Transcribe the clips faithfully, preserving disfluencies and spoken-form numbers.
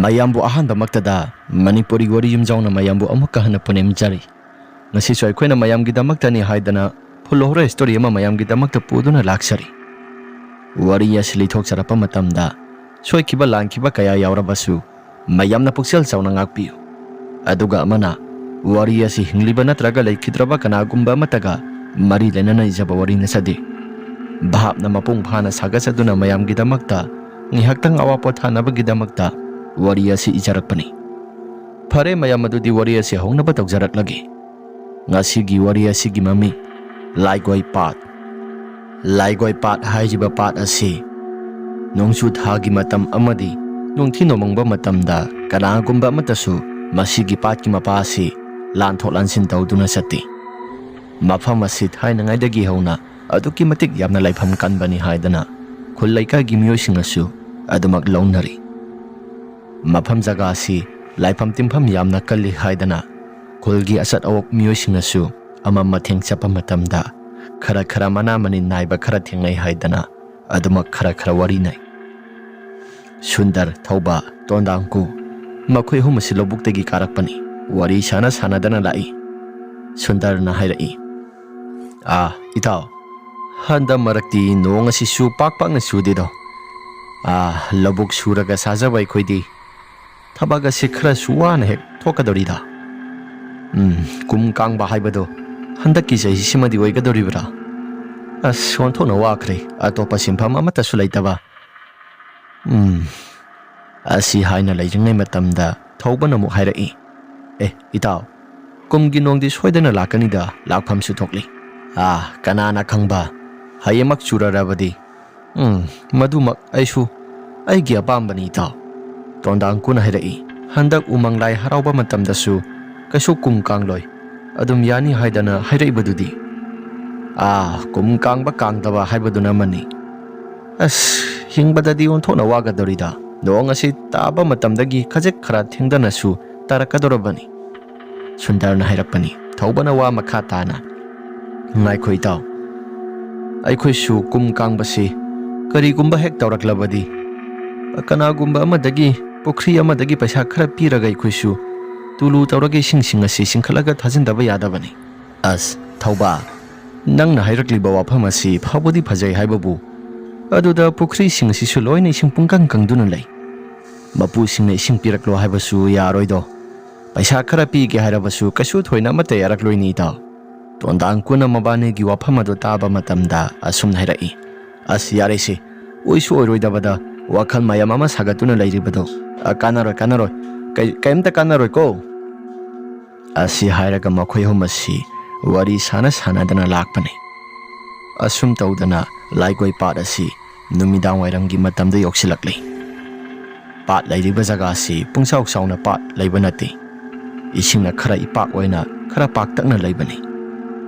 ꯃꯌꯥꯝꯕꯨ ꯑꯍꯥꯟꯕꯃꯛꯇꯗ ꯃꯅꯤꯄꯨꯔꯤ ꯋꯥꯔꯤ ꯌꯨꯝꯖꯥꯎꯅ ꯃꯌꯥꯝꯕꯨ ꯑꯃꯨꯛꯀ ꯍꯟꯅ ꯄꯨꯅꯦꯝꯖꯔꯤ꯫ ꯉꯁꯤꯁꯨ ꯑꯩꯈꯣꯏꯅ ꯃꯌꯥꯝꯒꯤꯗꯃꯛꯇꯅꯤ ꯍꯥꯏꯗꯅ full horror story ꯑꯃ ꯃꯌꯥꯝꯒꯤꯗꯃꯛꯇ ꯄꯨꯗꯨꯅ ꯂꯥꯛꯆꯔꯤ꯫ ꯋꯥꯔꯤ ꯑꯁꯤ ꯂꯤꯊꯣꯛꯆꯔꯛꯄ ꯃꯇꯝꯗ ꯁꯣꯏꯈꯤꯕ ꯂꯥꯟꯈꯤꯕ ꯀꯌꯥ ꯌꯥꯎꯔꯕꯁꯨ ꯃꯌꯥꯝꯅ ꯄꯨꯛꯆꯦꯜ ꯆꯥꯎꯅ ꯉꯥꯛꯄꯤꯌꯨ꯫ ꯑꯗꯨꯒ ꯑꯃꯅ, ꯋꯥꯔꯤ ꯑꯁꯤ ꯍꯤꯡꯂꯤꯕ ꯅꯠꯇ꯭ꯔꯒ ꯂꯩꯈꯤꯗ꯭ꯔꯕ ꯀꯅꯥꯒꯨꯝꯕ ꯑꯃꯠꯇꯒ ꯃꯔꯤ ꯂꯩꯅꯅ ꯏꯖꯕ ꯋꯥꯔꯤ ꯅꯠꯆꯗꯦ꯫ ꯚꯥꯞꯅ ꯃꯄꯨꯡ ꯐꯥꯅ ꯁꯥꯒꯠꯆꯗꯨꯅ ꯃꯌꯥꯝꯒꯤꯗꯃꯛꯇ ꯉꯥꯏꯍꯥꯛꯇꯪ ꯑꯋꯥ ꯄꯣꯊꯥꯅꯕꯒꯤꯗꯃꯛꯇ ꯋꯥꯔꯤ ꯑꯁꯤ ꯏꯖꯔꯛꯄꯅꯤ꯫ ꯐꯔꯦ ꯃꯌꯥꯝ, ꯑꯗꯨꯗꯤ ꯋꯥꯔꯤ ꯑꯁꯤ ꯍꯧꯅꯕ ꯇꯧꯖꯔꯛꯂꯒꯦ꯫ ꯉꯁꯤꯒꯤ ꯋꯥꯔꯤ ꯑꯁꯤꯒꯤ ꯃꯃꯤꯡ ꯂꯥꯏꯒꯣꯏ ꯄꯥꯠ꯫ ꯂꯥꯏꯒꯣꯏ ꯄꯥꯠ ꯍꯥꯏꯔꯤꯕ ꯄꯥꯠ ꯑꯁꯤ ꯅꯣꯡꯖꯨ ꯊꯥꯒꯤ ꯃꯇꯝ ꯑꯃꯗꯤ ꯅꯨꯡꯊꯤ ꯅꯣꯡꯃꯪꯕ ꯃꯇꯝꯗ ꯀꯅꯥꯒꯨꯝꯕ ꯑꯃꯠꯇꯁꯨ ꯃꯁꯤꯒꯤ ꯄꯥꯠꯀꯤ ꯃꯄꯥ ꯑꯁꯤ ꯂꯥꯟꯊꯣꯛ ꯂꯥꯟꯁꯤꯟ ꯇꯧꯗꯨꯅ ꯆꯠꯇꯦ꯫ ꯃꯐꯝ ꯑꯁꯤ ꯊꯥꯏꯅꯉꯩꯗꯒꯤ ꯍꯧꯅ ꯑꯗꯨꯛꯀꯤ ꯃꯇꯤꯛ ꯌꯥꯝꯅ ꯂꯥꯏꯐꯝ ꯀꯟꯕꯅꯤ ꯍꯥꯏꯗꯅ ꯈꯨꯜ ꯂꯩꯀꯥꯏꯒꯤ ꯃꯤꯑꯣꯏꯁꯤꯡꯅꯁꯨ ꯑꯗꯨꯃꯛ ꯂꯧꯅꯔꯤ꯫ ꯃꯐꯝ ꯖꯒꯥ ꯑꯁꯤ ꯂꯥꯏꯐꯝ ꯇꯤꯟꯐꯝ ꯌꯥꯝꯅ ꯀꯜꯂꯤ ꯍꯥꯏꯗꯅ ꯈꯨꯜꯒꯤ ꯑꯆꯠ ꯑꯋꯣꯛ ꯃꯤꯑꯣꯏꯁꯤꯡꯅꯁꯨ ꯑꯃꯝ ꯑꯊꯦꯡ ꯆꯠꯄ ꯃꯇꯝꯗ ꯈꯔ ꯈꯔ ꯃꯅꯥ ꯃꯅꯤꯟ ꯅꯥꯏꯕ ꯈꯔ ꯊꯦꯡꯅꯩ ꯍꯥꯏꯗꯅ ꯑꯗꯨꯃꯛ ꯈꯔ ꯈꯔ ꯋꯥꯔꯤ ꯅꯩ꯫ ꯁꯨꯟꯗꯔ, ꯊꯧꯕ, ꯇꯣꯟꯗꯥꯡꯀꯨ, ꯃꯈꯣꯏ ꯑꯍꯨꯝ ꯑꯁꯤ ꯂꯧꯕꯨꯛꯇꯒꯤ ꯀꯥꯔꯛꯄꯅꯤ꯫ ꯋꯥꯔꯤ ꯁꯥꯟꯅ ꯁꯥꯟꯅꯗꯅ ꯂꯥꯛꯏ꯫ ꯁꯨꯟꯗꯔꯅ ꯍꯥꯏꯔꯛꯏ, "ꯑꯥ, ꯏꯇꯥꯎ, ꯍꯟꯗꯛ ꯃꯔꯛꯇꯤ ꯅꯣꯡ ꯑꯁꯤꯁꯨ ꯄꯥꯛ ꯄꯥꯛꯅ ꯆꯨꯗꯦꯗꯣ꯫ ꯑꯥ, ꯂꯧꯕꯨꯛ ꯁꯨꯔꯒ ꯆꯥꯖꯕ ꯑꯩꯈꯣꯏꯗꯤ ꯊꯕꯛ ꯑꯁꯤ ꯈꯔꯁꯨ ꯋꯥꯅ ꯍꯦꯛ ꯊꯣꯛꯀꯗꯧꯔꯤꯗ꯫ ꯎꯝ, ꯀꯨꯝ ꯀꯥꯡꯕ ꯍꯥꯏꯕꯗꯣ ꯍꯟꯗꯛꯀꯤ ꯆꯍꯤꯁꯤꯃꯗꯤ ꯑꯣꯏꯒꯗꯧꯔꯤꯕ꯭ꯔꯥ? ꯑꯁ, ꯑꯣꯟꯊꯣꯛꯅ ꯋꯥꯈ꯭ꯔꯦ, ꯑꯇꯣꯞꯄ ꯁꯤꯟꯐꯝ ꯑꯃꯠꯇꯁꯨ ꯂꯩꯇꯕ꯫ ꯎꯝ," ꯑꯁꯤ ꯍꯥꯏꯅ ꯂꯩꯔꯤꯉꯩ ꯃꯇꯝꯗ ꯊꯧꯕꯅ ꯑꯃꯨꯛ ꯍꯥꯏꯔꯛꯏ, "ꯑꯦ, ꯏꯇꯥꯎ, ꯀꯨꯝꯒꯤ ꯅꯣꯡꯗꯤ ꯁꯣꯏꯗꯅ ꯂꯥꯛꯀꯅꯤꯗ, ꯂꯥꯛꯐꯝꯁꯨ ꯊꯣꯛꯂꯤ꯫ ꯑꯥ, ꯀꯅꯥꯅ ꯈꯪꯕ, ꯍꯌꯦꯡꯃꯛ ꯆꯨꯔꯔꯕꯗꯤ꯫ ꯎꯝ, ꯃꯗꯨꯃꯛ ꯑꯩꯁꯨ ꯑꯩꯒꯤ ꯑꯄꯥꯝꯕꯅꯤ, ꯏꯇꯥꯎ꯫" ꯇꯣꯟꯗꯥꯡꯀꯨꯅ ꯍꯥꯏꯔꯛꯏ, "ꯍꯟꯗꯛ ꯎꯃꯪ ꯂꯥꯏ ꯍꯔꯥꯎꯕ ꯃꯇꯝꯗꯁꯨ ꯀꯩꯁꯨ ꯀꯨꯝ ꯀꯥꯡꯂꯣꯏ, ꯑꯗꯨꯝ ꯌꯥꯅꯤ ꯍꯥꯏꯗꯅ ꯍꯥꯏꯔꯛꯏꯕꯗꯨꯗꯤ?" "ꯑꯥ, ꯀꯨꯝ ꯀꯥꯡꯕ ꯀꯥꯡꯗꯕ ꯍꯥꯏꯕꯗꯨꯅ ꯑꯃꯅꯤ꯫ ꯑꯁ, ꯍꯤꯡꯕꯗꯗꯤ ꯑꯣꯟꯊꯣꯛꯅ ꯋꯥꯒꯗꯧꯔꯤꯗ꯫ ꯅꯣꯡ ꯑꯁꯤ ꯇꯥꯕ ꯃꯇꯝꯗꯒꯤ ꯈꯖꯤꯛ ꯈꯔ ꯊꯦꯡꯗꯅꯁꯨ ꯇꯥꯔꯛꯀꯗꯧꯔꯕꯅꯤ꯫" ꯁꯨꯟꯗꯔꯅ ꯍꯥꯏꯔꯛꯄꯅꯤ꯫ ꯊꯧꯕꯅ ꯋꯥ ꯃꯈꯥ ꯇꯥꯅ, "ꯉꯥꯏꯈꯣ ꯏꯇꯥꯎ, ꯑꯩꯈꯣꯏꯁꯨ ꯀꯨꯝ ꯀꯥꯡꯕꯁꯤ ꯀꯔꯤꯒꯨꯝꯕ ꯍꯦꯛ ꯇꯧꯔꯛꯂꯕꯗꯤ, ꯀꯅꯥꯒꯨꯝꯕ ꯑꯃꯗꯒꯤ ꯄꯨꯈ꯭ꯔꯤ ꯑꯃꯗꯒꯤ ꯄꯩꯁꯥ ꯈꯔ ꯄꯤꯔꯒ ꯑꯩꯈꯣꯏꯁꯨ ꯇꯨꯂꯨ ꯇꯧꯔꯒ ꯏꯁꯤꯡꯁꯤꯡ ꯑꯁꯤ ꯆꯤꯡꯈꯠꯂꯒ ꯊꯥꯖꯤꯟꯗꯕ ꯌꯥꯗꯕꯅꯤ꯫ ꯑꯁ, ꯊꯧꯕꯥ, ꯅꯪꯅ ꯍꯥꯏꯔꯛꯂꯤꯕ ꯋꯥꯐꯝ ꯑꯁꯤ ꯐꯕꯨꯗꯤ ꯐꯖꯩ ꯍꯥꯏꯕꯕꯨ, ꯑꯗꯨꯗ ꯄꯨꯈ꯭ꯔꯤꯁꯤꯡ ꯑꯁꯤꯁꯨ ꯂꯣꯏꯅ ꯏꯁꯤꯡ ꯄꯨꯡꯀꯪ ꯀꯪꯗꯨꯅ ꯂꯩ꯫ ꯃꯄꯨꯁꯤꯡꯅ ꯏꯁꯤꯡ ꯄꯤꯔꯛꯂꯣ ꯍꯥꯏꯕꯁꯨ ꯌꯥꯔꯣꯏꯗꯣ꯫ ꯄꯩꯁꯥ ꯈꯔ ꯄꯤꯒꯦ ꯍꯥꯏꯔꯕꯁꯨ ꯀꯩꯁꯨ ꯊꯣꯏꯅ ꯑꯃꯠꯇ ꯌꯥꯔꯛꯂꯣꯏꯅꯦ, ꯏꯇꯥꯎ꯫ ꯇꯣꯟꯗꯥꯡ ꯀꯨꯅ ꯃꯕꯥꯅꯤꯒꯤ ꯋꯥꯐꯝ ꯑꯗꯨ ꯇꯥꯕ ꯃꯇꯝꯗ ꯑꯁꯨꯝꯅ ꯍꯥꯏꯔꯛꯏ, "ꯑꯁ, ꯌꯥꯔꯦꯁꯦ, ꯑꯣꯏꯁꯨ ꯑꯣꯏꯔꯣꯏꯗꯕꯗ ꯋꯥꯈꯜ ꯃꯌꯥꯝ ꯑꯃ ꯁꯥꯒꯠꯇꯨꯅ ꯂꯩꯔꯤꯕꯗꯣ꯫ ꯑ, ꯀꯥꯟꯅꯔꯣꯏ, ꯀꯥꯟꯅꯔꯣꯏ꯫ ꯀꯩ-, ꯀꯩꯝꯇ ꯀꯥꯟꯅꯔꯣꯏꯀꯣ?" ꯑꯁꯤ ꯍꯥꯏꯔꯒ ꯃꯈꯣꯏ ꯑꯍꯨꯝ ꯑꯁꯤ ꯋꯥꯔꯤ ꯁꯥꯟꯅ ꯁꯥꯟꯅꯗꯅ ꯂꯥꯛꯄꯅꯤ꯫ ꯑꯁꯨꯝ ꯇꯧꯗꯅ ꯂꯥꯏꯒꯣꯏ ꯄꯥꯠ ꯑꯁꯤ ꯅꯨꯃꯤꯗꯥꯡ ꯋꯥꯏꯔꯝꯒꯤ ꯃꯇꯝꯗ ꯌꯧꯁꯤꯜꯂꯛꯂꯤ꯫ ꯄꯥꯠ ꯂꯩꯔꯤꯕ ꯖꯒꯥꯁꯤ ꯄꯨꯡꯆꯥꯎ ꯆꯥꯎꯅ ꯄꯥꯠ ꯂꯩꯕ ꯅꯠꯇꯦ꯫ ꯏꯁꯤꯡꯅ ꯈꯔ ꯏꯄꯥꯛ ꯑꯣꯏꯅ ꯈꯔ ꯄꯥꯛꯇꯛꯅ ꯂꯩꯕꯅꯤ꯫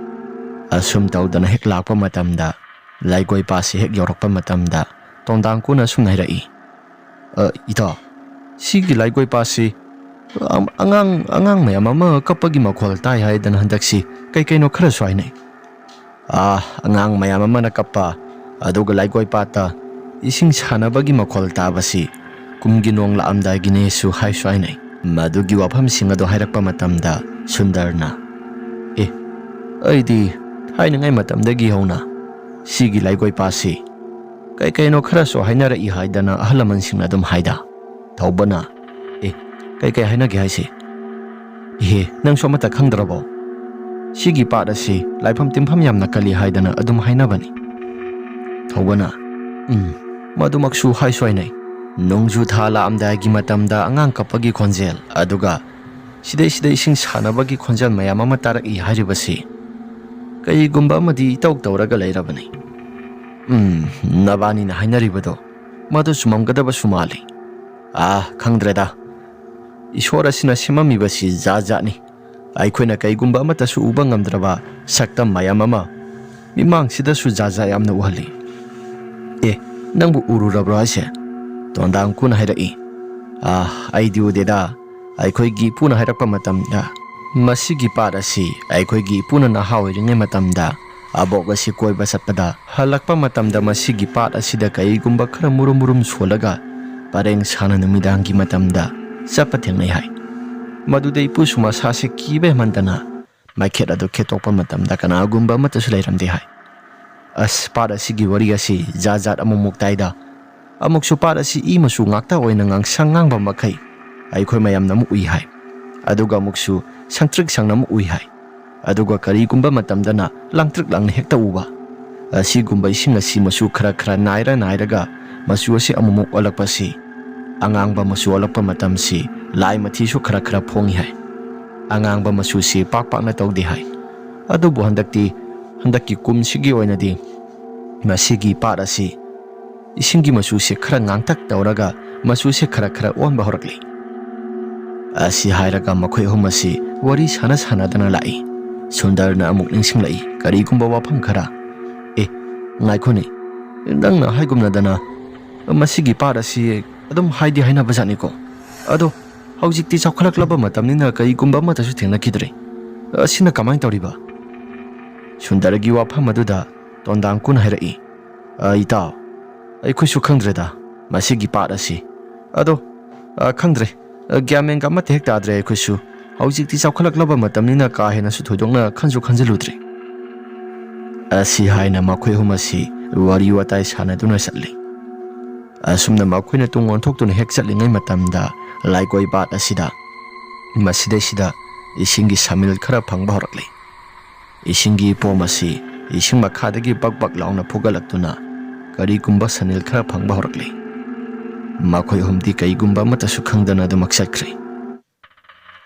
ꯑꯁꯨꯝ ꯇꯧꯗꯅ ꯍꯦꯛ ꯂꯥꯛꯄ ꯃꯇꯝꯗ, ꯂꯥꯏꯒꯣꯏ ꯄꯥꯠꯁꯤ ꯍꯦꯛ ꯌꯧꯔꯛꯄ ꯃꯇꯝꯗ, ꯇꯣꯟꯗꯥꯡ ꯀꯨꯅ ꯑꯁꯨꯝꯅ ꯍꯥꯏꯔꯛꯏ, "ꯑ, ꯏꯇꯥꯎ, ꯁꯤꯒꯤ ꯂꯥꯏꯒꯣꯏ ꯄꯥꯠꯁꯤ, ꯑꯝ, ꯑꯉꯥꯡ, ꯑꯉꯥꯡ ꯃꯌꯥꯝ ꯑꯃ ꯀꯞꯄꯒꯤ ꯃꯈꯣꯜ ꯇꯥꯏ ꯍꯥꯏꯗꯅ ꯍꯟꯗꯛꯁꯤ ꯀꯩ ꯀꯩꯅꯣ ꯈꯔꯁꯨ ꯍꯥꯏꯅꯩ꯫ ꯑꯥ, ꯑꯉꯥꯡ ꯃꯌꯥꯝ ꯑꯃꯅ ꯀꯞꯄ, ꯑꯗꯨꯒ ꯂꯥꯏꯒꯣꯏ ꯄꯥꯠꯇ ꯏꯁꯤꯡ ꯁꯥꯟꯅꯕꯒꯤ ꯃꯈꯣꯜ ꯇꯥꯕꯁꯤ ꯀꯨꯝꯒꯤ ꯅꯣꯡ ꯂꯥꯛꯑꯝꯗꯥꯏꯒꯤꯅꯦꯁꯨ ꯍꯥꯏꯁꯨ ꯍꯥꯏꯅꯩ꯫" ꯃꯗꯨꯒꯤ ꯋꯥꯐꯝꯁꯤꯡ ꯑꯗꯨ ꯍꯥꯏꯔꯛꯄ ꯃꯇꯝꯗ ꯁꯨꯟꯗꯔꯅ, "ꯑꯦ, ꯑꯩꯗꯤ ꯊꯥꯏꯅꯉꯥꯏ ꯃꯇꯝꯗꯒꯤ ꯍꯧꯅ ꯁꯤꯒꯤ ꯂꯥꯏꯒꯣꯏ ꯄꯥꯠꯁꯤ ꯀꯩ ꯀꯩꯅꯣ ꯈꯔꯁꯨ ꯍꯥꯏꯅꯔꯛꯏ ꯍꯥꯏꯗꯅ ꯑꯍꯜ ꯂꯃꯟꯁꯤꯡꯅ ꯑꯗꯨꯝ ꯍꯥꯏꯗ꯫" ꯊꯧꯕꯅ, "ꯑꯦ, ꯀꯩ ꯀꯩ ꯍꯥꯏꯅꯒꯦ ꯍꯥꯏꯁꯦ? ꯏꯍꯦ, ꯅꯪꯁꯨ ꯑꯃꯠꯇ ꯈꯪꯗ꯭ꯔꯕꯣ? ꯁꯤꯒꯤ ꯄꯥꯠ ꯑꯁꯤ ꯂꯥꯏꯐꯝ ꯇꯤꯟꯐꯝ ꯌꯥꯝꯅ ꯀꯜꯂꯤ ꯍꯥꯏꯗꯅ ꯑꯗꯨꯝ ꯍꯥꯏꯅꯕꯅꯤ꯫" ꯊꯧꯕꯅ, "ꯎꯝ, ꯃꯗꯨꯃꯛꯁꯨ ꯍꯥꯏꯁꯨ ꯍꯥꯏꯅꯩ꯫ ꯅꯣꯡꯖꯨ ꯊꯥ ꯂꯥꯛꯑꯝꯗꯥꯏꯒꯤ ꯃꯇꯝꯗ ꯑꯉꯥꯡ ꯀꯞꯄꯒꯤ ꯈꯣꯟꯖꯦꯜ, ꯑꯗꯨꯒ ꯁꯤꯗꯩ ꯁꯤꯗ ꯏꯁꯤꯡ ꯁꯥꯟꯅꯕꯒꯤ ꯈꯣꯟꯖꯦꯜ ꯃꯌꯥꯝ ꯑꯃ ꯇꯥꯔꯛꯏ ꯍꯥꯏꯔꯤꯕꯁꯤ ꯀꯔꯤꯒꯨꯝꯕ ꯑꯃꯗꯤ ꯏꯇꯧ ꯇꯧꯔꯒ ꯂꯩꯔꯕꯅꯤ꯫ ꯎꯝ, ꯅꯕꯥꯅꯤꯅ ꯍꯥꯏꯅꯔꯤꯕꯗꯣ ꯃꯗꯨ ꯆꯨꯝꯃꯝꯒꯗꯕꯁꯨ ꯃꯥꯜꯂꯤ꯫ ꯑꯥ, ꯈꯪꯗ꯭ꯔꯦꯗ꯫ ꯏꯁꯣꯔ ꯑꯁꯤꯅ ꯁꯦꯝꯃꯝꯃꯤꯕꯁꯤ ꯖꯥꯠ ꯖꯥꯠꯅꯤ꯫ ꯑꯩꯈꯣꯏꯅ ꯀꯩꯒꯨꯝꯕ ꯑꯃꯠꯇꯁꯨ ꯎꯕ ꯉꯝꯗ꯭ꯔꯕ ꯁꯛꯇꯝ ꯃꯌꯥꯝ ꯑꯃ ꯃꯤꯃꯥꯡꯁꯤꯗꯁꯨ ꯖꯥꯠ ꯖꯥꯠ ꯌꯥꯝꯅ ꯎꯍꯜꯂꯤ꯫" "ꯑꯦ, ꯅꯪꯕꯨ ꯎꯔꯨꯔꯕ꯭ꯔꯣ ꯍꯥꯏꯁꯦ?" ꯇꯣꯟꯗꯥꯡ ꯀꯨꯅ ꯍꯥꯏꯔꯛꯏ꯫ "ꯑꯥ, ꯑꯩꯗꯤ ꯎꯗꯦꯗ꯫ ꯑꯩꯈꯣꯏꯒꯤ ꯏꯄꯨꯅ ꯍꯥꯏꯔꯛꯄ ꯃꯇꯝꯗ ꯃꯁꯤꯒꯤ ꯄꯥꯠ ꯑꯁꯤ ꯑꯩꯈꯣꯏꯒꯤ ꯏꯄꯨꯅ ꯅꯍꯥ ꯑꯣꯏꯔꯤꯉꯩ ꯃꯇꯝꯗ ꯑꯕꯣꯛ ꯑꯁꯤ ꯀꯣꯏꯕ ꯆꯠꯄꯗ ꯍꯜꯂꯛꯄ ꯃꯇꯝꯗ ꯃꯁꯤꯒꯤ ꯄꯥꯠ ꯑꯁꯤꯗ ꯀꯩꯒꯨꯝꯕ ꯈꯔ ꯃꯨꯔꯨꯝ ꯃꯨꯔꯨꯝ ꯁꯣꯜꯂꯒ ꯄꯔꯦꯡ ꯁꯥꯅ ꯅꯨꯃꯤꯗꯥꯡꯒꯤ ꯃꯇꯝꯗ ꯆꯠꯄ ꯊꯦꯡꯅꯩ ꯍꯥꯏ꯫ ꯃꯗꯨꯗ ꯏꯄꯨꯁꯨ ꯃꯁꯥꯁꯦ ꯀꯤꯕ ꯍꯦꯟꯃꯟꯗꯅ ꯃꯥꯏꯈꯦꯠ ꯑꯗꯨ ꯈꯦꯠꯇꯣꯛꯄ ꯃꯇꯝꯗ ꯀꯅꯥꯒꯨꯝꯕ ꯑꯃꯠꯇꯁꯨ ꯂꯩꯔꯝꯗꯦ ꯍꯥꯏ꯫ ꯑꯁ, ꯄꯥꯠ ꯑꯁꯤꯒꯤ ꯋꯥꯔꯤ ꯑꯁꯤ ꯖꯥꯠ ꯖꯥꯠ ꯑꯃꯨꯛꯃꯨꯛ ꯇꯥꯏꯗ꯫ ꯑꯃꯨꯛꯁꯨ ꯄꯥꯠ ꯑꯁꯤ ꯏ ꯃꯆꯨ ꯉꯥꯛꯇ ꯑꯣꯏꯅ ꯉꯥꯡꯁꯪ ꯉꯥꯡꯕ ꯃꯈꯩ ꯑꯩꯈꯣꯏ ꯃꯌꯥꯝꯅ ꯑꯃꯨꯛ ꯎꯏ ꯍꯥꯏ꯫ ꯑꯗꯨꯒ ꯑꯃꯨꯛꯁꯨ ꯁꯪꯇ꯭ꯔꯤꯛ ꯁꯪꯅ ꯑꯃꯨꯛ ꯎꯏ ꯍꯥꯏ꯫ ꯑꯗꯨꯒ ꯀꯔꯤꯒꯨꯝꯕ ꯃꯇꯝꯗꯅ ꯂꯥꯡꯇ꯭ꯔꯤꯛ ꯂꯥꯡꯅ ꯍꯦꯛꯇ ꯎꯕ꯫ ꯑꯁꯤꯒꯨꯝꯕ ꯏꯁꯤꯡ ꯑꯁꯤ ꯃꯆꯨ ꯈꯔ ꯈꯔ ꯅꯥꯏꯔ ꯅꯥꯏꯔꯒ ꯃꯆꯨ ꯑꯁꯤ ꯑꯃꯨꯛꯃꯨꯛ ꯑꯣꯜꯂꯛꯄꯁꯤ, ꯑꯉꯥꯡꯕ ꯃꯆꯨ ꯑꯣꯜꯂꯛꯄ ꯃꯇꯝꯁꯤ ꯂꯥꯏ ꯃꯊꯤꯁꯨ ꯈꯔ ꯈꯔ ꯐꯣꯡꯏ ꯍꯥꯏ꯫ ꯑꯉꯥꯡꯕ ꯃꯆꯨꯁꯤ ꯄꯥꯛ ꯄꯥꯛꯅ ꯇꯧꯗꯦ ꯍꯥꯏ꯫ ꯑꯗꯨꯕꯨ ꯍꯟꯗꯛꯇꯤ, ꯍꯟꯗꯛꯀꯤ ꯀꯨꯝꯁꯤꯒꯤ ꯑꯣꯏꯅꯗꯤ ꯃꯁꯤꯒꯤ ꯄꯥꯠ ꯑꯁꯤ ꯏꯁꯤꯡꯒꯤ ꯃꯆꯨꯁꯦ ꯈꯔ ꯉꯥꯡꯇꯛ ꯇꯧꯔꯒ ꯃꯆꯨꯁꯦ ꯈꯔ ꯈꯔ ꯑꯣꯟꯕ ꯍꯧꯔꯛꯂꯤ꯫ ꯑꯁꯤ ꯍꯥꯏꯔꯒ ꯃꯈꯣꯏ ꯑꯍꯨꯝ ꯑꯁꯤ ꯋꯥꯔꯤ ꯁꯥꯟꯅ ꯁꯥꯟꯅꯗꯅ ꯂꯥꯛꯏ꯫ ꯁꯨꯟꯗꯔꯅ ꯑꯃꯨꯛ ꯅꯤꯡꯁꯤꯡꯂꯛꯏ ꯀꯔꯤꯒꯨꯝꯕ ꯋꯥꯐꯝ ꯈꯔ꯫ "ꯑꯦ, ꯉꯥꯏꯈꯣꯅꯦ, ꯅꯪꯅ ꯍꯥꯏꯒꯨꯝꯅꯗꯅ ꯃꯁꯤꯒꯤ ꯄꯥꯠ ꯑꯁꯤ ꯑꯗꯨꯝ ꯍꯥꯏꯗꯤ ꯍꯥꯏꯅꯕ ꯖꯥꯠꯅꯤꯀꯣ꯫ ꯑꯗꯣ ꯍꯧꯖꯤꯛꯇꯤ ꯆꯥꯎꯈꯠꯂꯛꯂꯕ ꯃꯇꯝꯅꯤꯅ ꯀꯔꯤꯒꯨꯝꯕ ꯑꯃꯠꯇꯁꯨ ꯊꯦꯡꯅꯈꯤꯗ꯭ꯔꯦ꯫ ꯑꯁꯤꯅ ꯀꯃꯥꯏꯅ ꯇꯧꯔꯤꯕ?" ꯁꯨꯟꯗꯔꯒꯤ ꯋꯥꯐꯝ ꯑꯗꯨꯗ ꯇꯣꯟꯗꯥꯡꯀꯨꯅ ꯍꯥꯏꯔꯛꯏ, "ꯑ, ꯏꯇꯥꯎ, ꯑꯩꯈꯣꯏꯁꯨ ꯈꯪꯗ꯭ꯔꯦꯗ ꯃꯁꯤꯒꯤ ꯄꯥꯠ ꯑꯁꯤ꯫ ꯑꯗꯣ, ꯑ, ꯈꯪꯗ꯭ꯔꯦ꯫ ꯑ, ꯒ꯭ꯌꯥꯟ ꯃꯦꯟꯒ ꯑꯃꯠꯇ ꯍꯦꯛ ꯇꯥꯗ꯭ꯔꯦ ꯑꯩꯈꯣꯏꯁꯨ꯫ ꯍꯧꯖꯤꯛꯇꯤ ꯆꯥꯎꯈꯠꯂꯛꯂꯕ ꯃꯇꯝꯅꯤꯅ ꯀꯥ ꯍꯦꯟꯅꯁꯨ ꯊꯣꯏꯗꯣꯛꯅ ꯈꯟꯁꯨ ꯈꯟꯖꯤꯜꯂꯨꯗ꯭ꯔꯦ꯫" ꯑꯁꯤ ꯍꯥꯏꯅ ꯃꯈꯣꯏ ꯑꯍꯨꯝ ꯑꯁꯤ ꯋꯥꯔꯤ ꯋꯥꯇꯥꯏ ꯁꯥꯟꯅꯗꯨꯅ ꯆꯠꯂꯤ꯫ ꯑꯁꯨꯝꯅ ꯃꯈꯣꯏꯅ ꯇꯨꯡ ꯑꯣꯟꯊꯣꯛꯇꯨꯅ ꯍꯦꯛ ꯆꯠꯂꯤꯉꯩ ꯃꯇꯝꯗ ꯂꯥꯏꯀꯣꯏ ꯄꯥꯠ ꯑꯁꯤꯗ ꯃꯁꯤꯗꯩꯁꯤꯗ ꯏꯁꯤꯡꯒꯤ ꯁꯥꯃꯤꯜ ꯈꯔ ꯐꯪꯕ ꯍꯧꯔꯛꯂꯤ꯫ ꯏꯁꯤꯡꯒꯤ ꯏꯄꯣꯝ ꯑꯁꯤ ꯏꯁꯤꯡ ꯃꯈꯥꯗꯒꯤ ꯕꯛ ꯕꯛ ꯂꯥꯎꯅ ꯐꯨꯒꯠꯂꯛꯇꯨꯅ ꯀꯔꯤꯒꯨꯝꯕ ꯁꯥꯃꯤꯜ ꯈꯔ ꯐꯪꯕ ꯍꯧꯔꯛꯂꯤ꯫ ꯃꯈꯣꯏ ꯑꯍꯨꯝꯗꯤ ꯀꯔꯤꯒꯨꯝꯕ ꯑꯃꯠꯇꯁꯨ ꯈꯪꯗꯅ ꯑꯗꯨꯃꯛ ꯆꯠꯈ꯭ꯔꯦ꯫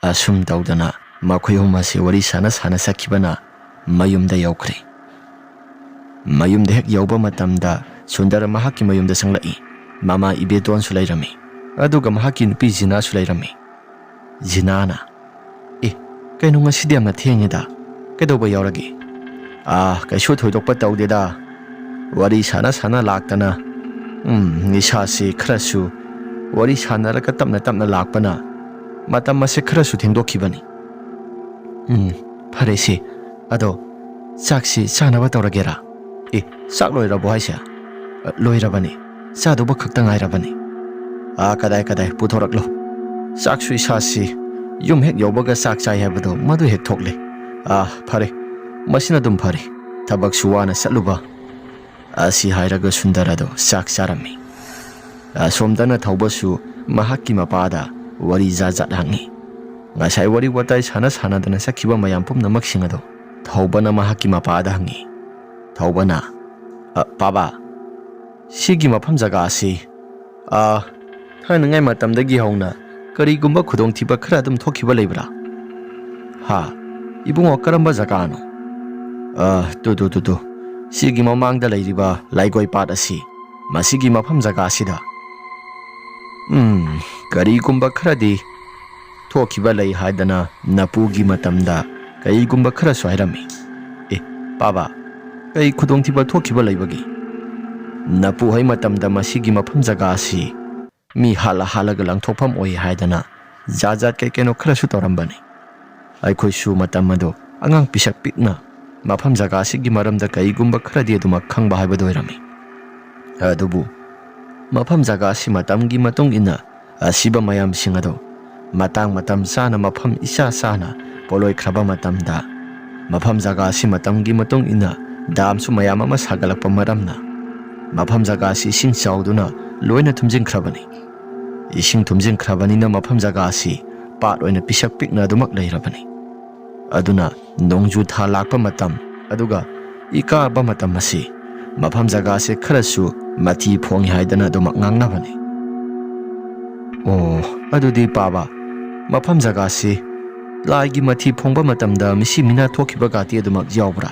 ꯑꯁꯨꯝ ꯇꯧꯗꯅ ꯃꯈꯣꯏ ꯑꯍꯨꯝ ꯑꯁꯤ ꯋꯥꯔꯤ ꯁꯥꯟꯅ ꯁꯥꯟꯅ ꯆꯠꯈꯤꯕꯅ ꯃꯌꯨꯝꯗ ꯌꯧꯈ꯭ꯔꯦ꯫ ꯃꯌꯨꯝꯗ ꯍꯦꯛ ꯌꯧꯕ ꯃꯇꯝꯗ ꯁꯨꯟꯗꯔ ꯃꯍꯥꯛꯀꯤ ꯃꯌꯨꯝꯗ ꯆꯪꯂꯛꯏ꯫ ꯃꯃꯥ ꯏꯕꯦꯇꯣꯟꯁꯨ ꯂꯩꯔꯝꯃꯤ, ꯑꯗꯨꯒ ꯃꯍꯥꯛꯀꯤ ꯅꯨꯄꯤ ꯖꯤꯅꯥꯁꯨ ꯂꯩꯔꯝꯃꯤ꯫ ꯖꯤꯅꯥꯅ, "ꯑꯦ, ꯀꯩꯅꯣ ꯉꯁꯤꯗꯤ ꯌꯥꯝꯅ ꯊꯦꯡꯉꯦꯗ, ꯀꯩꯗꯧꯕ ꯌꯥꯎꯔꯒꯦ?" "ꯑꯥ, ꯀꯩꯁꯨ ꯊꯣꯏꯗꯣꯛꯄ ꯇꯧꯗꯦꯗ, ꯋꯥꯔꯤ ꯁꯥꯟꯅ ꯁꯥꯟꯅ ꯂꯥꯛꯇꯅ, ꯎꯝ, ꯏꯁꯥꯁꯤ ꯈꯔꯁꯨ ꯋꯥꯔꯤ ꯁꯥꯟꯅꯔꯒ ꯇꯞꯅ ꯇꯞꯅ ꯂꯥꯛꯄꯅ ꯃꯇꯝ ꯑꯁꯦ ꯈꯔꯁꯨ ꯊꯦꯡꯗꯣꯛꯈꯤꯕꯅꯤ꯫ ꯎꯝ, ꯐꯔꯦꯁꯦ, ꯑꯗꯣ ꯆꯥꯛꯁꯤ ꯆꯥꯅꯕ ꯇꯧꯔꯒꯦꯔꯥ?" "ꯑꯦ, ꯆꯥꯛ ꯂꯣꯏꯔꯕꯣ ꯍꯥꯏꯁꯦ?" "ꯑ, ꯂꯣꯏꯔꯕꯅꯤ, ꯆꯥꯗꯧꯕ ꯈꯛꯇ ꯉꯥꯏꯔꯕꯅꯤ꯫" "ꯑꯥ, ꯀꯗꯥꯏ, ꯀꯗꯥꯏ, ꯄꯨꯊꯣꯔꯛꯂꯣ꯫ ꯆꯥꯛꯁꯨ ꯏꯁꯥꯁꯤ ꯌꯨꯝ ꯍꯦꯛ ꯌꯧꯕꯒ ꯆꯥꯛ ꯆꯥꯏ ꯍꯥꯏꯕꯗꯣ ꯃꯗꯨ ꯍꯦꯛ ꯊꯣꯛꯂꯦ꯫ ꯑꯥ, ꯐꯔꯦ, ꯃꯁꯤꯅ ꯑꯗꯨꯝ ꯐꯔꯦ꯫ ꯊꯕꯛꯁꯨ ꯋꯥꯅ ꯆꯠꯂꯨꯕ"꯫ ꯑꯁꯤ ꯍꯥꯏꯔꯒ ꯁꯨꯟꯗꯔ ꯑꯗꯣ ꯆꯥꯛ ꯆꯥꯔꯝꯃꯤ꯫ ꯑꯁꯣꯝꯗꯅ ꯊꯧꯕꯁꯨ ꯃꯍꯥꯛꯀꯤ ꯃꯄꯥꯗ ꯋꯥꯔꯤ ꯖꯥꯠ ꯖꯥꯠ ꯍꯪꯉꯤ꯫ ꯉꯁꯥꯏ ꯋꯥꯔꯤ ꯋꯥꯇꯥꯏ ꯁꯥꯟꯅ ꯁꯥꯟꯅꯗꯅ ꯆꯠꯈꯤꯕ ꯃꯌꯥꯝ ꯄꯨꯝꯅꯃꯛꯁꯤꯡ ꯑꯗꯣ ꯊꯧꯕꯅ ꯃꯍꯥꯛꯀꯤ ꯃꯄꯥꯗ ꯍꯪꯉꯤ꯫ ꯊꯧꯕꯅ, "ꯑ, ꯄꯥꯕꯥ, ꯁꯤꯒꯤ ꯃꯐꯝ ꯖꯒꯥ ꯑꯁꯤ, ꯑ, ꯊꯥꯏꯅꯉꯥꯏ ꯃꯇꯝꯗꯒꯤ ꯍꯧꯅ ꯀꯔꯤꯒꯨꯝꯕ ꯈꯨꯗꯣꯡꯊꯤꯕ ꯈꯔ ꯑꯗꯨꯝ ꯊꯣꯛꯈꯤꯕ ꯂꯩꯕ꯭ꯔꯥ?" "ꯍꯥ? ꯏꯕꯨꯡꯉꯣ, ꯀꯔꯝꯕ ꯖꯒꯥꯅꯣ?" "ꯑ, ꯇꯨ, ꯇꯨ, ꯇꯨ, ꯇꯨ꯫ ꯁꯤꯒꯤ ꯃꯃꯥꯡꯗ ꯂꯩꯔꯤꯕ ꯂꯥꯏꯒꯣꯏ ꯄꯥꯠ ꯑꯁꯤ, ꯃꯁꯤꯒꯤ ꯃꯐꯝ ꯖꯒꯥ ꯑꯁꯤꯗ, ꯎꯝ, ꯀꯔꯤꯒꯨꯝꯕ ꯈꯔꯗꯤ ꯊꯣꯛꯈꯤꯕ ꯂꯩ ꯍꯥꯏꯗꯅ ꯅꯄꯨꯒꯤ ꯃꯇꯝꯗ ꯀꯔꯤꯒꯨꯝꯕ ꯈꯔꯁꯨ ꯍꯥꯏꯔꯝꯃꯤ꯫ ꯑꯦ, ꯄꯥꯕꯥ, ꯀꯔꯤ ꯈꯨꯗꯣꯡꯊꯤꯕ ꯊꯣꯛꯈꯤꯕ ꯂꯩꯕꯒꯦ? ꯅꯄꯨ ꯍꯣꯏ ꯃꯇꯝꯗ ꯃꯁꯤꯒꯤ ꯃꯐꯝ ꯖꯒꯥ ꯑꯁꯤ ꯃꯤ ꯍꯥꯠꯂ ꯍꯥꯠꯂꯒ ꯂꯪꯊꯣꯛꯐꯝ ꯑꯣꯏ ꯍꯥꯏꯗꯅ ꯖꯥꯠ ꯖꯥꯠ ꯀꯩ ꯀꯩꯅꯣ ꯈꯔꯁꯨ ꯇꯧꯔꯝꯕꯅꯤ꯫ ꯑꯩꯈꯣꯏꯁꯨ ꯃꯇꯝ ꯑꯗꯣ ꯑꯉꯥꯡ ꯄꯤꯁꯛ ꯄꯤꯛꯅ ꯃꯐꯝ ꯖꯒꯥ ꯑꯁꯤꯒꯤ ꯃꯔꯝꯗ ꯀꯔꯤꯒꯨꯝꯕ ꯈꯔꯗꯤ ꯑꯗꯨꯃꯛ ꯈꯪꯕ ꯍꯥꯏꯕꯗꯨ ꯑꯣꯏꯔꯝꯃꯤ꯫ ꯑꯗꯨꯕꯨ ꯃꯐꯝ ꯖꯒꯥ ꯑꯁꯤ ꯃꯇꯝꯒꯤ ꯃꯇꯨꯡ ꯏꯟꯅ ꯑꯁꯤꯕ ꯃꯌꯥꯝꯁꯤꯡ ꯑꯗꯣ ꯃꯇꯥꯡ ꯃꯇꯝ ꯆꯥꯅ ꯃꯐꯝ ꯏꯆꯥ ꯆꯥꯅ ꯄꯣꯠꯂꯣꯏꯈ꯭ꯔꯕ ꯃꯇꯝꯗ, ꯃꯐꯝ ꯖꯒꯥ ꯑꯁꯤ ꯃꯇꯝꯒꯤ ꯃꯇꯨꯡ ꯏꯟꯅ ꯗꯥꯝꯁꯨ ꯃꯌꯥꯝ ꯑꯃ ꯁꯥꯒꯠꯂꯛꯄ ꯃꯔꯝꯅ ꯃꯐꯝ ꯖꯒꯥ ꯑꯁꯤ ꯏꯁꯤꯡ ꯆꯥꯎꯗꯨꯅ ꯂꯣꯏꯅ ꯊꯨꯝꯖꯤꯟꯈ꯭ꯔꯕꯅꯤ꯫ ꯏꯁꯤꯡ ꯊꯨꯝꯖꯤꯟꯈ꯭ꯔꯕꯅꯤꯅ ꯃꯐꯝ ꯖꯒꯥ ꯑꯁꯤ ꯄꯥꯠ ꯑꯣꯏꯅ ꯄꯤꯁꯛ ꯄꯤꯛꯅ ꯑꯗꯨꯃꯛ ꯂꯩꯔꯕꯅꯤ꯫ ꯑꯗꯨꯅ ꯅꯣꯡꯖꯨ ꯊꯥ ꯂꯥꯛꯄ ꯃꯇꯝ, ꯑꯗꯨꯒ ꯏꯀꯥꯕ ꯃꯇꯝ ꯑꯁꯤ ꯃꯐꯝ ꯖꯒꯥꯁꯦ ꯈꯔꯁꯨ ꯃꯊꯤ ꯐꯣꯡꯏ ꯍꯥꯏꯗꯅ ꯑꯗꯨꯃꯛ ꯉꯥꯡꯅꯕꯅꯤ꯫ ꯑꯣ, ꯑꯗꯨꯗꯤ ꯄꯥꯕ, ꯃꯐꯝ ꯖꯒꯥꯁꯤ ꯂꯥꯏꯒꯤ ꯃꯊꯤ ꯐꯣꯡꯕ ꯃꯇꯝꯗ ꯃꯤꯁꯤ ꯃꯤꯅꯥ ꯊꯣꯛꯈꯤꯕꯒꯥꯇꯤ ꯑꯗꯨꯃꯛ ꯌꯥꯎꯕ꯭ꯔꯥ?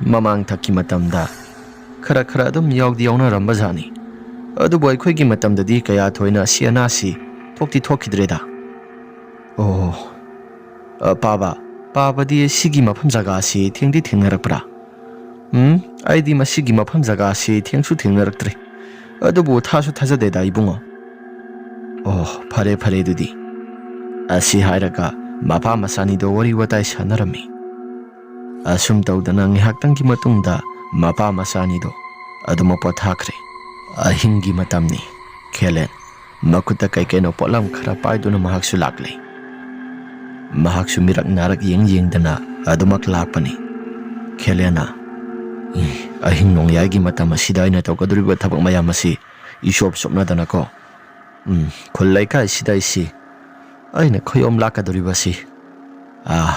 ꯃꯃꯥꯡ ꯊꯛꯀꯤ ꯃꯇꯝꯗ ꯈꯔ ꯈꯔ ꯑꯗꯨꯝ ꯌꯥꯎꯗꯤ ꯌꯥꯎꯅꯔꯝꯕ ꯖꯥꯠꯅꯤ, ꯑꯗꯨꯕꯨ ꯑꯩꯈꯣꯏꯒꯤ ꯃꯇꯝꯗꯗꯤ ꯀꯌꯥ ꯊꯣꯏꯅ ꯑꯁꯤ ꯑꯅꯥꯁꯤ ꯊꯣꯛꯇꯤ ꯊꯣꯛꯈꯤꯗ꯭ꯔꯦꯗ꯫ ꯑꯣ, ꯑ, ꯄꯥꯕ, ꯄꯥꯕꯗꯤ ꯁꯤꯒꯤ ꯃꯐꯝ ꯖꯒꯥꯁꯤ ꯊꯦꯡꯗꯤ ꯊꯦꯡꯅꯔꯛꯄ꯭ꯔꯥ? ꯎꯝ, ꯑꯩꯗꯤ ꯃꯁꯤꯒꯤ ꯃꯐꯝ ꯖꯒꯥꯁꯤ ꯊꯦꯡꯁꯨ ꯊꯦꯡꯅꯔꯛꯇ꯭ꯔꯤ, ꯑꯗꯨꯕꯨ ꯊꯥꯁꯨ ꯊꯥꯖꯗꯦꯗ ꯏꯕꯨꯡꯉꯣ꯫ ꯑꯣ, ꯐꯔꯦ ꯐꯔꯦ ꯑꯗꯨꯗꯤ꯫ ꯑꯁꯤ ꯍꯥꯏꯔꯒ ꯃꯄꯥ ꯃꯆꯥꯅꯤꯗꯣ ꯋꯥꯔꯤ ꯋꯥꯇꯥꯏ ꯁꯥꯟꯅꯔꯝꯃꯤ꯫ ꯑꯁꯨꯝ ꯇꯧꯗꯅ ꯉꯥꯏꯍꯥꯛꯇꯪꯒꯤ ꯃꯇꯨꯡꯗ ꯃꯄꯥ ꯃꯆꯥꯅꯤꯗꯣ ꯑꯗꯨꯃꯛ ꯄꯣꯊꯥꯈ꯭ꯔꯦ꯫ ꯑꯍꯤꯡꯒꯤ ꯃꯇꯝꯅꯤ꯫ ꯈꯦꯂꯦꯟ, ꯃꯈꯨꯠꯇ ꯀꯩ ꯀꯩꯅꯣ ꯄꯣꯠꯂꯝ ꯈꯔ ꯄꯥꯏꯗꯨꯅ ꯃꯍꯥꯛꯁꯨ ꯂꯥꯛꯂꯦ꯫ ꯃꯍꯥꯛꯁꯨ ꯃꯤꯔꯛ ꯅꯥꯔꯛ ꯌꯦꯡ ꯌꯦꯡꯗꯅ ꯑꯗꯨꯃꯛ ꯂꯥꯛꯄꯅꯤ꯫ ꯈꯦꯂꯦꯟꯅ, "ꯏ, ꯑꯍꯤꯡ ꯅꯣꯡꯌꯥꯏꯒꯤ ꯃꯇꯝ ꯑꯁꯤꯗ ꯑꯩꯅ ꯇꯧꯒꯗꯧꯔꯤꯕ ꯊꯕꯛ ꯃꯌꯥꯝ ꯑꯁꯤ ꯏꯆꯣꯞ ꯆꯣꯞꯅꯗꯅꯀꯣ꯫ ꯎꯝ, ꯈꯨꯜ ꯂꯩꯀꯥꯏꯁꯤꯗ ꯑꯩꯁꯤ, ꯑꯩꯅ ꯈꯌꯣꯝ ꯂꯥꯛꯀꯗꯧꯔꯤꯕꯁꯤ, ꯑꯥ,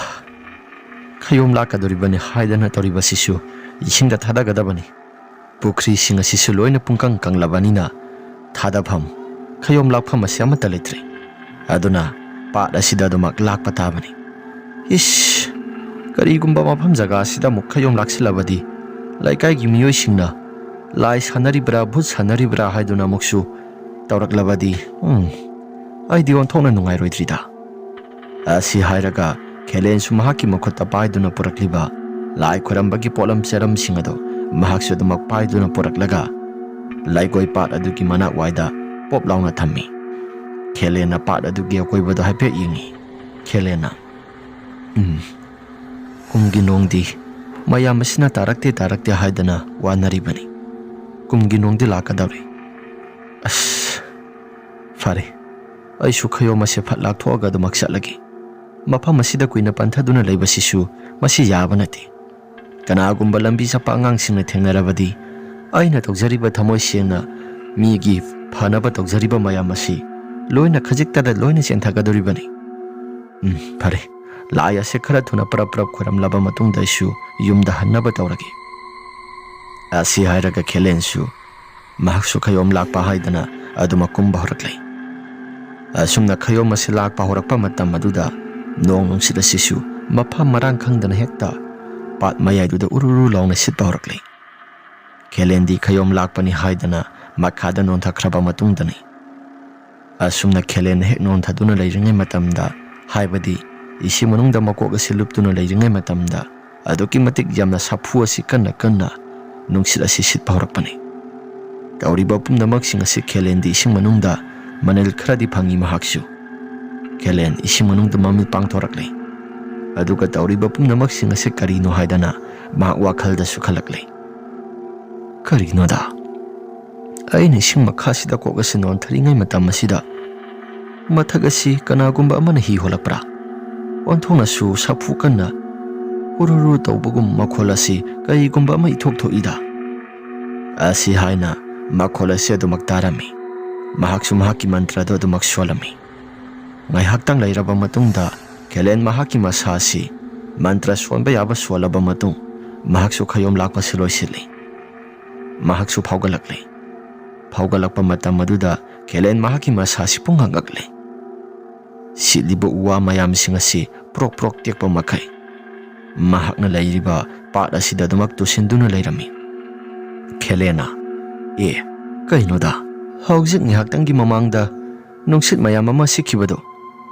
ꯈꯌꯣꯝ ꯂꯥꯛꯀꯗꯧꯔꯤꯕꯅꯤ ꯍꯥꯏꯗꯅ ꯇꯧꯔꯤꯕꯁꯤꯁꯨ ꯏꯁꯤꯡꯗ ꯊꯥꯗꯒꯗꯕꯅꯤ꯫ ꯄꯨꯈ꯭ꯔꯤꯁꯤꯡ ꯑꯁꯤꯁꯨ ꯂꯣꯏꯅ ꯄꯨꯡꯀꯪ ꯀꯪꯂꯕꯅꯤꯅ ꯊꯥꯗꯐꯝ, ꯈꯌꯣꯝ ꯂꯥꯛꯐꯝ ꯑꯁꯤ ꯑꯃꯠꯇ ꯂꯩꯇ꯭ꯔꯦ꯫ ꯑꯗꯨꯅ ꯄꯥꯠ ꯑꯁꯤꯗ ꯑꯗꯨꯃꯛ ꯂꯥꯛꯄ ꯇꯥꯕꯅꯤ꯫ ꯏꯁ, ꯀꯔꯤꯒꯨꯝꯕ ꯃꯐꯝ ꯖꯒꯥ ꯑꯁꯤꯗ ꯑꯃꯨꯛ ꯈꯌꯣꯝ ꯂꯥꯛꯁꯤꯜꯂꯕꯗꯤ ꯂꯩꯀꯥꯏꯒꯤ ꯃꯤꯑꯣꯏꯁꯤꯡꯅ ꯂꯥꯏ ꯁꯥꯟꯅꯔꯤꯕ꯭ꯔꯥ, ꯚꯨꯠ ꯁꯥꯟꯅꯔꯤꯕ꯭ꯔꯥ ꯍꯥꯏꯗꯨꯅ ꯑꯃꯨꯛꯁꯨ ꯇꯧꯔꯛꯂꯕꯗꯤ, ꯎꯝ, ꯑꯩꯗꯤ ꯑꯣꯟꯊꯣꯛꯅ ꯅꯨꯡꯉꯥꯏꯔꯣꯏꯗ꯭ꯔꯤꯗ"꯫ ꯑꯁꯤ ꯍꯥꯏꯔꯒ ꯈꯦꯂꯦꯟꯁꯨ ꯃꯍꯥꯛꯀꯤ ꯃꯈꯨꯠꯇ ꯄꯥꯏꯗꯨꯅ ꯄꯨꯔꯛꯂꯤꯕ ꯂꯥꯏ ꯈꯣꯏꯔꯝꯕꯒꯤ ꯄꯣꯠꯂꯝ ꯆꯦꯔꯝꯁꯤꯡ ꯑꯗꯨ ꯃꯍꯥꯛꯁꯨ ꯑꯗꯨꯃꯛ ꯄꯥꯏꯗꯨꯅ ꯄꯨꯔꯛꯂꯒ ꯂꯩꯒꯣꯏ ꯄꯥꯠ ꯑꯗꯨꯒꯤ ꯃꯅꯥꯛ ꯋꯥꯏꯗ ꯄꯣꯞ ꯂꯥꯎꯅ ꯊꯝꯃꯤ꯫ ꯈꯦꯂꯦꯟꯅ ꯄꯥꯠ ꯑꯗꯨꯒꯤ ꯑꯀꯣꯏꯕꯗ ꯍꯥꯏꯐꯦꯠ ꯌꯦꯡꯉꯤ꯫ ꯈꯦꯂꯦꯟꯅ, "ꯎꯝ, ꯀꯨꯝꯒꯤ ꯅꯣꯡꯗꯤ ꯃꯌꯥꯝ ꯑꯁꯤꯅ ꯇꯥꯔꯛꯇꯦ ꯇꯥꯔꯛꯇꯦ ꯍꯥꯏꯗꯅ ꯋꯥꯅꯔꯤꯕꯅꯤ꯫ ꯀꯨꯝꯒꯤ ꯅꯣꯡꯗꯤ ꯂꯥꯛꯀꯗꯧꯔꯦ꯫ ꯑꯁ, ꯐꯔꯦ, ꯑꯩꯁꯨ ꯈꯌꯣꯝ ꯑꯁꯦ ꯐꯠ ꯂꯥꯛꯊꯣꯛꯑꯒ ꯑꯗꯨꯃꯛ ꯆꯠꯂꯒꯦ꯫ ꯃꯐꯝ ꯑꯁꯤꯗ ꯀꯨꯏꯅ ꯄꯟꯊꯗꯨꯅ ꯂꯩꯕꯁꯤꯁꯨ ꯃꯁꯤ ꯌꯥꯕ ꯅꯠꯇꯦ꯫ ꯀꯅꯥꯒꯨꯝꯕ ꯂꯝꯕꯤ ꯆꯠꯄ ꯑꯉꯥꯡꯁꯤꯡꯅ ꯊꯦꯡꯅꯔꯕꯗꯤ ꯑꯩꯅ ꯇꯧꯖꯔꯤꯕ ꯊꯃꯣꯏ ꯁꯦꯡꯅ ꯃꯤꯒꯤ ꯐꯅꯕ ꯇꯧꯖꯔꯤꯕ ꯃꯌꯥꯝ ꯑꯁꯤ ꯂꯣꯏꯅ ꯈꯖꯤꯛꯇꯗ ꯂꯣꯏꯅ ꯆꯦꯟꯊꯒꯗꯧꯔꯤꯕꯅꯤ꯫ ꯎꯝ, ꯐꯔꯦ, ꯂꯥꯏ ꯑꯁꯦ ꯈꯔ ꯊꯨꯅ ꯄ꯭ꯔꯞ ꯄ꯭ꯔꯞ ꯈꯣꯏꯔꯝꯂꯕ ꯃꯇꯨꯡꯗ ꯑꯩꯁꯨ ꯌꯨꯝꯗ ꯍꯟꯅꯕ ꯇꯧꯔꯒꯦ"꯫ ꯑꯁꯤ ꯍꯥꯏꯔꯒ ꯈꯦꯂꯦꯟꯁꯨ ꯃꯍꯥꯛꯁꯨ ꯈꯌꯣꯝ ꯂꯥꯛꯄ ꯍꯥꯏꯗꯅ ꯑꯗꯨꯃꯛ ꯀꯨꯝꯕ ꯍꯧꯔꯛꯂꯦ꯫ ꯑꯁꯨꯝꯅ ꯈꯌꯣꯝ ꯑꯁꯤ ꯂꯥꯛꯄ ꯍꯧꯔꯛꯄ ꯃꯇꯝ ꯑꯗꯨꯗ ꯅꯣꯡ ꯅꯨꯡꯁꯤꯠ ꯑꯁꯤꯁꯨ ꯃꯐꯝ ꯃꯔꯥꯡ ꯈꯪꯗꯅ ꯍꯦꯛꯇ ꯄꯥꯠ ꯃꯌꯥꯏꯗꯨꯗ ꯎꯔꯨ ꯎꯔꯨ ꯂꯥꯎꯅ ꯁꯤꯠꯄ ꯍꯧꯔꯛꯂꯦ꯫ ꯈꯦꯂꯦꯟꯗꯤ ꯈꯌꯣꯝ ꯂꯥꯛꯄꯅꯤ ꯍꯥꯏꯗꯅ ꯃꯈꯥꯗ ꯅꯣꯟꯊꯈ꯭ꯔꯕ ꯃꯇꯨꯡꯗꯅꯤ꯫ ꯑꯁꯨꯝꯅ ꯈꯦꯂꯦꯟꯅ ꯍꯦꯛ ꯅꯣꯟꯊꯗꯨꯅ ꯂꯩꯔꯤꯉꯩ ꯃꯇꯝꯗ, ꯍꯥꯏꯕꯗꯤ ꯏꯁꯤꯡ ꯃꯅꯨꯡꯗ ꯃꯀꯣꯛ ꯑꯁꯤ ꯂꯨꯞꯇꯨꯅ ꯂꯩꯔꯤꯉꯩ ꯃꯇꯝꯗ, ꯑꯗꯨꯛꯀꯤ ꯃꯇꯤꯛ ꯌꯥꯝꯅ ꯁꯥꯐꯨ ꯑꯁꯤ ꯀꯟꯅ ꯀꯟꯅ ꯅꯨꯡꯁꯤꯠ ꯑꯁꯤ ꯁꯤꯠꯄ ꯍꯧꯔꯛꯄꯅꯤ꯫ ꯇꯧꯔꯤꯕ ꯄꯨꯝꯅꯃꯛꯁꯤꯡ ꯑꯁꯤ ꯈꯦꯂꯦꯟꯗꯤ ꯏꯁꯤꯡ ꯃꯅꯨꯡꯗ ꯃꯅꯤꯜ ꯈꯔꯗꯤ ꯐꯪꯏ ꯃꯍꯥꯛꯁꯨ꯫ ꯈꯦꯂꯦꯟ ꯏꯁꯤꯡ ꯃꯅꯨꯡꯗ ꯃꯃꯤꯠ ꯄꯥꯡꯊꯣꯔꯛꯂꯦ꯫ ꯑꯗꯨꯒ ꯇꯧꯔꯤꯕ ꯄꯨꯝꯅꯃꯛꯁꯤꯡ ꯑꯁꯤ ꯀꯔꯤꯅꯣ ꯍꯥꯏꯗꯅ ꯃꯍꯥꯛ ꯋꯥꯈꯜꯗꯁꯨ ꯈꯜꯂꯛꯂꯦ꯫ "ꯀꯔꯤꯅꯣꯗ? ꯑꯩꯅ ꯏꯁꯤꯡ ꯃꯈꯥꯁꯤꯗ ꯀꯣꯛ ꯑꯁꯤ ꯅꯣꯟꯊꯔꯤꯉꯩ ꯃꯇꯝ ꯑꯁꯤꯗ ꯃꯊꯛ ꯑꯁꯤ ꯀꯅꯥꯒꯨꯝꯕ ꯑꯃꯅ ꯍꯤ ꯍꯣꯜꯂꯛꯄ꯭ꯔꯥ? ꯑꯣꯟꯊꯣꯛꯅꯁꯨ ꯁꯥꯐꯨ ꯀꯟꯅ ꯍꯨꯔꯨ ꯍꯨꯔꯨ ꯇꯧꯕꯒꯨꯝ ꯃꯈꯣꯜ ꯑꯁꯤ ꯀꯔꯤꯒꯨꯝꯕ ꯑꯃ ꯏꯊꯣꯛ ꯊꯣꯛꯏꯗ꯫ ꯑꯁꯤ ꯍꯥꯏꯅ ꯃꯈꯣꯜ ꯑꯁꯤ ꯑꯗꯨꯃꯛ ꯇꯥꯔꯝꯃꯤ꯫ ꯃꯍꯥꯛꯁꯨ ꯃꯍꯥꯛꯀꯤ ꯃꯟꯇ꯭ꯔꯗꯨ ꯑꯗꯨꯃꯛ ꯁꯣꯜꯂꯝꯃꯤ꯫ ꯉꯥꯏꯍꯥꯛꯇꯪ ꯂꯩꯔꯕ ꯃꯇꯨꯡꯗ ꯈꯦꯂꯦꯟ ꯃꯍꯥꯛꯀꯤ ꯃꯁꯥ ꯑꯁꯤ ꯃꯟꯇ꯭ꯔ ꯁꯣꯟꯕ ꯌꯥꯕ ꯁꯣꯜꯂꯕ ꯃꯇꯨꯡ ꯃꯍꯥꯛꯁꯨ ꯈꯌꯣꯝ ꯂꯥꯛꯄꯁꯤ ꯂꯣꯏꯁꯤꯜꯂꯤ꯫ ꯃꯍꯥꯛꯁꯨ ꯐꯥꯎꯒꯠꯂꯛꯂꯤ꯫ ꯐꯥꯎꯒꯠꯂꯛꯄ ꯃꯇꯝ ꯑꯗꯨꯗ ꯈꯦꯂꯦꯟ ꯃꯍꯥꯛꯀꯤ ꯃꯁꯥ ꯑꯁꯤ ꯄꯨꯡꯉꯛ ꯉꯛꯂꯤ꯫ ꯁꯤꯠꯂꯤꯕ ꯎ ꯋꯥ ꯃꯌꯥꯝꯁꯤꯡ ꯑꯁꯤ ꯄ꯭ꯔꯣꯛ ꯄ꯭ꯔꯣꯛ ꯇꯦꯛꯄ ꯃꯈꯩ ꯃꯍꯥꯛꯅ ꯂꯩꯔꯤꯕ ꯄꯥꯠ ꯑꯁꯤꯗ ꯑꯗꯨꯃꯛ ꯇꯨꯁꯤꯟꯗꯨꯅ ꯂꯩꯔꯝꯃꯤ꯫ ꯈꯦꯂꯦꯟꯅ, "ꯑꯦ, ꯀꯩꯅꯣꯗ, ꯍꯧꯖꯤꯛ ꯉꯥꯏꯍꯥꯛꯇꯪꯒꯤ ꯃꯃꯥꯡꯗ ꯅꯨꯡꯁꯤꯠ ꯃꯌꯥꯝ ꯑꯃ ꯁꯤꯠꯈꯤꯕꯗꯨ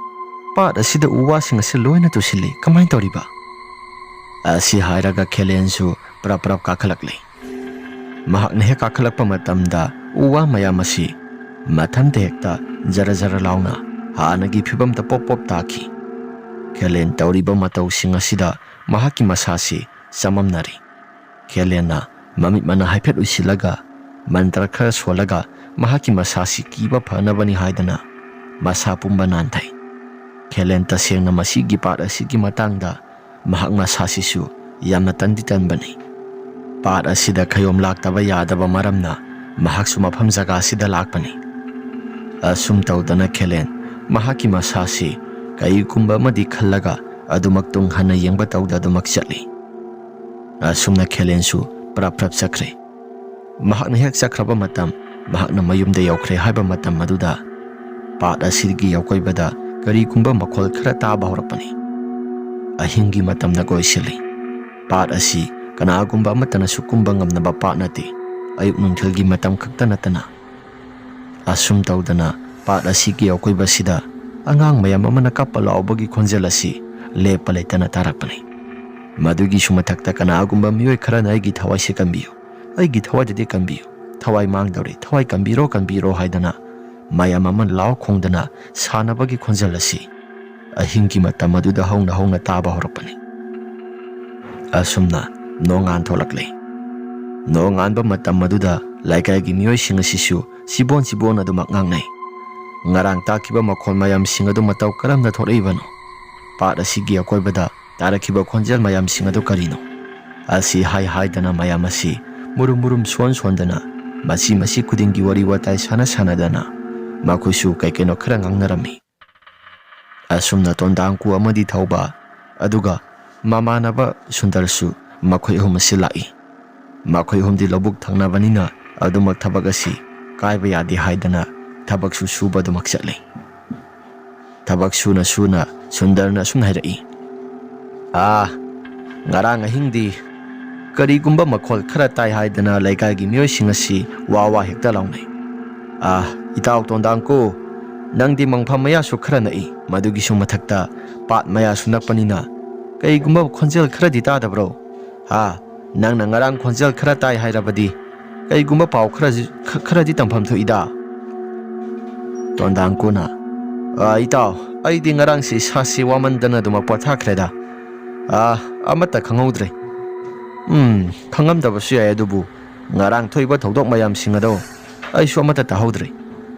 ꯄꯥꯠ ꯑꯁꯤꯗ ꯎ ꯋꯥꯁꯤꯡ ꯑꯁꯤ ꯂꯣꯏꯅ ꯇꯨꯁꯤꯜꯂꯤ, ꯀꯃꯥꯏꯅ ꯇꯧꯔꯤꯕ?" ꯑꯁꯤ ꯍꯥꯏꯔꯒ ꯈꯦꯂꯦꯟꯁꯨ ꯄ꯭ꯔꯞ ꯄ꯭ꯔꯞ ꯀꯥꯈꯠꯂꯛꯂꯤ꯫ ꯃꯍꯥꯛꯅ ꯍꯦꯛ ꯀꯥꯈꯠꯂꯛꯄ ꯃꯇꯝꯗ ꯎ ꯋꯥ ꯃꯌꯥꯝ ꯑꯁꯤ ꯃꯊꯟꯇ ꯍꯦꯛꯇ ꯖꯔ ꯖꯔ ꯂꯥꯎꯅ ꯍꯥꯟꯅꯒꯤ ꯐꯤꯕꯝꯗ ꯄꯣꯞ ꯄꯣꯞ ꯇꯥꯈꯤ꯫ ꯈꯦꯂꯦꯟ ꯇꯧꯔꯤꯕ ꯃꯇꯧꯁꯤꯡ ꯑꯁꯤꯗ ꯃꯍꯥꯛꯀꯤ ꯃꯁꯥꯁꯤ ꯆꯃꯝꯅꯔꯤ꯫ ꯈꯦꯂꯦꯟꯅ ꯃꯃꯤꯠ ꯃꯅꯥ ꯍꯥꯏꯐꯦꯠ ꯎꯏꯁꯤꯜꯂꯒ ꯃꯟꯇ꯭ꯔ ꯈꯔ ꯁꯣꯜꯂꯒ ꯃꯍꯥꯛꯀꯤ ꯃꯁꯥꯁꯤ ꯀꯤꯕ ꯐꯅꯕꯅꯤ ꯍꯥꯏꯗꯅ ꯃꯁꯥ ꯄꯨꯝꯕ ꯅꯥꯟꯊꯩ꯫ ꯈꯦꯂꯦꯟ ꯇꯁꯦꯡꯅ ꯃꯁꯤꯒꯤ ꯄꯥꯠ ꯑꯁꯤꯒꯤ ꯃꯇꯥꯡꯗ ꯃꯍꯥꯛ ꯃꯁꯥꯁꯤꯁꯨ ꯌꯥꯝꯅ ꯇꯟꯗꯤ ꯇꯟꯕꯅꯤ꯫ ꯄꯥꯠ ꯑꯁꯤꯗ ꯈꯌꯣꯝ ꯂꯥꯛꯇꯕ ꯌꯥꯗꯕ ꯃꯔꯝꯅ ꯃꯍꯥꯛꯁꯨ ꯃꯐꯝ ꯖꯒꯥ ꯑꯁꯤꯗ ꯂꯥꯛꯄꯅꯤ꯫ ꯑꯁꯨꯝ ꯇꯧꯗꯅ ꯈꯦꯂꯦꯟ ꯃꯍꯥꯛꯀꯤ ꯃꯁꯥꯁꯤ ꯀꯔꯤꯒꯨꯝꯕ ꯑꯃꯗꯤ ꯈꯜꯂꯒ ꯑꯗꯨꯃꯛ ꯇꯨꯡ ꯍꯟꯅ ꯌꯦꯡꯕ ꯇꯧꯗ ꯑꯗꯨꯃꯛ ꯆꯠꯂꯤ꯫ ꯑꯁꯨꯝꯅ ꯈꯦꯂꯦꯟꯁꯨ ꯄ꯭ꯔꯞ ꯄ꯭ꯔꯞ ꯆꯠꯈ꯭ꯔꯦ꯫ ꯃꯍꯥꯛꯅ ꯍꯦꯛ ꯆꯠꯈ꯭ꯔꯕ ꯃꯇꯝ, ꯃꯍꯥꯛꯅ ꯃꯌꯨꯝꯗ ꯌꯧꯈ꯭ꯔꯦ ꯍꯥꯏꯕ ꯃꯇꯝ ꯑꯗꯨꯗ ꯄꯥꯠ ꯑꯁꯤꯒꯤ ꯑꯀꯣꯏꯕꯗ ꯀꯔꯤꯒꯨꯝꯕ ꯃꯈꯣꯜ ꯈꯔ ꯇꯥꯕ ꯍꯧꯔꯛꯄꯅꯤ꯫ ꯑꯍꯤꯡꯒꯤ ꯃꯇꯝꯅ ꯀꯣꯏꯁꯤꯜꯂꯤ꯫ ꯄꯥꯠ ꯑꯁꯤ ꯀꯅꯥꯒꯨꯝꯕ ꯑꯃꯠꯇꯅꯁꯨ ꯀꯨꯝꯕ ꯉꯝꯅꯕ ꯄꯥꯠ ꯅꯠꯇꯦ꯫ ꯑꯌꯨꯛ ꯅꯨꯡꯊꯤꯜꯒꯤ ꯃꯇꯝ ꯈꯛꯇ ꯅꯠꯇꯅ꯫ ꯑꯁꯨꯝ ꯇꯧꯗꯅ ꯄꯥꯠ ꯑꯁꯤꯒꯤ ꯑꯀꯣꯏꯕꯁꯤꯗ ꯑꯉꯥꯡ ꯃꯌꯥꯝ ꯑꯃꯅ ꯀꯞꯄ ꯂꯥꯎꯕꯒꯤ ꯈꯣꯟꯖꯦꯜ ꯑꯁꯤ ꯂꯦꯞꯄ ꯂꯩꯇꯅ ꯇꯥꯔꯛꯄꯅꯤ꯫ ꯃꯗꯨꯒꯤꯁꯨ ꯃꯊꯛꯇ ꯀꯅꯥꯒꯨꯝꯕ ꯃꯤꯑꯣꯏ ꯈꯔꯅ "ꯑꯩꯒꯤ ꯊꯋꯥꯏꯁꯦ ꯀꯟꯕꯤꯌꯨ, ꯑꯩꯒꯤ ꯊꯋꯥꯏꯗꯨꯗꯤ ꯀꯟꯕꯤꯌꯨ, ꯊꯋꯥꯏ ꯃꯥꯡꯗꯧꯔꯦ, ꯊꯋꯥꯏ ꯀꯟꯕꯤꯔꯣ, ꯀꯟꯕꯤꯔꯣ" ꯍꯥꯏꯗꯅ ꯃꯌꯥꯝ ꯑꯃ ꯂꯥꯎ ꯈꯣꯡꯗꯅ ꯁꯥꯟꯅꯕꯒꯤ ꯈꯣꯟꯖꯦꯜ ꯑꯁꯤ ꯑꯍꯤꯡꯒꯤ ꯃꯇꯝ ꯑꯗꯨꯗ ꯍꯧꯅ ꯍꯧꯅ ꯇꯥꯕ ꯍꯧꯔꯛꯄꯅꯤ꯫ ꯑꯁꯨꯝꯅ ꯅꯣꯡꯉꯥꯟ ꯊꯣꯛꯂꯛꯂꯦ꯫ ꯅꯣꯡꯉꯥꯟꯕ ꯃꯇꯝ ꯑꯗꯨꯗ ꯂꯩꯀꯥꯏꯒꯤ ꯃꯤꯑꯣꯏꯁꯤꯡ ꯑꯁꯤꯁꯨ ꯆꯤꯕꯣꯟ ꯆꯤꯕꯣꯟ ꯑꯗꯨꯃꯛ ꯉꯥꯡꯅꯩ꯫ ꯉꯔꯥꯡ ꯇꯥꯈꯤꯕ ꯃꯈꯣꯜ ꯃꯌꯥꯝꯁꯤꯡ ꯑꯗꯨ ꯃꯇꯧ ꯀꯔꯝꯅ ꯊꯣꯛꯂꯛꯏꯕꯅꯣ? ꯄꯥꯠ ꯑꯁꯤꯒꯤ ꯑꯀꯣꯏꯕꯗ ꯇꯥꯔꯛꯈꯤꯕ ꯈꯣꯟꯖꯦꯜ ꯃꯌꯥꯝꯁꯤꯡ ꯑꯗꯨ ꯀꯔꯤꯅꯣ? ꯑꯁꯤ ꯍꯥꯏ ꯍꯥꯏꯗꯅ ꯃꯌꯥꯝ ꯑꯁꯤ ꯃꯨꯔꯨꯝ ꯃꯨꯔꯨꯝ ꯁꯣꯟ ꯁꯣꯟꯗꯅ, ꯃꯆꯤ ꯃꯆꯤ ꯈꯨꯗꯤꯡꯒꯤ ꯋꯥꯔꯤ ꯋꯥꯇꯥꯏ ꯁꯥꯟꯅ ꯁꯥꯟꯅꯗꯅ ꯃꯈꯣꯏꯁꯨ ꯀꯩ ꯀꯩꯅꯣ ꯈꯔ ꯉꯥꯡꯅꯔꯝꯃꯤ꯫ ꯑꯁꯨꯝꯅ ꯇꯣꯟꯗꯥꯡꯀꯨ ꯑꯃꯗꯤ ꯊꯧꯕ, ꯑꯗꯨꯒ ꯃꯃꯥꯟꯅꯕ ꯁꯨꯟꯗꯔꯁꯨ ꯃꯈꯣꯏ ꯑꯍꯨꯝ ꯑꯁꯤ ꯂꯥꯛꯏ꯫ ꯃꯈꯣꯏ ꯑꯍꯨꯝꯗꯤ ꯂꯧꯕꯨꯛ ꯊꯪꯅꯕꯅꯤꯅ ꯑꯗꯨꯃꯛ ꯊꯕꯛ ꯑꯁꯤ ꯀꯥꯏꯕ ꯌꯥꯗꯦ ꯍꯥꯏꯗꯅ ꯊꯕꯛꯁꯨ ꯁꯨꯕ ꯑꯗꯨꯃꯛ ꯆꯠꯂꯤ꯫ ꯊꯕꯛ ꯁꯨꯅ ꯁꯨꯅ ꯁꯨꯟꯗꯔꯅ ꯑꯁꯨꯝꯅ ꯍꯥꯏꯔꯛꯏ, "ꯑꯥ, ꯉꯔꯥꯡ ꯑꯍꯤꯡꯗꯤ ꯀꯔꯤꯒꯨꯝꯕ ꯃꯈꯣꯜ ꯈꯔ ꯇꯥꯏ ꯍꯥꯏꯗꯅ ꯂꯩꯀꯥꯏꯒꯤ ꯃꯤꯑꯣꯏꯁꯤꯡ ꯑꯁꯤ ꯋꯥ ꯋꯥ ꯍꯦꯛꯇ ꯂꯥꯎꯅꯩ꯫ ꯑꯥ, ꯏꯇꯥꯎ ꯇꯣꯟꯗꯥꯡꯀꯨ, ꯅꯪꯗꯤ ꯃꯪꯐꯝ ꯃꯌꯥꯁꯨ ꯈꯔ ꯅꯛꯏ, ꯃꯗꯨꯒꯤꯁꯨ ꯃꯊꯛꯇ ꯄꯥꯠ ꯃꯌꯥꯁꯨ ꯅꯛꯄꯅꯤꯅ ꯀꯩꯒꯨꯝꯕ ꯈꯣꯟꯖꯦꯜ ꯈꯔꯗꯤ ꯇꯥꯗꯕ꯭ꯔꯣ? ꯍꯥ? ꯅꯪꯅ ꯉꯔꯥꯡ ꯈꯣꯟꯖꯦꯜ ꯈꯔ ꯇꯥꯏ ꯍꯥꯏꯔꯕꯗꯤ ꯀꯩꯒꯨꯝꯕ ꯄꯥꯎ ꯈꯔ, ꯈ-, ꯈꯔꯗꯤ ꯇꯝꯐꯝ ꯊꯣꯛꯏꯗ꯫" ꯇꯣꯟꯗꯥꯡꯀꯨꯅ, "ꯑ, ꯏꯇꯥꯎ, ꯑꯩꯗꯤ ꯉꯔꯥꯡꯁꯤ ꯏꯁꯥꯁꯤ ꯋꯥꯃꯟꯗꯅ ꯑꯗꯨꯃꯛ ꯄꯣꯊꯥꯈ꯭ꯔꯦꯗ꯫ ꯑ, ꯑꯃꯠꯇ ꯈꯪꯍꯧꯗ꯭ꯔꯦ꯫" "ꯎꯝ, ꯈꯪꯉꯝꯗꯕꯁꯨ ꯌꯥꯏ, ꯑꯗꯨꯕꯨ ꯉꯔꯥꯡ ꯊꯣꯛꯏꯕ ꯊꯧꯗꯣꯛ ꯃꯌꯥꯝꯁꯤꯡ ꯑꯗꯣ ꯑꯩꯁꯨ ꯑꯃꯠꯇ ꯇꯥꯍꯧꯗ꯭ꯔꯦ꯫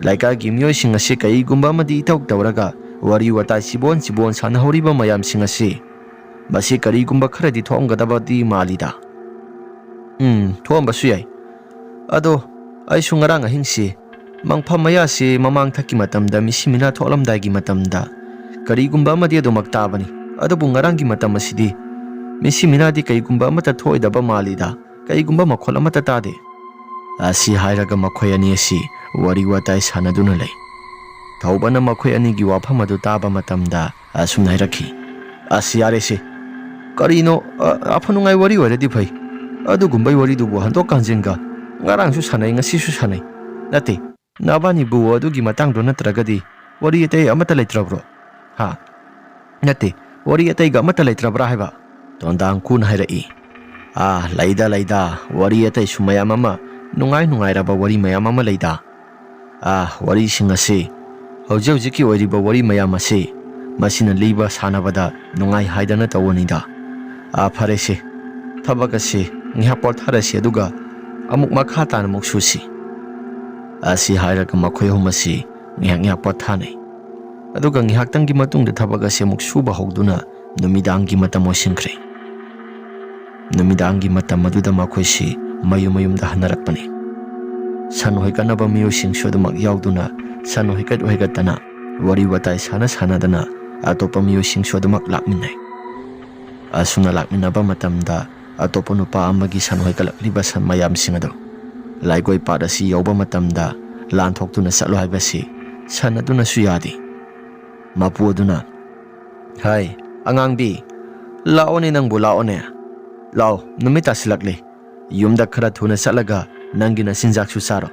ꯂꯩꯀꯥꯏꯒꯤ ꯃꯤꯑꯣꯏꯁꯤꯡ ꯑꯁꯤ ꯀꯔꯤꯒꯨꯝꯕ ꯑꯃꯗꯤ ꯏꯇꯧ ꯇꯧꯔꯒ ꯋꯥꯔꯤ ꯋꯥꯇꯥꯏ ꯆꯤꯕꯣꯟ ꯆꯤꯕꯣꯟ ꯁꯥꯟꯅꯍꯧꯔꯤꯕ ꯃꯌꯥꯝꯁꯤꯡ ꯑꯁꯤ, ꯃꯁꯤ ꯀꯔꯤꯒꯨꯝꯕ ꯈꯔꯗꯤ ꯊꯣꯛꯑꯝꯒꯗꯕꯗꯤ ꯃꯥꯜꯂꯤꯗ꯫" "ꯎꯝ, ꯊꯣꯛꯑꯝꯕꯁꯨ ꯌꯥꯏ꯫ ꯑꯗꯣ ꯑꯩꯁꯨ ꯉꯔꯥꯡ ꯑꯍꯤꯡꯁꯤ ꯃꯪꯐꯝ ꯃꯌꯥꯁꯤ ꯃꯃꯥꯡ ꯊꯛꯀꯤ ꯃꯇꯝꯗ ꯃꯤꯁꯤ ꯃꯤꯅꯥ ꯊꯣꯛꯂꯝꯗꯥꯏꯒꯤ ꯃꯇꯝꯗ ꯀꯔꯤꯒꯨꯝꯕ ꯑꯃꯗꯤ ꯑꯗꯨꯃꯛ ꯇꯥꯕꯅꯤ꯫ ꯑꯗꯨꯕꯨ ꯉꯔꯥꯡꯒꯤ ꯃꯇꯝ ꯑꯁꯤꯗꯤ ꯃꯤꯁꯤ ꯃꯤꯅꯥꯗꯤ ꯀꯔꯤꯒꯨꯝꯕ ꯑꯃꯠꯇ ꯊꯣꯛꯑꯣꯏꯗꯕ ꯃꯥꯜꯂꯤꯗ, ꯀꯔꯤꯒꯨꯝꯕ ꯃꯈꯣꯜ ꯑꯃꯠꯇ ꯇꯥꯗꯦ꯫" ꯑꯁꯤ ꯍꯥꯏꯔꯒ ꯃꯈꯣꯏ ꯑꯅꯤ ꯑꯁꯤ ꯋꯥꯔꯤ ꯋꯥꯇꯥꯏ ꯁꯥꯟꯅꯗꯨꯅ ꯂꯩ꯫ ꯊꯧꯕꯅ ꯃꯈꯣꯏ ꯑꯅꯤꯒꯤ ꯋꯥꯐꯝ ꯑꯗꯨ ꯇꯥꯕ ꯃꯇꯝꯗ ꯑꯁꯨꯝꯅ ꯍꯥꯏꯔꯛꯈꯤ, "ꯑꯁ, ꯌꯥꯔꯦꯁꯦ꯫ ꯀꯔꯤꯅꯣ, ꯑ, ꯑꯐ ꯅꯨꯡꯉꯥꯏ ꯋꯥꯔꯤ ꯑꯣꯏꯔꯗꯤ ꯐꯩ꯫ ꯑꯗꯨꯒꯨꯝꯕꯩ ꯋꯥꯔꯤꯗꯨꯕꯨ ꯍꯟꯗꯣꯛꯀ ꯍꯟꯖꯤꯟꯒ ꯉꯔꯥꯡꯁꯨ ꯁꯥꯟꯅꯩ, ꯉꯁꯤꯁꯨ ꯁꯥꯟꯅꯩ꯫ ꯅꯠꯇꯦ, ꯅꯕꯥꯅꯤꯕꯨ ꯑꯗꯨꯒꯤ ꯃꯇꯥꯡꯗꯣ ꯅꯠꯇ꯭ꯔꯒꯗꯤ ꯋꯥꯔꯤ ꯑꯇꯩ ꯑꯃꯠꯇ ꯂꯩꯇ꯭ꯔꯕ꯭ꯔꯣ? ꯍꯥ? ꯅꯠꯇꯦ, ꯋꯥꯔꯤ ꯑꯇꯩꯒ ꯑꯃꯠꯇ ꯂꯩꯇ꯭ꯔꯕ꯭ꯔꯥ ꯍꯥꯏꯕ?" ꯇꯣꯟꯗꯥꯡꯀꯨꯅ ꯍꯥꯏꯔꯛꯏ꯫ "ꯑꯥ, ꯂꯩꯗ, ꯂꯩꯗ꯫ ꯋꯥꯔꯤ ꯑꯇꯩꯁꯨ ꯃꯌꯥꯝ ꯑꯃ, ꯅꯨꯡꯉꯥꯏ ꯅꯨꯡꯉꯥꯏꯔꯕ ꯋꯥꯔꯤ ꯃꯌꯥꯝ ꯑꯃ ꯂꯩꯗ꯫ ꯑꯥ, ꯋꯥꯔꯤꯁꯤꯡ ꯑꯁꯤ, ꯍꯧꯖꯤꯛ ꯍꯧꯖꯤꯛꯀꯤ ꯑꯣꯏꯔꯤꯕ ꯋꯥꯔꯤ ꯃꯌꯥꯝ ꯑꯁꯤ, ꯃꯁꯤꯅ ꯂꯤꯕ ꯁꯥꯟꯅꯕꯗ ꯅꯨꯡꯉꯥꯏ ꯍꯥꯏꯗꯅ ꯇꯧꯕꯅꯤꯗ꯫ ꯑꯥ, ꯐꯔꯦꯁꯦ, ꯊꯕꯛ ꯑꯁꯤ ꯉꯥꯏꯍꯥꯛ ꯄꯣꯊꯥꯔꯁꯤ, ꯑꯗꯨꯒ ꯑꯃꯨꯛ ꯃꯈꯥ ꯇꯥꯅ ꯑꯃꯨꯛ ꯁꯨꯁꯤ꯫ ꯑꯁꯤ ꯍꯥꯏꯔꯒ ꯃꯈꯣꯏ ꯑꯍꯨꯝ ꯑꯁꯤ ꯉꯥꯏꯍꯥꯛ ꯉꯥꯏꯍꯥꯛ ꯄꯣꯊꯥꯅꯩ꯫ ꯑꯗꯨꯒ ꯉꯥꯏꯍꯥꯛꯇꯪꯒꯤ ꯃꯇꯨꯡꯗ ꯊꯕꯛ ꯑꯁꯤ ꯑꯃꯨꯛ ꯁꯨꯕ ꯍꯧꯗꯨꯅ ꯅꯨꯃꯤꯗꯥꯡꯒꯤ ꯃꯇꯝ ꯑꯣꯏꯁꯤꯟꯈ꯭ꯔꯦ꯫ ꯅꯨꯃꯤꯗꯥꯡꯒꯤ ꯃꯇꯝ ꯑꯗꯨꯗ ꯃꯈꯣꯏꯁꯤ ꯃꯌꯨꯝ ꯃꯌꯨꯝꯗ ꯍꯟꯅꯔꯛꯄꯅꯤ꯫ ꯁꯟ ꯍꯣꯏꯀꯠꯅꯕ ꯃꯤꯑꯣꯏꯁꯤꯡꯁꯨ ꯑꯗꯨꯃꯛ ꯌꯥꯎꯗꯨꯅ ꯁꯟ ꯍꯣꯏꯀꯠ ꯍꯣꯏꯀꯠꯇꯅ ꯋꯥꯔꯤ ꯋꯥꯇꯥꯏ ꯁꯥꯟꯅ ꯁꯥꯟꯅꯗꯅ ꯑꯇꯣꯞꯄ ꯃꯤꯑꯣꯏꯁꯤꯡꯁꯨ ꯑꯗꯨꯃꯛ ꯂꯥꯛꯃꯤꯟꯅꯩ꯫ ꯑꯁꯨꯝꯅ ꯂꯥꯛꯃꯤꯟꯅꯕ ꯃꯇꯝꯗ ꯑꯇꯣꯞꯄ ꯅꯨꯄꯥ ꯑꯃꯒꯤ ꯁꯟ ꯍꯣꯏꯀꯠꯂꯛꯂꯤꯕ ꯁꯟ ꯃꯌꯥꯝꯁꯤꯡ ꯑꯗꯨ ꯂꯥꯏꯒꯣꯏ ꯄꯥꯠ ꯑꯁꯤ ꯌꯧꯕ ꯃꯇꯝꯗ ꯂꯥꯟꯊꯣꯛꯇꯨꯅ ꯆꯠꯂꯣ ꯍꯥꯏꯕꯁꯤ ꯁꯟ ꯑꯗꯨꯅꯁꯨ ꯌꯥꯗꯦ꯫ ꯃꯄꯨ ꯑꯗꯨꯅ, "ꯍꯥꯏ, ꯑꯉꯥꯡꯕꯤ, ꯂꯥꯛꯑꯣꯅꯦ ꯅꯪꯕꯨ, ꯂꯥꯛꯑꯣꯅꯦ꯫ ꯂꯥꯛꯑꯣ, ꯅꯨꯃꯤꯠ ꯇꯥꯁꯤꯜꯂꯛꯂꯦ꯫ ꯌꯨꯝꯗ ꯈꯔ ꯊꯨꯅ ꯆꯠꯂꯒ ꯅꯪꯒꯤ ꯅꯆꯤꯟꯖꯥꯛꯁꯨ ꯆꯥꯔꯣ꯫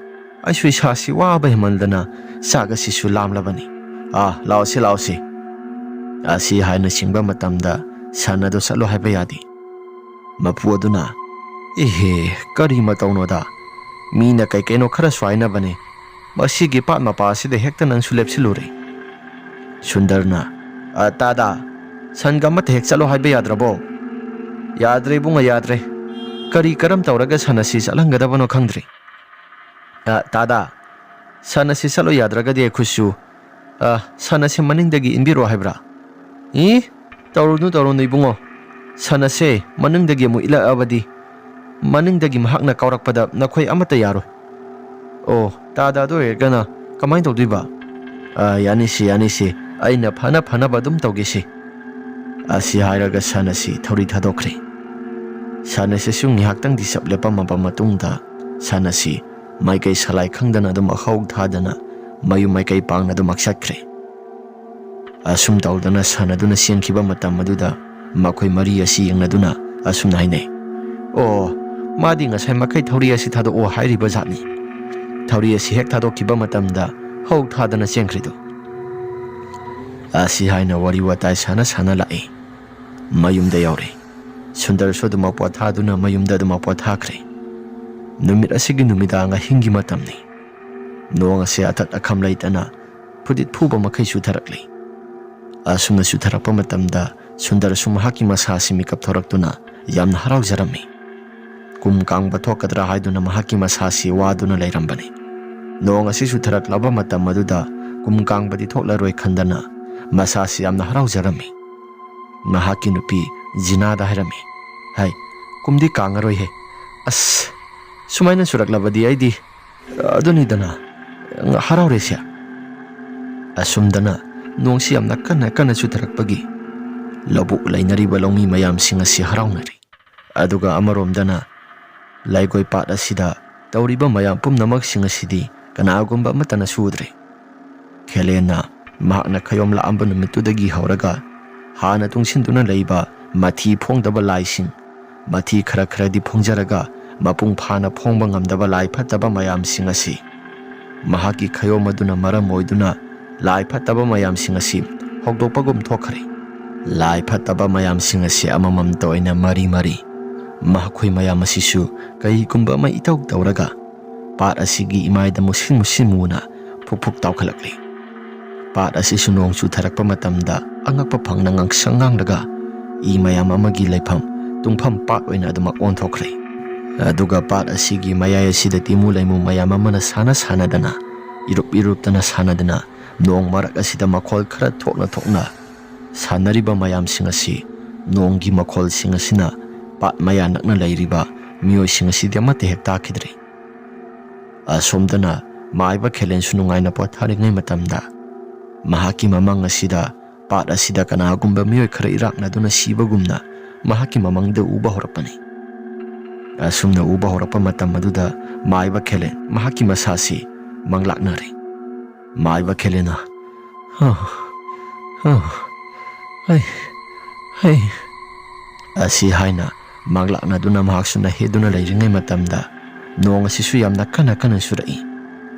ꯑꯩꯁꯨ ꯏꯁꯥꯁꯤ ꯋꯥꯕ ꯍꯦꯟꯃꯟꯗꯅ ꯆꯥꯛ ꯑꯁꯤꯁꯨ ꯂꯥꯝꯂꯕꯅꯤ꯫ ꯑꯥ, ꯂꯥꯛꯑꯣꯁꯤ, ꯂꯥꯛꯑꯣꯁꯤ꯫" ꯑꯁꯤ ꯍꯥꯏꯅ ꯆꯤꯡꯕ ꯃꯇꯝꯗ ꯁꯟ ꯑꯗꯨ ꯆꯠꯂꯣ ꯍꯥꯏꯕ ꯌꯥꯗꯦ꯫ ꯃꯄꯨ ꯑꯗꯨꯅ, "ꯏꯍꯦ, ꯀꯔꯤ ꯃꯇꯧꯅꯣꯗ? ꯃꯤꯅ ꯀꯩ ꯀꯩꯅꯣ ꯈꯔꯁꯨ ꯍꯥꯏꯅꯕꯅꯤ꯫ ꯃꯁꯤꯒꯤ ꯄꯥꯠ ꯃꯄꯥ ꯑꯁꯤꯗ ꯍꯦꯛꯇ ꯅꯪꯁꯨ ꯂꯦꯞꯁꯤꯜꯂꯨꯔꯦ꯫" ꯁꯨꯟꯗꯔꯅ, "ꯑ, ꯇꯥꯗꯥ, ꯁꯟꯒ ꯑꯃꯠꯇ ꯍꯦꯛ ꯆꯠꯂꯣ ꯍꯥꯏꯕ ꯌꯥꯗ꯭ꯔꯕꯣ?" "ꯌꯥꯗ꯭ꯔꯦ ꯏꯕꯨꯡꯉꯣ, ꯌꯥꯗ꯭ꯔꯦ꯫ ꯀꯔꯤ ꯀꯔꯝ ꯇꯧꯔꯒ ꯁꯟ ꯑꯁꯤ ꯆꯠꯍꯟꯒꯗꯕꯅꯣ ꯈꯪꯗ꯭ꯔꯦ꯫" "ꯑ, ꯇꯥꯗꯥ, ꯁꯟ ꯑꯁꯤ ꯆꯠꯂꯣ ꯌꯥꯗ꯭ꯔꯒꯗꯤ ꯑꯩꯈꯣꯏꯁꯨ, ꯑ, ꯁꯟ ꯑꯁꯤ ꯃꯅꯤꯡꯗꯒꯤ ꯏꯟꯕꯤꯔꯣ ꯍꯥꯏꯕ꯭ꯔꯥ?" "ꯏ, ꯇꯧꯔꯨꯅꯨ, ꯇꯧꯔꯨꯅꯨ ꯏꯕꯨꯡꯉꯣ꯫ ꯁꯟ ꯑꯁꯦ ꯃꯅꯤꯡꯗꯒꯤ ꯑꯃꯨꯛ ꯏꯜꯂꯛꯑꯕꯗꯤ ꯃꯅꯤꯡꯗꯒꯤ ꯃꯍꯥꯛꯅ ꯀꯥꯎꯔꯛꯄꯗ ꯅꯈꯣꯏ ꯑꯃꯠꯇ ꯌꯥꯔꯣꯏ꯫" "ꯑꯣ, ꯇꯥꯗꯥ, ꯑꯗꯨ ꯑꯣꯏꯔꯒꯅ ꯀꯃꯥꯏꯅ ꯇꯧꯗꯣꯏꯕ?" "ꯑ, ꯌꯥꯅꯤꯁꯦ, ꯌꯥꯅꯤꯁꯦ꯫ ꯑꯩꯅ ꯐꯅ ꯐꯅꯕ ꯑꯗꯨꯝ ꯇꯧꯒꯦꯁꯦ꯫" ꯑꯁꯤ ꯍꯥꯏꯔꯒ ꯁꯟ ꯑꯁꯤ ꯊꯧꯔꯤ ꯊꯥꯗꯣꯛꯈ꯭ꯔꯦ꯫ ꯁꯟ ꯑꯁꯤꯁꯨ ꯉꯥꯏꯍꯥꯛꯇꯪꯗꯤ ꯆꯞ ꯂꯦꯞꯄꯝꯃꯕ ꯃꯇꯨꯡꯗ ꯁꯟ ꯑꯁꯤ ꯃꯥꯏꯀꯩ ꯁꯂꯥꯏ ꯈꯪꯗꯅ ꯑꯗꯨꯝ ꯑꯍꯧ ꯊꯥꯗꯅ ꯃꯌꯨꯝ ꯃꯥꯏꯀꯩ ꯄꯥꯡꯅ ꯑꯗꯨꯃꯛ ꯆꯠꯈ꯭ꯔꯦ꯫ ꯑꯁꯨꯝ ꯇꯧꯗꯅ ꯁꯟ ꯑꯗꯨꯅ ꯆꯦꯟꯈꯤꯕ ꯃꯇꯝ ꯑꯗꯨꯗ ꯃꯈꯣꯏ ꯃꯔꯤ ꯑꯁꯤ ꯌꯦꯡꯅꯗꯨꯅ ꯑꯁꯨꯝꯅ ꯍꯥꯏꯅꯩ, "ꯑꯣ, ꯃꯥꯗꯤ ꯉꯁꯥꯏ ꯃꯈꯩ ꯊꯧꯔꯤ ꯑꯁꯤ ꯊꯥꯗꯣꯛꯑꯣ ꯍꯥꯏꯔꯤꯕ ꯖꯥꯠꯅꯤ꯫ ꯊꯧꯔꯤ ꯑꯁꯤ ꯍꯦꯛ ꯊꯥꯗꯣꯛꯈꯤꯕ ꯃꯇꯝꯗ ꯍꯧ ꯊꯥꯗꯅ ꯆꯦꯟꯈ꯭ꯔꯤꯗꯨ꯫" ꯑꯁꯤ ꯍꯥꯏꯅ ꯋꯥꯔꯤ ꯋꯥꯇꯥꯏ ꯁꯥꯟꯅ ꯁꯥꯟꯅ ꯂꯥꯛꯏ꯫ ꯃꯌꯨꯝꯗ ꯌꯧꯔꯦ꯫ ꯁꯨꯟꯗꯔꯁꯨ ꯑꯗꯨꯃꯛ ꯄꯣꯊꯥꯗꯨꯅ ꯃꯌꯨꯝꯗ ꯑꯗꯨꯃꯛ ꯄꯣꯊꯥꯈ꯭ꯔꯦ꯫ ꯅꯨꯃꯤꯠ ꯑꯁꯤꯒꯤ ꯅꯨꯃꯤꯗꯥꯡ ꯑꯍꯤꯡꯒꯤ ꯃꯇꯝꯅꯤ꯫ ꯅꯣꯡ ꯑꯁꯤ ꯑꯊꯠ ꯑꯈꯝ ꯂꯩꯇꯅ ꯐꯨꯗꯤꯠ ꯐꯨꯕ ꯃꯈꯩ ꯆꯨꯊꯔꯛꯂꯤ꯫ ꯑꯁꯨꯝꯅ ꯆꯨꯊꯔꯛꯄ ꯃꯇꯝꯗ ꯁꯨꯟꯗꯔꯁꯨ ꯃꯍꯥꯛꯀꯤ ꯃꯁꯥ ꯑꯁꯤ ꯃꯤꯀꯞ ꯊꯣꯔꯛꯇꯨꯅ ꯌꯥꯝꯅ ꯍꯔꯥꯎꯖꯔꯝꯃꯤ꯫ ꯀꯨꯝ ꯀꯥꯡꯕ ꯊꯣꯛꯀꯗ꯭ꯔꯥ ꯍꯥꯏꯗꯨꯅ ꯃꯍꯥꯛꯀꯤ ꯃꯁꯥꯁꯤ ꯋꯥꯗꯨꯅ ꯂꯩꯔꯝꯕꯅꯤ꯫ ꯅꯣꯡ ꯑꯁꯤ ꯆꯨꯊꯔꯛꯂꯕ ꯃꯇꯝ ꯑꯗꯨꯗ ꯀꯨꯝ ꯀꯥꯡꯕꯗꯤ ꯊꯣꯛꯂꯔꯣꯏ ꯈꯟꯗꯅ ꯃꯁꯥꯁꯤ ꯌꯥꯝꯅ ꯍꯔꯥꯎꯖꯔꯝꯃꯤ꯫ ꯃꯍꯥꯛꯀꯤ ꯅꯨꯄꯤ ꯖꯤꯅꯥꯗ ꯍꯥꯏꯔꯝꯃꯤ, "ꯍꯥꯏ, ꯀꯨꯝꯗꯤ ꯀꯥꯡꯉꯔꯣꯏꯍꯦ꯫ ꯑꯁ, ꯁꯨꯃꯥꯏꯅ ꯆꯨꯔꯛꯂꯕꯗꯤ ꯑꯩꯗꯤ ꯑꯗꯨꯅꯤꯗꯅ ꯍꯔꯥꯎꯔꯦꯁꯦ꯫" ꯑꯁꯨꯝꯗꯅ ꯅꯣꯡꯁꯤ ꯌꯥꯝꯅ ꯀꯟꯅ ꯀꯟꯅ ꯆꯨꯊꯔꯛꯄꯒꯤ ꯂꯧꯕꯨꯛ ꯂꯩꯅꯔꯤꯕ ꯂꯧꯃꯤ ꯃꯌꯥꯝꯁꯤꯡ ꯑꯁꯤ ꯍꯔꯥꯎꯅꯔꯤ꯫ ꯑꯗꯨꯒ ꯑꯃꯔꯣꯝꯗꯅ ꯂꯩꯒꯣꯏ ꯄꯥꯠ ꯑꯁꯤꯗ ꯇꯧꯔꯤꯕ ꯃꯌꯥꯝ ꯄꯨꯝꯅꯃꯛꯁꯤꯡ ꯑꯁꯤꯗꯤ ꯀꯅꯥꯒꯨꯝꯕ ꯑꯃꯠꯇꯅꯁꯨ ꯎꯗ꯭ꯔꯦ꯫ ꯈꯦꯂꯦꯟꯅ ꯃꯍꯥꯛꯅ ꯈꯌꯣꯝ ꯂꯥꯛꯑꯝꯕ ꯅꯨꯃꯤꯠꯇꯨꯗꯒꯤ ꯍꯧꯔꯒ ꯍꯥꯟꯅ ꯇꯨꯡꯁꯤꯟꯗꯨꯅ ꯂꯩꯕ ꯃꯊꯤ ꯐꯣꯡꯗꯕ ꯂꯥꯏꯁꯤꯡ, ꯃꯊꯤ ꯈꯔ ꯈꯔꯗꯤ ꯐꯣꯡꯖꯔꯒ ꯃꯄꯨꯡ ꯐꯥꯅ ꯐꯣꯡꯕ ꯉꯝꯗꯕ ꯂꯥꯏ ꯐꯠꯇꯕ ꯃꯌꯥꯝꯁꯤꯡ ꯑꯁꯤ ꯃꯍꯥꯛꯀꯤ ꯈꯌꯣꯝ ꯑꯗꯨꯅ ꯃꯔꯝ ꯑꯣꯏꯗꯨꯅ ꯂꯥꯏ ꯐꯠꯇꯕ ꯃꯌꯥꯝꯁꯤꯡ ꯑꯁꯤ ꯍꯧꯗꯣꯛꯄꯒꯨꯝ ꯊꯣꯛꯈ꯭ꯔꯦ꯫ ꯂꯥꯏ ꯐꯠꯇꯕ ꯃꯌꯥꯝꯁꯤꯡ ꯑꯁꯤ ꯑꯃꯃꯝꯇ ꯑꯣꯏꯅ ꯃꯔꯤ ꯃꯔꯤ, ꯃꯈꯣꯏ ꯃꯌꯥꯝ ꯑꯁꯤꯁꯨ ꯀꯔꯤꯒꯨꯝꯕ ꯑꯃ ꯏꯇꯧ ꯇꯧꯔꯒ ꯄꯥꯠ ꯑꯁꯤꯒꯤ ꯏꯃꯥꯏꯗ ꯃꯨꯁꯤꯟ ꯃꯨꯁꯤꯟ ꯃꯨꯅ ꯐꯨꯛ ꯐꯨꯛ ꯇꯥꯎꯈꯠꯂꯛꯂꯤ꯫ ꯄꯥꯠ ꯑꯁꯤꯁꯨ ꯅꯣꯡ ꯆꯨꯊꯔꯛꯄ ꯃꯇꯝꯗ ꯑꯉꯛꯄ ꯐꯪꯅ ꯉꯥꯡꯁꯪ ꯉꯥꯡꯂꯒ ꯏ ꯃꯌꯥꯝ ꯑꯃꯒꯤ ꯂꯩꯐꯝ ꯇꯨꯡꯐꯝ ꯄꯥꯠ ꯑꯣꯏꯅ ꯑꯗꯨꯃꯛ ꯑꯣꯟꯊꯣꯛꯈ꯭ꯔꯦ꯫ ꯑꯗꯨꯒ ꯄꯥꯠ ꯑꯁꯤꯒꯤ ꯃꯌꯥꯏ ꯑꯁꯤꯗ ꯇꯤꯃꯨ ꯂꯩꯃꯨ ꯃꯌꯥꯝ ꯑꯃꯅ ꯁꯥꯟꯅ ꯁꯥꯟꯅꯗꯅ, ꯏꯔꯨꯞ ꯏꯔꯨꯞꯇꯅ ꯁꯥꯟꯅꯗꯅ, ꯅꯣꯡ ꯃꯔꯛ ꯑꯁꯤꯗ ꯃꯈꯣꯜ ꯈꯔ ꯊꯣꯛꯅ ꯊꯣꯛꯅ ꯁꯥꯟꯅꯔꯤꯕ ꯃꯌꯥꯝꯁꯤꯡ ꯑꯁꯤ ꯅꯣꯡꯒꯤ ꯃꯈꯣꯜꯁꯤꯡ ꯑꯁꯤꯅ ꯄꯥꯠ ꯃꯌꯥ ꯅꯛꯅ ꯂꯩꯔꯤꯕ ꯃꯤꯑꯣꯏꯁꯤꯡ ꯑꯁꯤꯗꯤ ꯑꯃꯠꯇ ꯍꯦꯛ ꯇꯥꯈꯤꯗ꯭ꯔꯦ꯫ ꯑꯁꯣꯝꯗꯅ ꯃꯥꯏꯕ ꯈꯦꯂꯦꯟꯁꯨ ꯅꯨꯡꯉꯥꯏꯅ ꯄꯣꯊꯥꯔꯤꯉꯩ ꯃꯇꯝꯗ ꯃꯍꯥꯛꯀꯤ ꯃꯃꯪ ꯑꯁꯤꯗ ꯄꯥꯠ ꯑꯁꯤꯗ ꯀꯅꯥꯒꯨꯝꯕ ꯃꯤꯑꯣꯏ ꯈꯔ ꯏꯔꯥꯛꯅꯗꯨꯅ ꯁꯤꯕꯒꯨꯝꯅ ꯃꯍꯥꯛꯀꯤ ꯃꯃꯪꯗ ꯎꯕ ꯍꯧꯔꯛꯄꯅꯤ꯫ ꯑꯁꯨꯝꯅ ꯎꯕ ꯍꯧꯔꯛꯄ ꯃꯇꯝ ꯑꯗꯨꯗ ꯃꯥꯏꯕ ꯈꯦꯂꯦꯟ ꯃꯍꯥꯛꯀꯤ ꯃꯁꯥꯁꯤ ꯃꯪꯂꯥꯛꯅꯔꯦ꯫ ꯃꯥꯏꯕ ꯈꯦꯂꯦꯟꯅ, "ꯍ, ꯍ, ꯍꯩ, ꯍꯩ," ꯑꯁꯤ ꯍꯥꯏꯅ ꯃꯪꯂꯥꯛꯅꯗꯨꯅ ꯃꯍꯥꯛꯁꯨ ꯅꯍꯦꯗꯨꯅ ꯂꯩꯔꯤꯉꯩ ꯃꯇꯝꯗ ꯅꯣꯡ ꯑꯁꯤꯁꯨ ꯌꯥꯝꯅ ꯀꯟꯅ ꯀꯟꯅ ꯆꯨꯔꯛꯏ꯫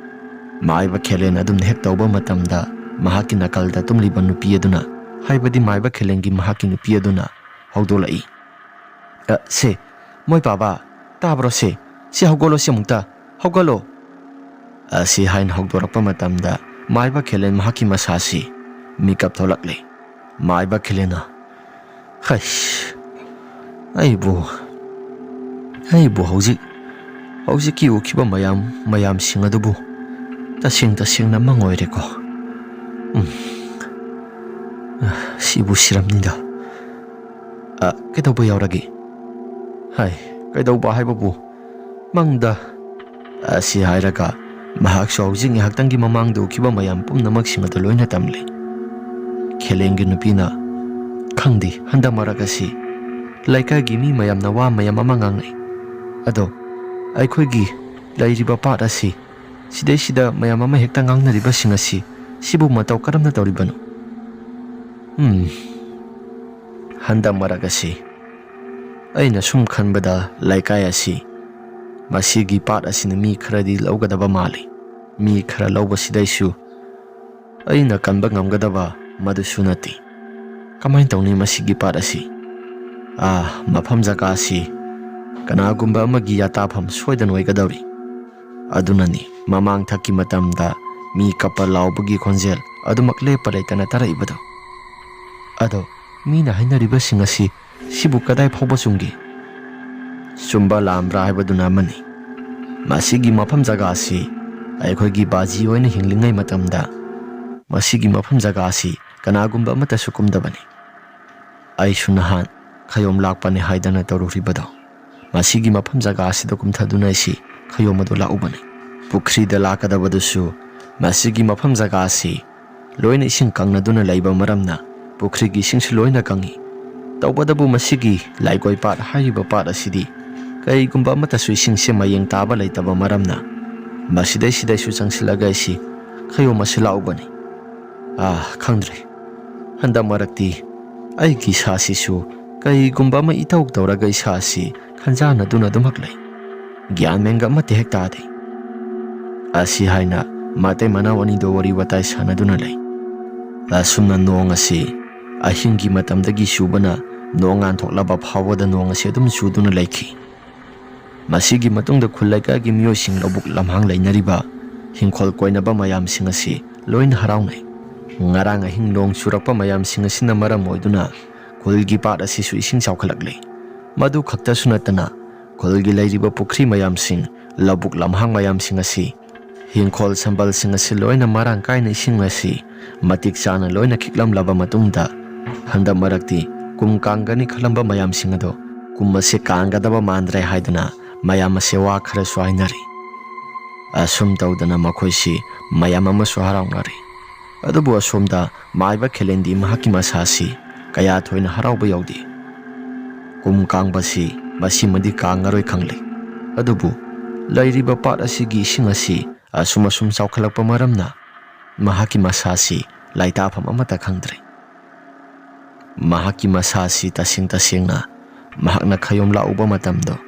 ꯃꯥꯏꯕ ꯈꯦꯂꯦꯟ ꯑꯗꯨꯝꯅ ꯍꯦꯛ ꯇꯧꯕ ꯃꯇꯝꯗ ꯃꯍꯥꯛꯀꯤ ꯅꯥꯀꯜꯗ ꯇꯨꯝꯂꯤꯕ ꯅꯨꯄꯤ ꯑꯗꯨꯅ, ꯍꯥꯏꯕꯗꯤ ꯃꯥꯏꯕ ꯈꯦꯂꯦꯟꯒꯤ ꯃꯍꯥꯛꯀꯤ ꯅꯨꯄꯤ ꯑꯗꯨꯅ ꯍꯧꯗꯣꯛꯂꯛꯏ꯫ "ꯑ, ꯁꯦ, ꯃꯣꯏ ꯄꯥꯕ, ꯇꯥꯕ꯭ꯔꯣ ꯁꯦ? ꯁꯤ ꯍꯧꯒꯠꯂꯣ ꯁꯦ ꯑꯃꯨꯛꯇ, ꯍꯧꯒꯠꯂꯣ!" ꯑꯁꯤ ꯍꯥꯏꯅ ꯍꯧꯗꯣꯔꯛꯄ ꯃꯇꯝꯗ ꯃꯥꯏꯕ ꯈꯦꯂꯦꯟ ꯃꯍꯥꯛꯀꯤ ꯃꯁꯥꯁꯤ ꯃꯤꯀꯞ ꯊꯣꯛꯂꯛꯂꯦ꯫ ꯃꯥꯏꯕ ꯈꯦꯂꯦꯟꯅ, "ꯍꯩꯁ, ꯑꯩꯕꯨ ꯑꯩꯕꯨ ꯍꯧꯖꯤꯛ, ꯍꯧꯖꯤꯛꯀꯤ ꯎꯈꯤꯕ ꯃꯌꯥꯝ, ꯃꯌꯥꯝꯁꯤꯡ ꯑꯗꯨꯕꯨ ꯇꯁꯦꯡ ꯇꯁꯦꯡꯅ ꯃꯪ ꯑꯣꯏꯔꯦꯀꯣ꯫ ꯎꯝ꯫ ꯑ, ꯁꯤꯕꯨ ꯁꯤꯔꯝꯅꯤꯗ꯫ ꯑ, ꯀꯩꯗꯧꯕ ꯌꯥꯎꯔꯒꯦ? ꯍꯥꯏ, ꯀꯩꯗꯧꯕ ꯍꯥꯏꯕꯕꯨ, ꯃꯪꯗ꯫ ꯑꯁꯤ ꯍꯥꯏꯔꯒ ꯃꯍꯥꯛꯁꯨ ꯍꯧꯖꯤꯛ ꯉꯥꯏꯍꯥꯛꯇꯪꯒꯤ ꯃꯃꯥꯡꯗ ꯎꯈꯤꯕ ꯃꯌꯥꯝ ꯄꯨꯝꯅꯃꯛꯁꯤꯡ ꯑꯗꯨ ꯂꯣꯏꯅ ꯇꯝꯂꯤ꯫ ꯈꯦꯂꯦꯡꯒꯤ ꯅꯨꯄꯤꯅ, "ꯈꯪꯗꯦ, ꯍꯟꯗꯛ ꯃꯔꯛ ꯑꯁꯤ ꯂꯩꯀꯥꯏꯒꯤ ꯃꯤ ꯃꯌꯥꯝꯅ ꯋꯥ ꯃꯌꯥꯝ ꯑꯃ ꯉꯥꯡꯅꯩ꯫ ꯑꯗꯣ ꯑꯩꯈꯣꯏꯒꯤ ꯂꯩꯔꯤꯕ ꯄꯥꯠ ꯑꯁꯤ, ꯁꯤꯗꯩꯁꯤꯗ ꯃꯌꯥꯝ ꯑꯃ ꯍꯦꯛꯇ ꯉꯥꯡꯅꯔꯤꯕꯁꯤꯡ ꯑꯁꯤ, ꯁꯤꯕꯨ ꯃꯇꯧ ꯀꯔꯝꯅ ꯇꯧꯔꯤꯕꯅꯣ?" ꯎꯝ, ꯍꯟꯗꯛ ꯃꯔꯛ ꯑꯁꯤ ꯑꯩꯅ ꯁꯨꯝ ꯈꯟꯕꯗ ꯂꯩꯀꯥꯏ ꯑꯁꯤ, ꯃꯁꯤꯒꯤ ꯄꯥꯠ ꯑꯁꯤꯅ ꯃꯤ ꯈꯔꯗꯤ ꯂꯧꯒꯗꯕ ꯃꯥꯜꯂꯤ꯫ ꯃꯤ ꯈꯔ ꯂꯧꯕꯁꯤꯗꯩꯁꯨ ꯑꯩꯅ ꯀꯟꯕ ꯉꯝꯒꯗꯕ ꯃꯗꯨꯁꯨ ꯅꯠꯇꯦ꯫ ꯀꯃꯥꯏꯅ ꯇꯧꯅꯤ ꯃꯁꯤꯒꯤ ꯄꯥꯠ ꯑꯁꯤ? ꯑꯥ, ꯃꯐꯝ ꯖꯒꯥ ꯑꯁꯤ ꯀꯅꯥꯒꯨꯝꯕ ꯑꯃꯒꯤ ꯌꯥꯇꯥꯐꯝ ꯁꯣꯏꯗꯅ ꯑꯣꯏꯒꯗꯧꯔꯤ꯫ ꯑꯗꯨꯅꯅꯤ ꯃꯃꯥꯡ ꯊꯛꯀꯤ ꯃꯇꯝꯗ ꯃꯤ ꯀꯞꯄ ꯂꯥꯎꯕꯒꯤ ꯈꯣꯟꯖꯦꯜ ꯑꯗꯨꯃꯛ ꯂꯦꯞꯄ ꯂꯩꯇꯅ ꯇꯥꯔꯛꯏꯕꯗꯣ꯫ ꯑꯗꯣ ꯃꯤꯅ ꯍꯥꯏꯅꯔꯤꯕꯁꯤꯡ ꯑꯁꯤ ꯁꯤꯕꯨ ꯀꯗꯥꯏ ꯐꯥꯎꯕ ꯆꯨꯝꯒꯦ? ꯆꯨꯝꯕ ꯂꯥꯟꯕ꯭ꯔꯥ ꯍꯥꯏꯕꯗꯨꯅ ꯑꯃꯅꯤ꯫ ꯃꯁꯤꯒꯤ ꯃꯐꯝ ꯖꯒꯥ ꯑꯁꯤ ꯑꯩꯈꯣꯏꯒꯤ ꯕꯥꯖꯤ ꯍꯣꯏꯅ ꯍꯤꯡꯂꯤꯉꯩ ꯃꯇꯝꯗ ꯃꯁꯤꯒꯤ ꯃꯐꯝ ꯖꯒꯥ ꯑꯁꯤ ꯀꯅꯥꯒꯨꯝꯕ ꯑꯃꯠꯇꯁꯨ ꯀꯨꯝꯗꯕꯅꯤ꯫ ꯑꯩꯁꯨ ꯅꯍꯥꯟ ꯈꯌꯣꯝ ꯂꯥꯛꯄꯅꯤ ꯍꯥꯏꯗꯅ ꯇꯧꯔꯨꯔꯤꯕꯗꯣ, ꯃꯁꯤꯒꯤ ꯃꯐꯝ ꯖꯒꯥ ꯑꯁꯤꯗ ꯀꯨꯝꯊꯗꯨꯅ ꯑꯩꯁꯤ ꯈꯌꯣꯝ ꯑꯗꯨ ꯂꯥꯛꯎꯕꯅꯤ꯫ ꯄꯨꯈ꯭ꯔꯤꯗ ꯂꯥꯛꯀꯗꯕꯗꯨꯁꯨ ꯃꯁꯤꯒꯤ ꯃꯐꯝ ꯖꯒꯥ ꯑꯁꯤ ꯂꯣꯏꯅ ꯏꯁꯤꯡ ꯀꯪꯅꯗꯨꯅ ꯂꯩꯕ ꯃꯔꯝꯅ ꯄꯨꯈ꯭ꯔꯤꯒꯤ ꯏꯁꯤꯡꯁꯨ ꯂꯣꯏꯅ ꯀꯪꯏ꯫ ꯇꯧꯕꯇꯕꯨ ꯃꯁꯤꯒꯤ ꯂꯥꯏꯒꯣꯏ ꯄꯥꯠ ꯍꯥꯏꯔꯤꯕ ꯄꯥꯠ ꯑꯁꯤꯗꯤ ꯀꯔꯤꯒꯨꯝꯕ ꯑꯃꯠꯇꯁꯨ ꯏꯁꯤꯡꯁꯦ ꯃꯌꯦꯡ ꯇꯥꯕ ꯂꯩꯇꯕ ꯃꯔꯝꯅ ꯃꯁꯤꯗꯩꯁꯤꯗꯩꯁꯨ ꯆꯪꯁꯤꯜꯂꯒ ꯑꯩꯁꯤ ꯈꯌꯣꯝ ꯑꯁꯤ ꯂꯥꯛꯎꯕꯅꯤ꯫ ꯑꯥ, ꯈꯪꯗ꯭ꯔꯦ꯫ ꯍꯟꯗꯛ ꯃꯔꯛꯇꯤ ꯑꯩꯒꯤ ꯏꯁꯥꯁꯤꯁꯨ ꯀꯔꯤꯒꯨꯝꯕ ꯑꯃ ꯏꯇꯧ ꯇꯧꯔꯒ ꯏꯁꯥꯁꯤ ꯈꯟꯖꯥꯟꯅꯗꯨꯅ ꯑꯗꯨꯃꯛ ꯂꯩ꯫ ꯒ꯭ꯌꯥꯟ ꯃꯦꯟꯒ ꯑꯃꯠꯇ ꯍꯦꯛ ꯇꯥꯗꯦ꯫ ꯑꯁꯤ ꯍꯥꯏꯅ ꯃꯇꯩ ꯃꯅꯥꯎ ꯑꯅꯤꯗꯣ ꯋꯥꯔꯤ ꯋꯥꯇꯥꯏ ꯁꯥꯟꯅꯗꯨꯅ ꯂꯩ꯫ ꯑꯁꯨꯝꯅ ꯅꯣꯡ ꯑꯁꯤ ꯑꯍꯤꯡꯒꯤ ꯃꯇꯝꯗꯒꯤ ꯆꯨꯕꯅ ꯅꯣꯡꯉꯥꯟ ꯊꯣꯛꯂꯕ ꯐꯥꯎꯕꯗ ꯅꯣꯡ ꯑꯁꯤ ꯑꯗꯨꯝ ꯆꯨꯗꯨꯅ ꯂꯩꯈꯤ꯫ ꯃꯁꯤꯒꯤ ꯃꯇꯨꯡꯗ ꯈꯨꯜ ꯂꯩꯀꯥꯏꯒꯤ ꯃꯤꯑꯣꯏꯁꯤꯡ ꯂꯧꯕꯨꯛ ꯂꯝꯍꯥꯡ ꯂꯩꯅꯔꯤꯕ, ꯍꯤꯡꯈꯣꯜ ꯀꯣꯏꯅꯕ ꯃꯌꯥꯝꯁꯤꯡ ꯑꯁꯤ ꯂꯣꯏꯅ ꯍꯔꯥꯎꯅꯩ꯫ ꯉꯔꯥꯡ ꯑꯍꯤꯡ ꯅꯣꯡ ꯆꯨꯔꯛꯄ ꯃꯌꯥꯝꯁꯤꯡ ꯑꯁꯤꯅ ꯃꯔꯝ ꯑꯣꯏꯗꯨꯅ ꯈꯨꯜꯒꯤ ꯄꯥꯠ ꯑꯁꯤꯁꯨ ꯏꯁꯤꯡ ꯆꯥꯎꯈꯠꯂꯛꯂꯦ꯫ ꯃꯗꯨ ꯈꯛꯇꯁꯨ ꯅꯠꯇꯅ ꯈꯨꯜꯒꯤ ꯂꯩꯔꯤꯕ ꯄꯨꯈ꯭ꯔꯤ ꯃꯌꯥꯝꯁꯤꯡ, ꯂꯧꯕꯨꯛ ꯂꯝꯍꯥꯡ ꯃꯌꯥꯝꯁꯤꯡ ꯑꯁꯤ, ꯍꯤꯡꯈꯣꯜ ꯁꯝꯕꯜꯁꯤꯡ ꯑꯁꯤ ꯂꯣꯏꯅ ꯃꯔꯥꯡ ꯀꯥꯏꯅ ꯏꯁꯤꯡ ꯑꯁꯤ ꯃꯇꯤꯛ ꯆꯥꯅ ꯂꯣꯏꯅ ꯈꯤꯛꯂꯝꯂꯕ ꯃꯇꯨꯡꯗ, ꯍꯟꯗꯛ ꯃꯔꯛꯇꯤ ꯀꯨꯝ ꯀꯥꯡꯒꯅꯤ ꯈꯜꯂꯝꯕ ꯃꯌꯥꯝꯁꯤꯡ ꯑꯗꯣ ꯀꯨꯝ ꯑꯁꯤ ꯀꯥꯡꯒꯗꯕ ꯃꯥꯟꯗ꯭ꯔꯦ ꯍꯥꯏꯗꯨꯅ ꯃꯌꯥꯝ ꯑꯁꯤ ꯋꯥ ꯈꯔꯁꯨ ꯍꯥꯏꯅꯔꯤ꯫ ꯑꯁꯨꯝ ꯇꯧꯗꯅ ꯃꯈꯣꯏꯁꯤ ꯃꯌꯥꯝ ꯑꯃꯁꯨ ꯍꯔꯥꯎꯅꯔꯤ꯫ ꯑꯗꯨꯕꯨ ꯑꯁꯣꯝꯗ ꯃꯥꯏꯕ ꯈꯦꯂꯦꯟꯗꯤ ꯃꯍꯥꯛꯀꯤ ꯃꯁꯥꯁꯤ ꯀꯌꯥ ꯊꯣꯏꯅ ꯍꯔꯥꯎꯕ ꯌꯥꯎꯗꯦ꯫ ꯀꯨꯝ ꯀꯥꯡꯕꯁꯤ ꯃꯁꯤꯃꯗꯤ ꯀꯥꯡꯉꯔꯣꯏ ꯈꯪꯂꯦ꯫ ꯑꯗꯨꯕꯨ ꯂꯩꯔꯤꯕ ꯄꯥꯠ ꯑꯁꯤꯒꯤ ꯏꯁꯤꯡ ꯑꯁꯤ ꯑꯁꯨꯝ ꯑꯁꯨꯝ ꯆꯥꯎꯈꯠꯂꯛꯄ ꯃꯔꯝꯅ ꯃꯍꯥꯛꯀꯤ ꯃꯁꯥꯁꯤ ꯂꯥꯏꯇꯥꯐꯝ ꯑꯃꯠꯇ ꯈꯪꯗ꯭ꯔꯦ꯫ ꯃꯍꯥꯛꯀꯤ ꯃꯁꯥꯁꯤ ꯇꯁꯦꯡ ꯇꯁꯦꯡꯅ ꯃꯍꯥꯛꯅ ꯈꯌꯣꯝ ꯂꯥꯛꯎꯕ ꯃꯇꯝꯗꯣ,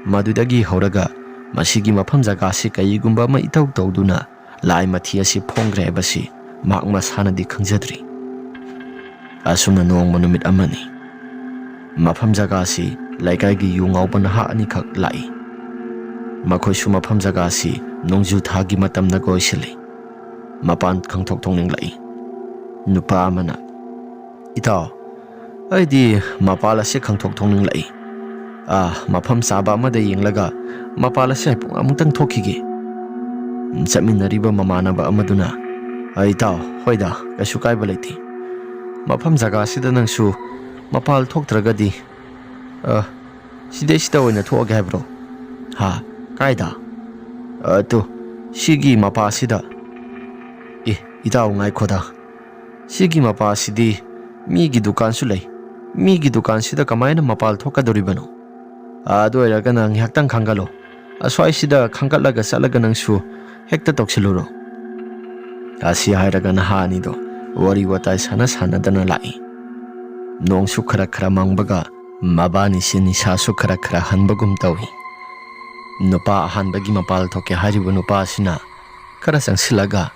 ꯃꯗꯨꯗꯒꯤ ꯍꯧꯔꯒ ꯃꯁꯤꯒꯤ ꯃꯐꯝ ꯖꯒꯥꯁꯤ ꯀꯔꯤꯒꯨꯝꯕ ꯑꯃ ꯏꯇꯧ ꯇꯧꯗꯨꯅ ꯂꯥꯏ ꯃꯊꯤ ꯑꯁꯤ ꯐꯣꯡꯈ꯭ꯔꯦ ꯍꯥꯏꯕꯁꯤ ꯃꯍꯥꯛ ꯃꯁꯥꯅꯗꯤ ꯈꯪꯖꯗ꯭ꯔꯤ꯫ ꯑꯁꯨꯝꯅ ꯅꯣꯡꯃ ꯅꯨꯃꯤꯠ ꯑꯃꯅꯤ꯫ ꯃꯐꯝ ꯖꯒꯥꯁꯤ ꯂꯩꯀꯥꯏꯒꯤ ꯌꯨ ꯉꯥꯎꯕ ꯅꯍꯥ ꯑꯅꯤꯈꯛ ꯂꯥꯛꯏ꯫ ꯃꯈꯣꯏꯁꯨ ꯃꯐꯝ ꯖꯒꯥꯁꯤ ꯅꯣꯡꯖꯨ ꯊꯥꯒꯤ ꯃꯇꯝꯅꯒ ꯑꯣꯏꯁꯤꯜꯂꯤ꯫ ꯃꯄꯥꯟ ꯈꯪꯊꯣꯛ ꯊꯣꯛꯅꯤꯡꯂꯛꯏ꯫ ꯅꯨꯄꯥ ꯑꯃꯅ, "ꯏꯇꯥꯎ, ꯑꯩꯗꯤ ꯃꯄꯥꯜ ꯑꯁꯤ ꯈꯪꯊꯣꯛ ꯊꯣꯛꯅꯤꯡꯂꯛꯏ꯫ ꯑꯥ, ꯃꯐꯝ ꯆꯥꯕ ꯑꯃꯗ ꯌꯦꯡꯂꯒ ꯃꯄꯥꯜ ꯑꯁꯤ ꯍꯥꯏꯐꯦꯠ ꯑꯃꯨꯛꯇꯪ ꯊꯣꯛꯈꯤꯒꯦ꯫" ꯆꯠꯃꯤꯟꯅꯔꯤꯕ ꯃꯃꯥꯟꯅꯕ ꯑꯃꯗꯨꯅ, "ꯑ, ꯏꯇꯥꯎ, ꯍꯣꯏꯗ, ꯀꯩꯁꯨ ꯀꯥꯏꯕ ꯂꯩꯇꯦ꯫ ꯃꯐꯝ ꯖꯒꯥꯁꯤꯗ ꯅꯪꯁꯨ ꯃꯄꯥꯜ ꯊꯣꯛꯇ꯭ꯔꯒꯗꯤ, ꯑ, ꯁꯤꯗꯩꯁꯤꯗ ꯑꯣꯏꯅ ꯊꯣꯛꯑꯒꯦ ꯍꯥꯏꯕ꯭ꯔꯣ?" "ꯍꯥ? ꯀꯥꯏꯗ?" "ꯑ, ꯇꯨ, ꯁꯤꯒꯤ ꯃꯄꯥꯁꯤꯗ꯫" "ꯑꯦ, ꯏꯇꯥꯎ, ꯉꯥꯏꯈꯣꯗ꯫ ꯁꯤꯒꯤ ꯃꯄꯥꯁꯤꯗꯤ ꯃꯤꯒꯤ ꯗꯨꯀꯥꯟꯁꯨ ꯂꯩ꯫ ꯃꯤꯒꯤ ꯗꯨꯀꯥꯟꯁꯤꯗ ꯀꯃꯥꯏꯅ ꯃꯄꯥꯜ ꯊꯣꯛꯀꯗꯧꯔꯤꯕꯅꯣ? ꯑꯗꯨ ꯑꯣꯏꯔꯒꯅ ꯉꯥꯏꯍꯥꯛꯇꯪ ꯈꯪꯒꯠꯂꯣ꯫ ꯑꯁ꯭ꯋꯥꯏꯁꯤꯗ ꯈꯪꯒꯠꯂꯒ ꯆꯠꯂꯒ ꯅꯪꯁꯨ ꯍꯦꯛꯇ ꯇꯧꯁꯤꯜꯂꯨꯔꯣ꯫" ꯑꯁꯤ ꯍꯥꯏꯔꯒ ꯅꯍꯥ ꯑꯅꯤꯗꯣ ꯋꯥꯔꯤ ꯋꯥꯇꯥꯏ ꯁꯥꯟꯅ ꯁꯥꯟꯅꯗꯅ ꯂꯥꯛꯏ꯫ ꯅꯣꯡꯁꯨ ꯈꯔ ꯈꯔ ꯃꯪꯕꯒ ꯃꯕꯥꯅꯤꯁꯤ ꯅꯤꯁꯥꯁꯨ ꯈꯔ ꯈꯔ ꯍꯟꯕꯒꯨꯝ ꯇꯧꯏ꯫ ꯅꯨꯄꯥ ꯑꯍꯥꯟꯕꯒꯤ ꯃꯄꯥꯜ ꯊꯣꯛꯀꯦ ꯍꯥꯏꯔꯤꯕ ꯅꯨꯄꯥ ꯑꯁꯤꯅ ꯈꯔ ꯆꯪꯁꯤꯜꯂꯒ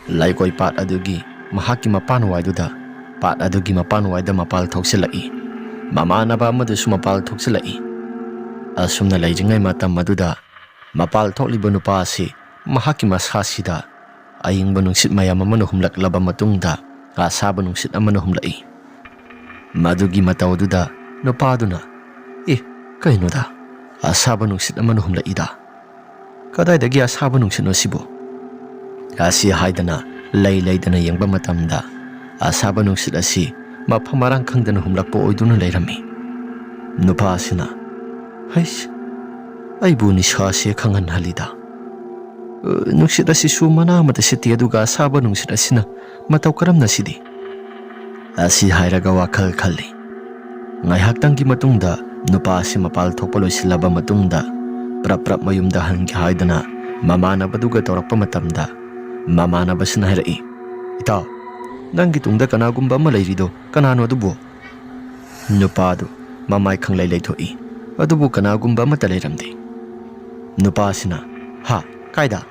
ꯂꯩꯀꯣꯏ ꯄꯥꯠ ꯑꯗꯨꯒꯤ ꯃꯍꯥꯛꯀꯤ ꯃꯄꯥꯟꯋꯥꯏꯗꯨꯗ, ꯄꯥꯠ ꯑꯗꯨꯒꯤ ꯃꯄꯥꯟꯋꯥꯏꯗ ꯃꯄꯥꯜ ꯊꯣꯛꯆꯤꯜꯂꯛꯏ꯫ ꯃꯃꯥꯟꯅꯕ ꯑꯃꯗꯨꯁꯨ ꯃꯄꯥꯜ ꯊꯣꯛꯆꯤꯜꯂꯛꯏ꯫ ꯑꯁꯨꯝꯅ ꯂꯩꯔꯤꯉꯩ ꯃꯇꯝ ꯑꯗꯨꯗ ꯃꯄꯥꯜ ꯊꯣꯛꯂꯤꯕ ꯅꯨꯄꯥ ꯑꯁꯤ ꯃꯍꯥꯛꯀꯤ ꯃꯁꯥꯁꯤꯗ ꯑꯏꯪꯕ ꯅꯨꯡꯁꯤꯠ ꯃꯌꯥꯝ ꯑꯃꯅ ꯍꯨꯝꯂꯛꯂꯕ ꯃꯇꯨꯡꯗ ꯑꯁꯥꯕ ꯅꯨꯡꯁꯤꯠ ꯑꯃꯅ ꯍꯨꯝꯂꯛꯏ꯫ ꯃꯗꯨꯒꯤ ꯃꯇꯧ ꯑꯗꯨꯗ ꯅꯨꯄꯥꯗꯨꯅ, "ꯑꯦ, ꯀꯩꯅꯣꯗ? "ꯑꯁꯥꯕ ꯅꯨꯡꯁꯤꯠ ꯑꯃꯅ ꯍꯨꯝꯂꯛꯏꯗ꯫" "ꯀꯗꯥꯏꯗꯒꯤ ꯑꯁꯥꯕ ꯅꯨꯡꯁꯤꯠꯅꯣ ꯁꯤꯕꯨ?" ꯑꯁꯤ ꯍꯥꯏꯗꯅ ꯂꯩ ꯂꯩꯗꯅ ꯌꯦꯡꯕ ꯃꯇꯝꯗ, ꯑꯁꯥꯕ ꯅꯨꯡꯁꯤꯠ ꯑꯁꯤ ꯃꯐꯝ ꯃꯔꯥꯡ ꯈꯪꯗꯅ ꯍꯨꯝꯂꯛꯄ ꯑꯣꯏꯗꯨꯅ ꯂꯩꯔꯝꯃꯤ꯫ ꯅꯨꯄꯥ ꯑꯁꯤꯅ, "ꯍꯩꯁ, ꯑꯩꯕꯨ ꯅꯤꯁꯥꯁꯦ ꯈꯪꯍꯟꯍꯜꯂꯤꯗ꯫ ꯑ, ꯅꯨꯡꯁꯤꯠ ꯑꯁꯤꯁꯨ ꯃꯅꯥ ꯑꯃꯠꯇ ꯁꯤꯠꯇꯦ, ꯑꯗꯨꯒ ꯑꯁꯥꯕ ꯅꯨꯡꯁꯤꯠ ꯑꯁꯤꯅ ꯃꯇꯧ ꯀꯔꯝꯅ ꯁꯤꯗꯤ?" ꯑꯁꯤ ꯍꯥꯏꯔꯒ ꯋꯥꯈꯜ ꯈꯜꯂꯤ꯫ ꯉꯥꯏꯍꯥꯛꯇꯪꯒꯤ ꯃꯇꯨꯡꯗ ꯅꯨꯄꯥ ꯑꯁꯤ ꯃꯄꯥꯜ ꯊꯣꯛꯄ ꯂꯣꯏꯁꯤꯜꯂꯕ ꯃꯇꯨꯡꯗ, ꯄ꯭ꯔꯞ ꯄ꯭ꯔꯞ ꯃꯌꯨꯝꯗ ꯍꯟꯒꯦ ꯍꯥꯏꯗꯨꯅ ꯃꯃꯥꯟꯅꯕꯗꯨꯒ ꯇꯧꯔꯛꯄ ꯃꯇꯝꯗ, ꯃꯃꯥꯟꯅꯕꯁꯤꯅ ꯍꯥꯏꯔꯛꯏ, "ꯏꯇꯥꯎ, ꯅꯪꯒꯤ ꯇꯨꯡꯗ ꯀꯅꯥꯒꯨꯝꯕ ꯑꯃ ꯂꯩꯔꯤꯗꯣ ꯀꯅꯥꯅꯣ ꯑꯗꯨꯕꯨ?" ꯅꯨꯄꯥꯗꯨ ꯃꯃꯥꯏ ꯈꯪꯂꯩ ꯂꯩꯊꯣꯛꯏ, ꯑꯗꯨꯕꯨ ꯀꯅꯥꯒꯨꯝꯕ ꯑꯃꯠꯇ ꯂꯩꯔꯝꯗꯦ꯫ ꯅꯨꯄꯥꯁꯤꯅ, "ꯍꯥ? ꯀꯥꯏꯗ?"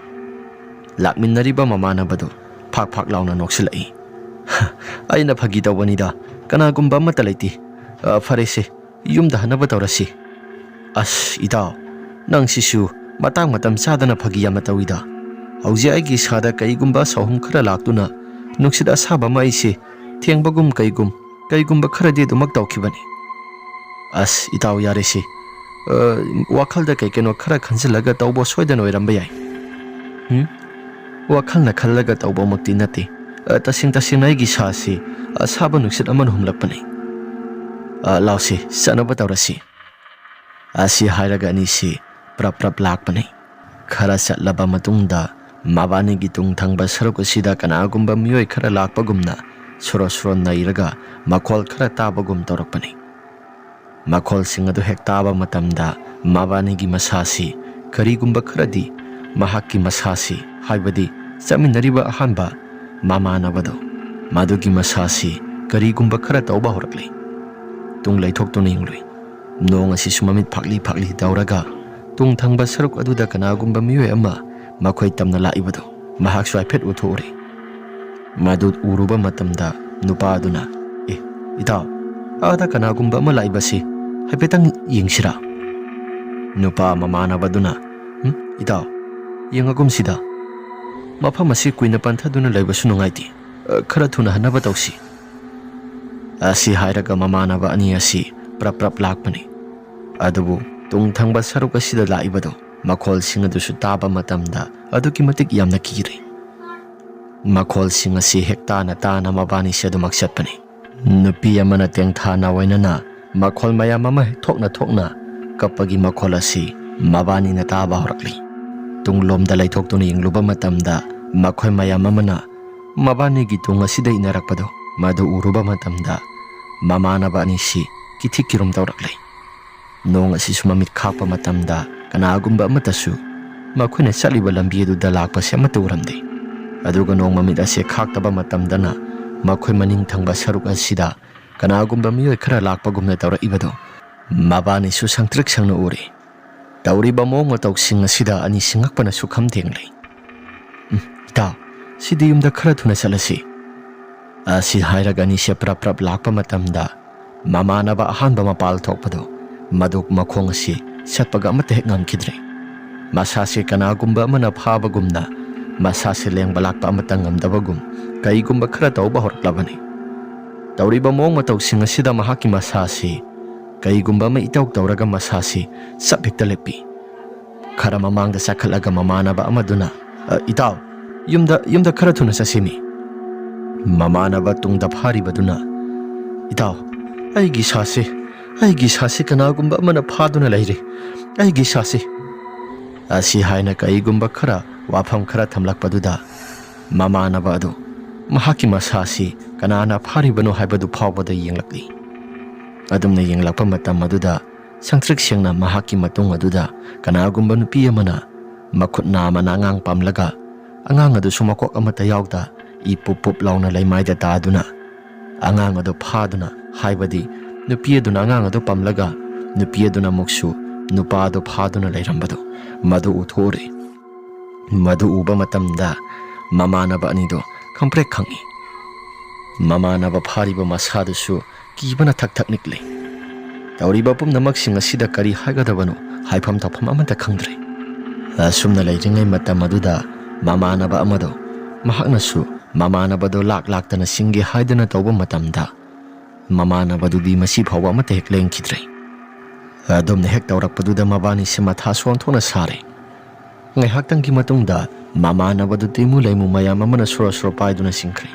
ꯂꯥꯛꯃꯤꯟꯅꯔꯤꯕ ꯃꯃꯥꯟꯅꯕꯗꯨ ꯐꯥꯛ ꯐꯥꯛ ꯂꯥꯎꯅ ꯅꯣꯛꯁꯤꯜꯂꯛꯏ꯫ "ꯑꯩꯅ ꯐꯥꯒꯤ ꯇꯧꯕꯅꯤꯗ, ꯀꯅꯥꯒꯨꯝꯕ ꯑꯃꯠꯇ ꯂꯩꯇꯦ꯫ ꯑ, ꯐꯔꯦꯁꯦ, ꯌꯨꯝꯗ ꯍꯟꯅꯕ ꯇꯧꯔꯁꯤ꯫" "ꯑꯁ, ꯏꯇꯥꯎ, ꯅꯪꯁꯤꯁꯨ ꯃꯇꯥꯡ ꯃꯇꯝ ꯆꯥꯗꯅ ꯐꯥꯒꯤ ꯌꯥꯝꯅ ꯇꯧꯏꯗ꯫ ꯍꯧꯖꯤꯛ ꯑꯩꯒꯤ ꯏꯁꯥꯗ ꯀꯩꯒꯨꯝꯕ ꯁꯥꯎꯍꯨꯝ ꯈꯔ ꯂꯥꯛꯇꯨꯅ ꯅꯨꯡꯁꯤꯠ ꯑꯁꯥꯕ ꯑꯃ ꯑꯩꯁꯦ ꯊꯦꯡꯕꯒꯨꯝ ꯀꯩꯒꯨꯝ, ꯀꯩꯒꯨꯝꯕ ꯈꯔꯗꯤ ꯑꯗꯨꯃꯛ ꯇꯧꯈꯤꯕꯅꯤ꯫" "ꯑꯁ, ꯏꯇꯥꯎ, ꯌꯥꯔꯦꯁꯦ꯫ ꯑ, ꯋꯥꯈꯜꯗ ꯀꯩ ꯀꯩꯅꯣ ꯈꯔ ꯈꯟꯖꯤꯜꯂꯒ ꯇꯧꯕ ꯁꯣꯏꯗꯅ ꯑꯣꯏꯔꯝꯕ ꯌꯥꯏ꯫" "ꯎꯝ? ꯋꯥꯈꯜꯅ ꯈꯜꯂꯒ ꯇꯧꯕꯃꯛꯇꯤ ꯅꯠꯇꯦ꯫ ꯑ, ꯇꯁꯦꯡ ꯇꯁꯦꯡꯅ ꯑꯩꯒꯤ ꯏꯁꯥꯁꯤ ꯑꯁꯥꯕ ꯅꯨꯡꯁꯤꯠ ꯑꯃꯅ ꯍꯨꯝꯂꯛꯄꯅꯤ꯫ ꯑ, ꯂꯥꯎꯁꯤ, ꯆꯠꯅꯕ ꯇꯧꯔꯁꯤ꯫" ꯑꯁꯤ ꯍꯥꯏꯔꯒ ꯑꯅꯤꯁꯤ ꯄ꯭ꯔꯞ ꯄ꯭ꯔꯞ ꯂꯥꯛꯄꯅꯤ꯫ ꯈꯔ ꯆꯠꯂꯕ ꯃꯇꯨꯡꯗ ꯃꯕꯥꯅꯤꯒꯤ ꯇꯨꯡ ꯊꯪꯕ ꯁꯔꯨꯛ ꯑꯁꯤꯗ ꯀꯅꯥꯒꯨꯝꯕ ꯃꯤꯑꯣꯏ ꯈꯔ ꯂꯥꯛꯄꯒꯨꯝꯅ ꯁꯣꯔꯣ ꯁꯣꯔꯣ ꯅꯩꯔꯒ ꯃꯈꯣꯜ ꯈꯔ ꯇꯥꯕꯒꯨꯝ ꯇꯧꯔꯛꯄꯅꯤ꯫ ꯃꯈꯣꯜꯁꯤꯡ ꯑꯗꯨ ꯍꯦꯛ ꯇꯥꯕ ꯃꯇꯝꯗ ꯃꯕꯥꯅꯤꯒꯤ ꯃꯁꯥꯁꯤ ꯀꯔꯤꯒꯨꯝꯕ ꯈꯔꯗꯤ ꯃꯍꯥꯛꯀꯤ ꯃꯁꯥꯁꯤ, ꯍꯥꯏꯕꯗꯤ ꯆꯠꯃꯤꯟꯅꯔꯤꯕ ꯑꯍꯥꯟꯕ ꯃꯃꯥꯟꯅꯕꯗꯣ, ꯃꯗꯨꯒꯤ ꯃꯁꯥꯁꯤ ꯀꯔꯤꯒꯨꯝꯕ ꯈꯔ ꯇꯧꯕ ꯍꯧꯔꯛꯂꯤ꯫ ꯇꯨꯡ ꯂꯩꯊꯣꯛꯇꯨꯅ ꯌꯦꯡꯂꯨꯏ꯫ ꯅꯣꯡ ꯑꯁꯤꯁꯨ ꯃꯃꯤꯠ ꯐꯥꯛꯂꯤ ꯐꯥꯛꯂꯤ ꯇꯧꯔꯒ ꯇꯨꯡ ꯊꯪꯕ ꯁꯔꯨꯛ ꯑꯗꯨꯗ ꯀꯅꯥꯒꯨꯝꯕ ꯃꯤꯑꯣꯏ ꯑꯃ ꯃꯈꯣꯏ ꯇꯝꯅ ꯂꯥꯛꯏꯕꯗꯨ ꯃꯍꯥꯛꯁꯨ ꯍꯥꯏꯐꯦꯠ ꯎꯊꯣꯛꯎꯔꯦ꯫ ꯃꯗꯨ ꯎꯔꯨꯕ ꯃꯇꯝꯗ ꯅꯨꯄꯥ ꯑꯗꯨꯅ, "ꯑꯦ, ꯏꯇꯥꯎ, ꯑꯥꯗ ꯀꯅꯥꯒꯨꯝꯕ ꯑꯃ ꯂꯥꯛꯏꯕꯁꯤ ꯍꯥꯏꯐꯦꯠꯇꯪ ꯌꯦꯡꯁꯤꯔꯥ?" ꯅꯨꯄꯥ ꯃꯃꯥꯟꯅꯕꯗꯨꯅ, "ꯎꯝ, ꯏꯇꯥꯎ, ꯌꯦꯡꯉꯒꯨꯝꯁꯤꯗ꯫ ꯃꯐꯝ ꯑꯁꯤ ꯀꯨꯏꯅ ꯄꯟꯊꯗꯨꯅ ꯂꯩꯕꯁꯨ ꯅꯨꯡꯉꯥꯏꯇꯦ꯫ ꯑ, ꯈꯔ ꯊꯨꯅ ꯍꯟꯅꯕ ꯇꯧꯁꯤ꯫" ꯑꯁꯤ ꯍꯥꯏꯔꯒ ꯃꯃꯥꯟꯅꯕ ꯑꯅꯤ ꯑꯁꯤ ꯄ꯭ꯔꯞ ꯄ꯭ꯔꯞ ꯂꯥꯛꯄꯅꯤ꯫ ꯑꯗꯨꯕꯨ ꯇꯨꯡ ꯊꯪꯕ ꯁꯔꯨꯛ ꯑꯁꯤꯗ ꯂꯥꯛꯏꯕꯗꯨ ꯃꯈꯣꯜꯁꯤꯡ ꯑꯗꯨꯁꯨ ꯇꯥꯕ ꯃꯇꯝꯗ ꯑꯗꯨꯛꯀꯤ ꯃꯇꯤꯛ ꯌꯥꯝꯅ ꯀꯤꯔꯦ꯫ ꯃꯈꯣꯜꯁꯤꯡ ꯑꯁꯤ ꯍꯦꯛ ꯇꯥꯅ ꯇꯥꯅ ꯃꯕꯥꯅꯤꯁꯦ ꯑꯗꯨꯃꯛ ꯆꯠꯄꯅꯤ꯫ ꯅꯨꯄꯤ ꯑꯃꯅ ꯇꯦꯡꯊꯥ ꯅꯥꯋꯥꯏꯅꯅ ꯃꯈꯣꯜ ꯃꯌꯥꯝ ꯑꯃ ꯊꯣꯛꯅ ꯊꯣꯛꯅ ꯀꯞꯄꯒꯤ ꯃꯈꯣꯜ ꯑꯁꯤ ꯃꯕꯥꯅꯤꯅ ꯇꯥꯕ ꯍꯧꯔꯛꯂꯤ꯫ ꯇꯨꯡꯂꯣꯝꯗ ꯂꯩꯊꯣꯛꯇꯨꯅ ꯌꯦꯡꯂꯨꯕ ꯃꯇꯝꯗ ꯃꯈꯣꯏ ꯃꯌꯥꯝ ꯑꯃꯅ ꯃꯕꯥꯅꯤꯒꯤ ꯇꯨꯡ ꯑꯁꯤꯗ ꯏꯟꯅꯔꯛꯄꯗꯣ ꯃꯗꯨ ꯎꯔꯨꯕ ꯃꯇꯝꯗ ꯃꯃꯥꯟꯅꯕ ꯑꯅꯤꯁꯤ ꯀꯤꯊꯤ ꯀꯤꯔꯨꯝ ꯇꯧꯔꯛꯂꯦ꯫ ꯅꯣꯡ ꯑꯁꯤꯁꯨ ꯃꯃꯤꯠ ꯈꯥꯛꯄ ꯃꯇꯝꯗ ꯀꯅꯥꯒꯨꯝꯕ ꯑꯃꯠꯇꯁꯨ ꯃꯈꯣꯏꯅ ꯆꯠꯂꯤꯕ ꯂꯝꯕꯤ ꯑꯗꯨꯗ ꯂꯥꯛꯄꯁꯦ ꯑꯃꯠꯇ ꯎꯔꯝꯗꯦ꯫ ꯑꯗꯨꯒ ꯅꯣꯡ ꯃꯃꯤꯠ ꯑꯁꯦ ꯈꯥꯛꯇꯕ ꯃꯇꯝꯗꯅ ꯃꯈꯣꯏ ꯃꯅꯤꯡ ꯊꯪꯕ ꯁꯔꯨꯛ ꯑꯁꯤꯗ ꯀꯅꯥꯒꯨꯝꯕ ꯃꯤꯑꯣꯏ ꯈꯔ ꯂꯥꯛꯄꯒꯨꯝꯅ ꯇꯧꯔꯛꯏꯕꯗꯣ ꯃꯕꯥꯅꯤꯁꯨ ꯁꯪꯇ꯭ꯔꯤꯛ ꯁꯪꯅ ꯎꯔꯦ꯫ ꯇꯧꯔꯤꯕ ꯃꯑꯣꯡ ꯃꯇꯧꯁꯤꯡ ꯑꯁꯤꯗ ꯑꯅꯤꯁꯤ ꯉꯛꯄꯅ ꯁꯨꯛꯈꯝ ꯊꯦꯡꯂꯦ꯫ "ꯎꯝ, ꯏꯇꯥꯎ, ꯁꯤꯗꯤ ꯌꯨꯝꯗ ꯈꯔ ꯊꯨꯅ ꯆꯠꯂꯁꯤ꯫" ꯑꯁꯤ ꯍꯥꯏꯔꯒ ꯑꯅꯤꯁꯦ ꯄ꯭ꯔꯞ ꯄ꯭ꯔꯞ ꯂꯥꯛꯄ ꯃꯇꯝꯗ ꯃꯃꯥꯟꯅꯕ ꯑꯍꯥꯟꯕ ꯃꯄꯥꯜ ꯊꯣꯛꯄꯗꯣ ꯃꯗꯨ ꯃꯈꯣꯡ ꯑꯁꯤ ꯁꯠꯄꯒ ꯑꯃꯠꯇ ꯍꯦꯛ ꯉꯝꯈꯤꯗ꯭ꯔꯦ꯫ ꯃꯁꯥꯁꯦ ꯀꯅꯥꯒꯨꯝꯕ ꯑꯃꯅ ꯐꯥꯕꯒꯨꯝꯅ ꯃꯁꯥꯁꯦ ꯂꯦꯡꯕ ꯂꯥꯛꯄ ꯑꯃꯠꯇ ꯉꯝꯗꯕꯒꯨꯝ ꯀꯩꯒꯨꯝꯕ ꯈꯔ ꯇꯧꯕ ꯍꯧꯔꯛꯂꯕꯅꯤ꯫ ꯇꯧꯔꯤꯕ ꯃꯑꯣꯡ ꯃꯇꯧꯁꯤꯡ ꯑꯁꯤꯗ ꯃꯍꯥꯛꯀꯤ ꯃꯁꯥꯁꯤ ꯀꯩꯒꯨꯝꯕ ꯑꯃ ꯏꯇꯧ ꯇꯧꯔꯒ ꯃꯁꯥꯁꯤ ꯆꯞ ꯍꯦꯛꯇ ꯂꯦꯞꯄꯤ꯫ ꯈꯔ ꯃꯃꯥꯡꯗ ꯆꯈꯠꯂꯒ ꯃꯃꯥꯟꯅꯕ ꯑꯃꯗꯨꯅ, "ꯑ, ꯏꯇꯥꯎ, ꯌꯨꯝꯗ, ꯌꯨꯝꯗ ꯈꯔ ꯊꯨꯅ ꯆꯠꯁꯤꯃꯤ꯫" ꯃꯃꯥꯟꯅꯕ ꯇꯨꯡꯗ ꯐꯥꯔꯤꯕꯗꯨꯅ, "ꯏꯇꯥꯎ, ꯑꯩꯒꯤ ꯏꯁꯥꯁꯤ, ꯑꯩꯒꯤ ꯏꯁꯥꯁꯤ ꯀꯅꯥꯒꯨꯝꯕ ꯑꯃꯅ ꯐꯥꯗꯨꯅ ꯂꯩꯔꯦ, ꯑꯩꯒꯤ ꯏꯁꯥꯁꯤ꯫" ꯑꯁꯤ ꯍꯥꯏꯅ ꯀꯩꯒꯨꯝꯕ ꯈꯔ ꯋꯥꯐꯝ ꯈꯔ ꯊꯝꯂꯛꯄꯗꯨꯗ ꯃꯃꯥꯟꯅꯕ ꯑꯗꯨ ꯃꯍꯥꯛꯀꯤ ꯃꯁꯥꯁꯤ ꯀꯅꯥꯅ ꯐꯥꯔꯤꯕꯅꯣ ꯍꯥꯏꯕꯗꯨ ꯐꯥꯎꯕꯗ ꯌꯦꯡꯂꯛꯂꯤ꯫ ꯑꯗꯨꯝꯅ ꯌꯦꯡꯂꯛꯄ ꯃꯇꯝ ꯑꯗꯨꯗ ꯁꯪꯇ꯭ꯔꯤꯛ ꯁꯦꯡꯅ ꯃꯍꯥꯛꯀꯤ ꯃꯇꯨꯡ ꯑꯗꯨꯗ ꯀꯅꯥꯒꯨꯝꯕ ꯅꯨꯄꯤ ꯑꯃꯅ ꯃꯈꯨꯠ ꯅꯥꯝꯃꯅ ꯑꯉꯥꯡ ꯄꯝꯂꯒ ꯑꯉꯥꯡ ꯑꯗꯨꯁꯨ ꯃꯀꯣꯛ ꯑꯃꯠꯇ ꯌꯥꯎꯗ ꯏ ꯄꯨꯞ ꯄꯨꯞ ꯂꯥꯎꯅ ꯂꯩꯃꯥꯏꯗ ꯇꯥꯗꯨꯅ ꯑꯉꯥꯡ ꯑꯗꯨ ꯐꯥꯗꯨꯅ, ꯍꯥꯏꯕꯗꯤ ꯅꯨꯄꯤ ꯑꯗꯨꯅ ꯑꯉꯥꯡ ꯑꯗꯨ ꯄꯝꯂꯒ ꯅꯨꯄꯤ ꯑꯗꯨꯅ ꯑꯃꯨꯛꯁꯨ ꯅꯨꯄꯥ ꯑꯗꯨ ꯐꯥꯗꯨꯅ ꯂꯩꯔꯝꯕꯗꯨ ꯃꯗꯨ ꯎꯊꯣꯛꯎꯔꯦ꯫ ꯃꯗꯨ ꯎꯕ ꯃꯇꯝꯗ ꯃꯃꯥꯟꯅꯕ ꯑꯅꯤꯗꯨ ꯈꯪꯄ꯭ꯔꯦꯛ ꯈꯪꯏ꯫ ꯃꯃꯥꯟꯅꯕ ꯐꯥꯔꯤꯕ ꯃꯁꯥꯗꯨꯁꯨ ꯀꯤꯕꯅ ꯊꯛ ꯊꯛ ꯅꯤꯛꯂꯤ꯫ ꯇꯧꯔꯤꯕ ꯄꯨꯝꯅꯃꯛꯁꯤꯡ ꯑꯁꯤꯗ ꯀꯔꯤ ꯍꯥꯏꯒꯗꯕꯅꯣ ꯍꯥꯏꯐꯝ ꯇꯧꯐꯝ ꯑꯃꯠꯇ ꯈꯪꯗ꯭ꯔꯦ꯫ ꯑꯁꯨꯝꯅ ꯂꯩꯔꯤꯉꯩ ꯃꯇꯝ ꯑꯗꯨꯗ ꯃꯃꯥꯟꯅꯕ ꯑꯃꯗꯣ ꯃꯍꯥꯛꯅꯁꯨ ꯃꯃꯥꯟꯅꯕꯗꯣ ꯂꯥꯛ ꯂꯥꯛꯇꯅ ꯁꯤꯡꯒꯦ ꯍꯥꯏꯗꯨꯅ ꯇꯧꯕ ꯃꯇꯝꯗ ꯃꯃꯥꯟꯅꯕꯗꯨꯗꯤ ꯃꯁꯤ ꯐꯥꯎꯕ ꯑꯃꯠꯇ ꯍꯦꯛ ꯂꯦꯡꯈꯤꯗ꯭ꯔꯦ꯫ ꯑꯗꯨꯝꯅ ꯍꯦꯛ ꯇꯧꯔꯛꯄꯗꯨꯗ ꯃꯕꯥꯅꯤꯁꯦ ꯃꯊꯥꯁꯨ ꯑꯣꯟꯊꯣꯛꯅ ꯁꯥꯔꯦ꯫ ꯉꯥꯏꯍꯥꯛꯇꯪꯒꯤ ꯃꯇꯨꯡꯗ ꯃꯃꯥꯟꯅꯕꯗꯨ ꯇꯤꯃꯨ ꯂꯩꯃꯨ ꯃꯌꯥꯝ ꯑꯃꯅ ꯁꯣꯔꯣ ꯁꯣꯔꯣ ꯄꯥꯏꯗꯨꯅ ꯆꯤꯡꯈ꯭ꯔꯦ꯫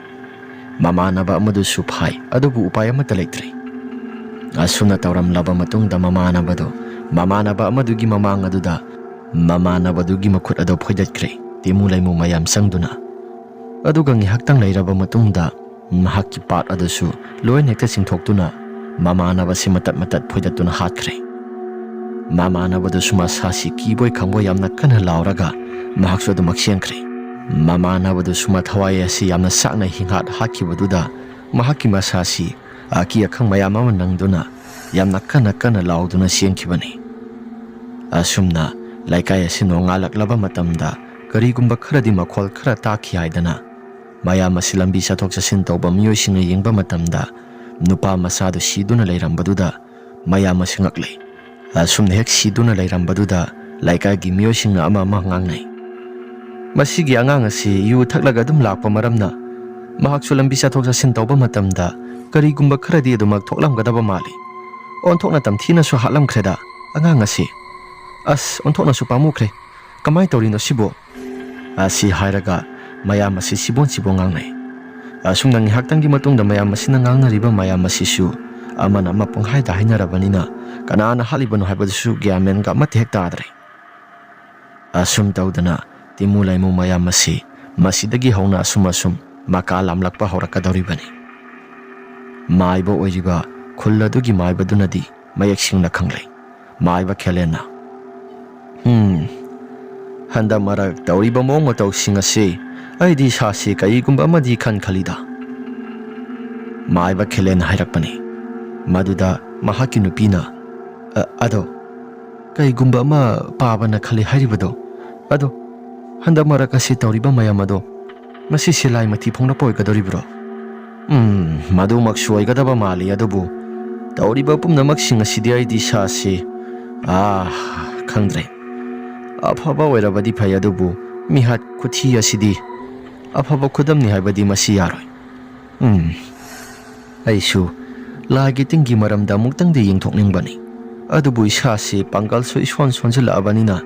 ꯃꯃꯥꯟꯅꯕ ꯑꯃꯗꯨꯁꯨ ꯐꯥꯏ, ꯑꯗꯨꯕꯨ ꯎꯄꯥꯏ ꯑꯃꯠꯇ ꯂꯩꯇ꯭ꯔꯦ꯫ ꯑꯁꯨꯝꯅ ꯇꯧꯔꯝꯂꯕ ꯃꯇꯨꯡꯗ ꯃꯃꯥꯟꯅꯕꯗꯨ ꯃꯃꯥꯟꯅꯕ ꯑꯃꯗꯨꯒꯤ ꯃꯃꯥꯡ ꯑꯗꯨꯗ ꯃꯃꯥꯟꯅꯕꯗꯨꯒꯤ ꯃꯈꯨꯠ ꯑꯗꯨ ꯐꯣꯏꯗꯠꯈ꯭ꯔꯦ, ꯇꯤꯃꯨ ꯂꯩꯃꯨ ꯃꯌꯥꯝ ꯆꯪꯗꯨꯅ꯫ ꯑꯗꯨꯒ ꯉꯥꯏꯍꯥꯛꯇꯪ ꯂꯩꯔꯕ ꯃꯇꯨꯡꯗ ꯃꯍꯥꯛꯀꯤ ꯄꯥꯠ ꯑꯗꯨꯁꯨ ꯂꯣꯏꯅ ꯍꯦꯛꯇ ꯆꯤꯡꯊꯣꯛꯇꯨꯅ ꯃꯃꯥꯟꯅꯕꯁꯤ ꯃꯇꯠ ꯃꯇꯠ ꯐꯣꯏꯗꯠꯇꯨꯅ ꯍꯥꯠꯈ꯭ꯔꯦ꯫ ꯃꯃꯥꯟꯅꯕꯗꯨꯁꯨ ꯃꯁꯥꯁꯤ ꯀꯤꯕꯣꯏ ꯈꯪꯕꯣꯏ ꯌꯥꯝꯅ ꯀꯟꯅ ꯂꯥꯎꯔꯒ ꯃꯍꯥꯛꯁꯨ ꯑꯗꯨꯃꯛ ꯆꯦꯟꯈ꯭ꯔꯦ꯫ ꯃꯃꯥꯟꯅꯕꯗꯨꯁꯨ ꯃꯊꯋꯥꯏ ꯑꯁꯤ ꯌꯥꯝꯅ ꯆꯥꯛꯅ ꯍꯤꯡꯍꯥꯠ ꯍꯥꯠꯈꯤꯕꯗꯨꯗ ꯃꯍꯥꯛꯀꯤ ꯃꯁꯥꯁꯤ ꯑꯀꯤ ꯑꯈꯪ ꯃꯌꯥꯝ ꯑꯃ ꯅꯪꯗꯨꯅ ꯌꯥꯝꯅ ꯀꯟꯅ ꯀꯟꯅ ꯂꯥꯎꯗꯨꯅ ꯆꯦꯟꯈꯤꯕꯅꯤ꯫ ꯑꯁꯨꯝꯅ ꯂꯩꯀꯥꯏ ꯑꯁꯤ ꯅꯣꯡꯉꯥꯜꯂꯛꯂꯕ ꯃꯇꯝꯗ ꯀꯔꯤꯒꯨꯝꯕ ꯈꯔꯗꯤ ꯃꯈꯣꯜ ꯈꯔ ꯇꯥꯈꯤ ꯍꯥꯏꯗꯅ ꯃꯌꯥꯝ ꯑꯁꯤ ꯂꯝꯕꯤ ꯆꯠꯊꯣꯛ ꯆꯠꯁꯤꯟ ꯇꯧꯕ ꯃꯤꯑꯣꯏꯁꯤꯡꯅ ꯌꯦꯡꯕ ꯃꯇꯝꯗ ꯅꯨꯄꯥ ꯃꯆꯥꯗꯨ ꯁꯤꯗꯨꯅ ꯂꯩꯔꯝꯕꯗꯨꯗ ꯃꯌꯥꯝ ꯑꯁꯤ ꯉꯛꯂꯦ꯫ ꯑꯁꯨꯝꯅ ꯍꯦꯛ ꯁꯤꯗꯨꯅ ꯂꯩꯔꯝꯕꯗꯨꯗ ꯂꯩꯀꯥꯏꯒꯤ ꯃꯤꯑꯣꯏꯁꯤꯡꯅ ꯑꯃ ꯑꯃ ꯉꯥꯡꯅꯩ꯫ "ꯃꯁꯤꯒꯤ ꯑꯉꯥꯡ ꯑꯁꯤ ꯌꯨ ꯊꯛꯂꯒ ꯑꯗꯨꯝ ꯂꯥꯛꯄ ꯃꯔꯝꯅ ꯃꯍꯥꯛꯁꯨ ꯂꯝꯕꯤ ꯆꯠꯊꯣꯛ ꯆꯠꯁꯤꯟ ꯇꯧꯕ ꯃꯇꯝꯗ ꯀꯔꯤꯒꯨꯝꯕ ꯈꯔꯗꯤ ꯑꯗꯨꯃꯛ ꯊꯣꯛꯂꯝꯒꯗꯕ ꯃꯥꯜꯂꯤ꯫ ꯑꯣꯟꯊꯣꯛꯅ ꯇꯝꯊꯤꯅꯁꯨ ꯍꯥꯠꯂꯝꯈ꯭ꯔꯦꯗ ꯑꯉꯥꯡ ꯑꯁꯤ꯫ ꯑꯁ, ꯑꯣꯟꯊꯣꯛꯅꯁꯨ ꯄꯥꯝꯃꯨꯈ꯭ꯔꯦ꯫ ꯀꯃꯥꯏ ꯇꯧꯔꯤꯅꯣ ꯁꯤꯕꯨ?" ꯑꯁꯤ ꯍꯥꯏꯔꯒ ꯃꯌꯥꯝ ꯑꯁꯤ ꯁꯤꯕꯣꯟ ꯁꯤꯕꯣꯟ ꯉꯥꯡꯅꯩ꯫ ꯑꯁꯨꯝꯅ ꯉꯥꯏꯍꯥꯛꯇꯪꯒꯤ ꯃꯇꯨꯡꯗ ꯃꯌꯥꯝ ꯑꯁꯤꯅ ꯉꯥꯡꯅꯔꯤꯕ ꯃꯌꯥꯝ ꯑꯁꯤꯁꯨ ꯑꯃꯅ ꯑꯃ ꯄꯪꯍꯥꯏꯗ ꯍꯥꯏꯅꯔꯕꯅꯤꯅ ꯀꯅꯥꯅ ꯍꯥꯠꯂꯤꯕꯅꯣ ꯍꯥꯏꯕꯗꯨꯁꯨ ꯒ꯭ꯌꯥꯟ ꯃꯦꯟꯒ ꯑꯃꯠꯇ ꯍꯦꯛ ꯇꯥꯗ꯭ꯔꯦ꯫ ꯑꯁꯨꯝ ꯇꯧꯗꯅ ꯇꯤꯃꯨ ꯂꯩꯃꯨ ꯃꯌꯥꯝ ꯑꯁꯤ ꯃꯁꯤꯗꯒꯤ ꯍꯧꯅ ꯑꯁꯨꯝ ꯑꯁꯨꯝ ꯃꯀꯥ ꯂꯥꯝꯂꯛꯄ ꯍꯧꯔꯛꯀꯗꯧꯔꯤꯕꯅꯤ꯫ ꯃꯥꯏꯕ ꯑꯣꯏꯔꯤꯕ ꯈꯨꯜ ꯑꯗꯨꯒꯤ ꯃꯥꯏꯕꯗꯨꯅꯗꯤ ꯃꯌꯦꯛ ꯁꯦꯡꯅ ꯈꯪꯂꯦ꯫ ꯃꯥꯏꯕ ꯈꯦꯂꯦꯟꯅ, "ꯎꯝ, ꯍꯟꯗꯛ ꯃꯔꯛ ꯇꯧꯔꯤꯕ ꯃꯑꯣꯡ ꯃꯇꯧꯁꯤꯡ ꯑꯁꯤ ꯑꯩꯗꯤ ꯏꯁꯥꯁꯤ ꯀꯔꯤꯒꯨꯝꯕ ꯑꯃꯗꯤ ꯈꯟ ꯈꯜꯂꯤꯗ꯫" ꯃꯥꯏꯕ ꯈꯦꯂꯦꯟꯅ ꯍꯥꯏꯔꯛꯄꯅꯤ꯫ ꯃꯗꯨꯗ ꯃꯍꯥꯛꯀꯤ ꯅꯨꯄꯤꯅ, "ꯑ, ꯑꯗꯣ, ꯀꯩꯒꯨꯝꯕ ꯑꯃ ꯄꯥꯕꯅ ꯈꯜꯂꯤ ꯍꯥꯏꯔꯤꯕꯗꯣ, ꯑꯗꯣ, ꯍꯟꯗꯛ ꯃꯔꯛ ꯑꯁꯤ ꯇꯧꯔꯤꯕ ꯃꯌꯥꯝ ꯑꯗꯣ, ꯃꯁꯤꯁꯦ ꯂꯥꯏ ꯃꯊꯤ ꯐꯣꯡꯂꯛꯄ ꯑꯣꯏꯒꯗꯧꯔꯤꯕ꯭ꯔꯣ?" "ꯎꯝ, ꯃꯗꯨꯃꯛꯁꯨ ꯑꯣꯏꯒꯗꯕ ꯃꯥꯜꯂꯤ, ꯑꯗꯨꯕꯨ ꯇꯧꯔꯤꯕ ꯄꯨꯝꯅꯃꯛꯁꯤꯡ ꯑꯁꯤꯗꯤ ꯑꯩꯗꯤ ꯏꯁꯥꯁꯤ, ꯑꯥ, ꯈꯪꯗ꯭ꯔꯦ꯫ ꯑꯐꯕ ꯑꯣꯏꯔꯕꯗꯤ ꯐꯩ, ꯑꯗꯨꯕꯨ ꯃꯤꯍꯥꯠ ꯈꯨꯊꯤ ꯑꯁꯤꯗꯤ ꯑꯐꯕ ꯈꯨꯗꯝꯅꯤ ꯍꯥꯏꯕꯗꯤ ꯃꯁꯤ ꯌꯥꯔꯣꯏ꯫ ꯎꯝ, ꯑꯩꯁꯨ ꯂꯥꯏꯒꯤ ꯇꯤꯟꯒꯤ ꯃꯔꯝꯗ ꯑꯃꯨꯛꯇꯪꯗꯤ ꯌꯦꯡꯊꯣꯛꯅꯤꯡꯕꯅꯤ꯫ ꯑꯗꯨꯕꯨ ꯏꯁꯥꯁꯤ ꯄꯥꯡꯒꯜꯁꯨ ꯏꯁꯣꯟ ꯁꯣꯟꯖꯤꯜꯂꯛꯑꯕꯅꯤꯅ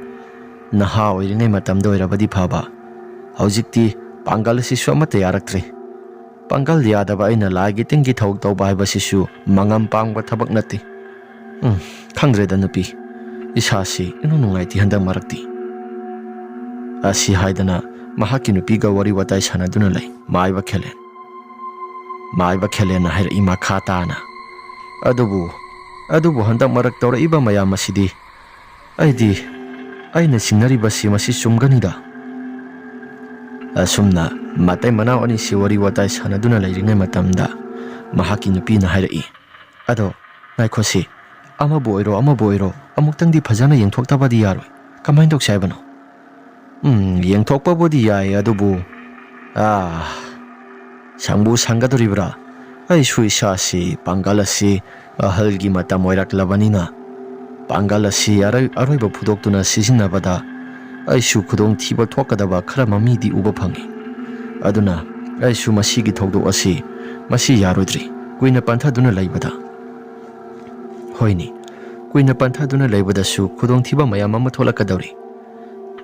ꯅꯍꯥ ꯑꯣꯏꯔꯤꯉꯩ ꯃꯇꯝꯗ ꯑꯣꯏꯔꯕꯗꯤ ꯐꯕ꯫ ꯍꯧꯖꯤꯛꯇꯤ ꯄꯥꯡꯒꯜ ꯑꯁꯤꯁꯨ ꯑꯃꯠꯇ ꯌꯥꯔꯛꯇ꯭ꯔꯦ꯫ ꯄꯥꯡꯒꯜ ꯌꯥꯗꯕ ꯑꯩꯅ ꯂꯥꯏꯒꯤ ꯇꯤꯟꯒꯤ ꯊꯧ ꯇꯧꯕ ꯍꯥꯏꯕꯁꯤꯁꯨ ꯃꯉꯝ ꯄꯥꯡꯕ ꯊꯕꯛ ꯅꯠꯇꯦ꯫ ꯎꯝ, ꯈꯪꯗ꯭ꯔꯦꯗ ꯅꯨꯄꯤ, ꯏꯁꯥꯁꯤ ꯏꯅꯨꯡ ꯅꯨꯡꯉꯥꯏꯇꯦ ꯍꯟꯗꯛ ꯃꯔꯛꯇꯤ꯫ ꯑꯁꯤ ꯍꯥꯏꯗꯅ ꯃꯍꯥꯛꯀꯤ ꯅꯨꯄꯤꯒ ꯋꯥꯔꯤ ꯋꯥꯇꯥꯏ ꯁꯥꯟꯅꯗꯨꯅ ꯂꯩ ꯃꯥꯏꯕ ꯈꯦꯂꯦꯟ꯫ ꯃꯥꯏꯕ ꯈꯦꯂꯦꯟꯅ ꯍꯥꯏꯔꯛꯏ ꯃꯈꯥ ꯇꯥꯅ, "ꯑꯗꯨꯕꯨ, ꯑꯗꯨꯕꯨ ꯍꯟꯗꯛ ꯃꯔꯛ ꯇꯧꯔꯛꯏꯕ ꯃꯌꯥꯝ ꯑꯁꯤꯗꯤ ꯑꯩꯗꯤ, ꯑꯩꯅ ꯆꯤꯡꯅꯔꯤꯕꯁꯤ ꯃꯁꯤ ꯆꯨꯝꯒꯅꯤꯗ?" ꯑꯁꯨꯝꯅ ꯃꯇꯩ ꯃꯅꯥꯎ ꯑꯅꯤꯁꯤ ꯋꯥꯔꯤ ꯋꯥꯇꯥꯏ ꯁꯥꯟꯅꯗꯨꯅ ꯂꯩꯔꯤꯉꯩ ꯃꯇꯝꯗ ꯃꯍꯥꯛꯀꯤ ꯅꯨꯄꯤꯅ ꯍꯥꯏꯔꯛꯏ, "ꯑꯗꯣ ꯉꯥꯏꯈꯣꯁꯤ, ꯑꯃꯕꯨ ꯑꯣꯏꯔꯣ ꯑꯃꯕꯨ ꯑꯣꯏꯔꯣ ꯑꯃꯨꯛꯇꯪꯗꯤ ꯐꯖꯅ ꯌꯦꯡꯊꯣꯛꯇꯕꯗꯤ ꯌꯥꯔꯣꯏ꯫ ꯀꯃꯥꯏꯅ ꯇꯧꯁꯦ ꯍꯥꯏꯕꯅꯣ?" "ꯎꯝ, ꯌꯦꯡꯊꯣꯛꯄꯕꯨꯗꯤ ꯌꯥꯏ, ꯑꯗꯨꯕꯨ, ꯑꯥ, ꯁꯪꯕꯨ ꯁꯪꯒꯗꯧꯔꯤꯕ꯭ꯔꯥ? ꯑꯩꯁꯨ ꯏꯁꯥꯁꯤ ꯄꯥꯡꯒꯜ ꯑꯁꯤ ꯑꯍꯜꯒꯤ ꯃꯇꯝ ꯑꯣꯏꯔꯛꯂꯕꯅꯤꯅ ꯄꯥꯡꯒꯜ ꯑꯁꯤ ꯑꯔꯣꯏ-, ꯑꯔꯣꯏꯕ ꯐꯨꯗꯣꯛꯇꯨꯅ ꯁꯤꯖꯤꯟꯅꯕꯗ ꯑꯩꯁꯨ ꯈꯨꯗꯣꯡꯊꯤꯕ ꯊꯣꯛꯀꯗꯕ ꯈꯔ ꯃꯃꯤꯗꯤ ꯎꯕ ꯐꯪꯏ꯫ ꯑꯗꯨꯅ ꯑꯩꯁꯨ ꯃꯁꯤꯒꯤ ꯊꯧꯗꯣꯛ ꯑꯁꯤ ꯃꯁꯤ ꯌꯥꯔꯣꯏꯗ꯭ꯔꯤ, ꯀꯨꯏꯅ ꯄꯟꯊꯗꯨꯅ ꯂꯩꯕꯗ꯫" "ꯍꯣꯏꯅꯦ, ꯀꯨꯏꯅ ꯄꯟꯊꯗꯨꯅ ꯂꯩꯕꯗꯁꯨ ꯈꯨꯗꯣꯡꯊꯤꯕ ꯃꯌꯥꯝ ꯑꯃ ꯊꯣꯛꯂꯛꯀꯗꯧꯔꯤ꯫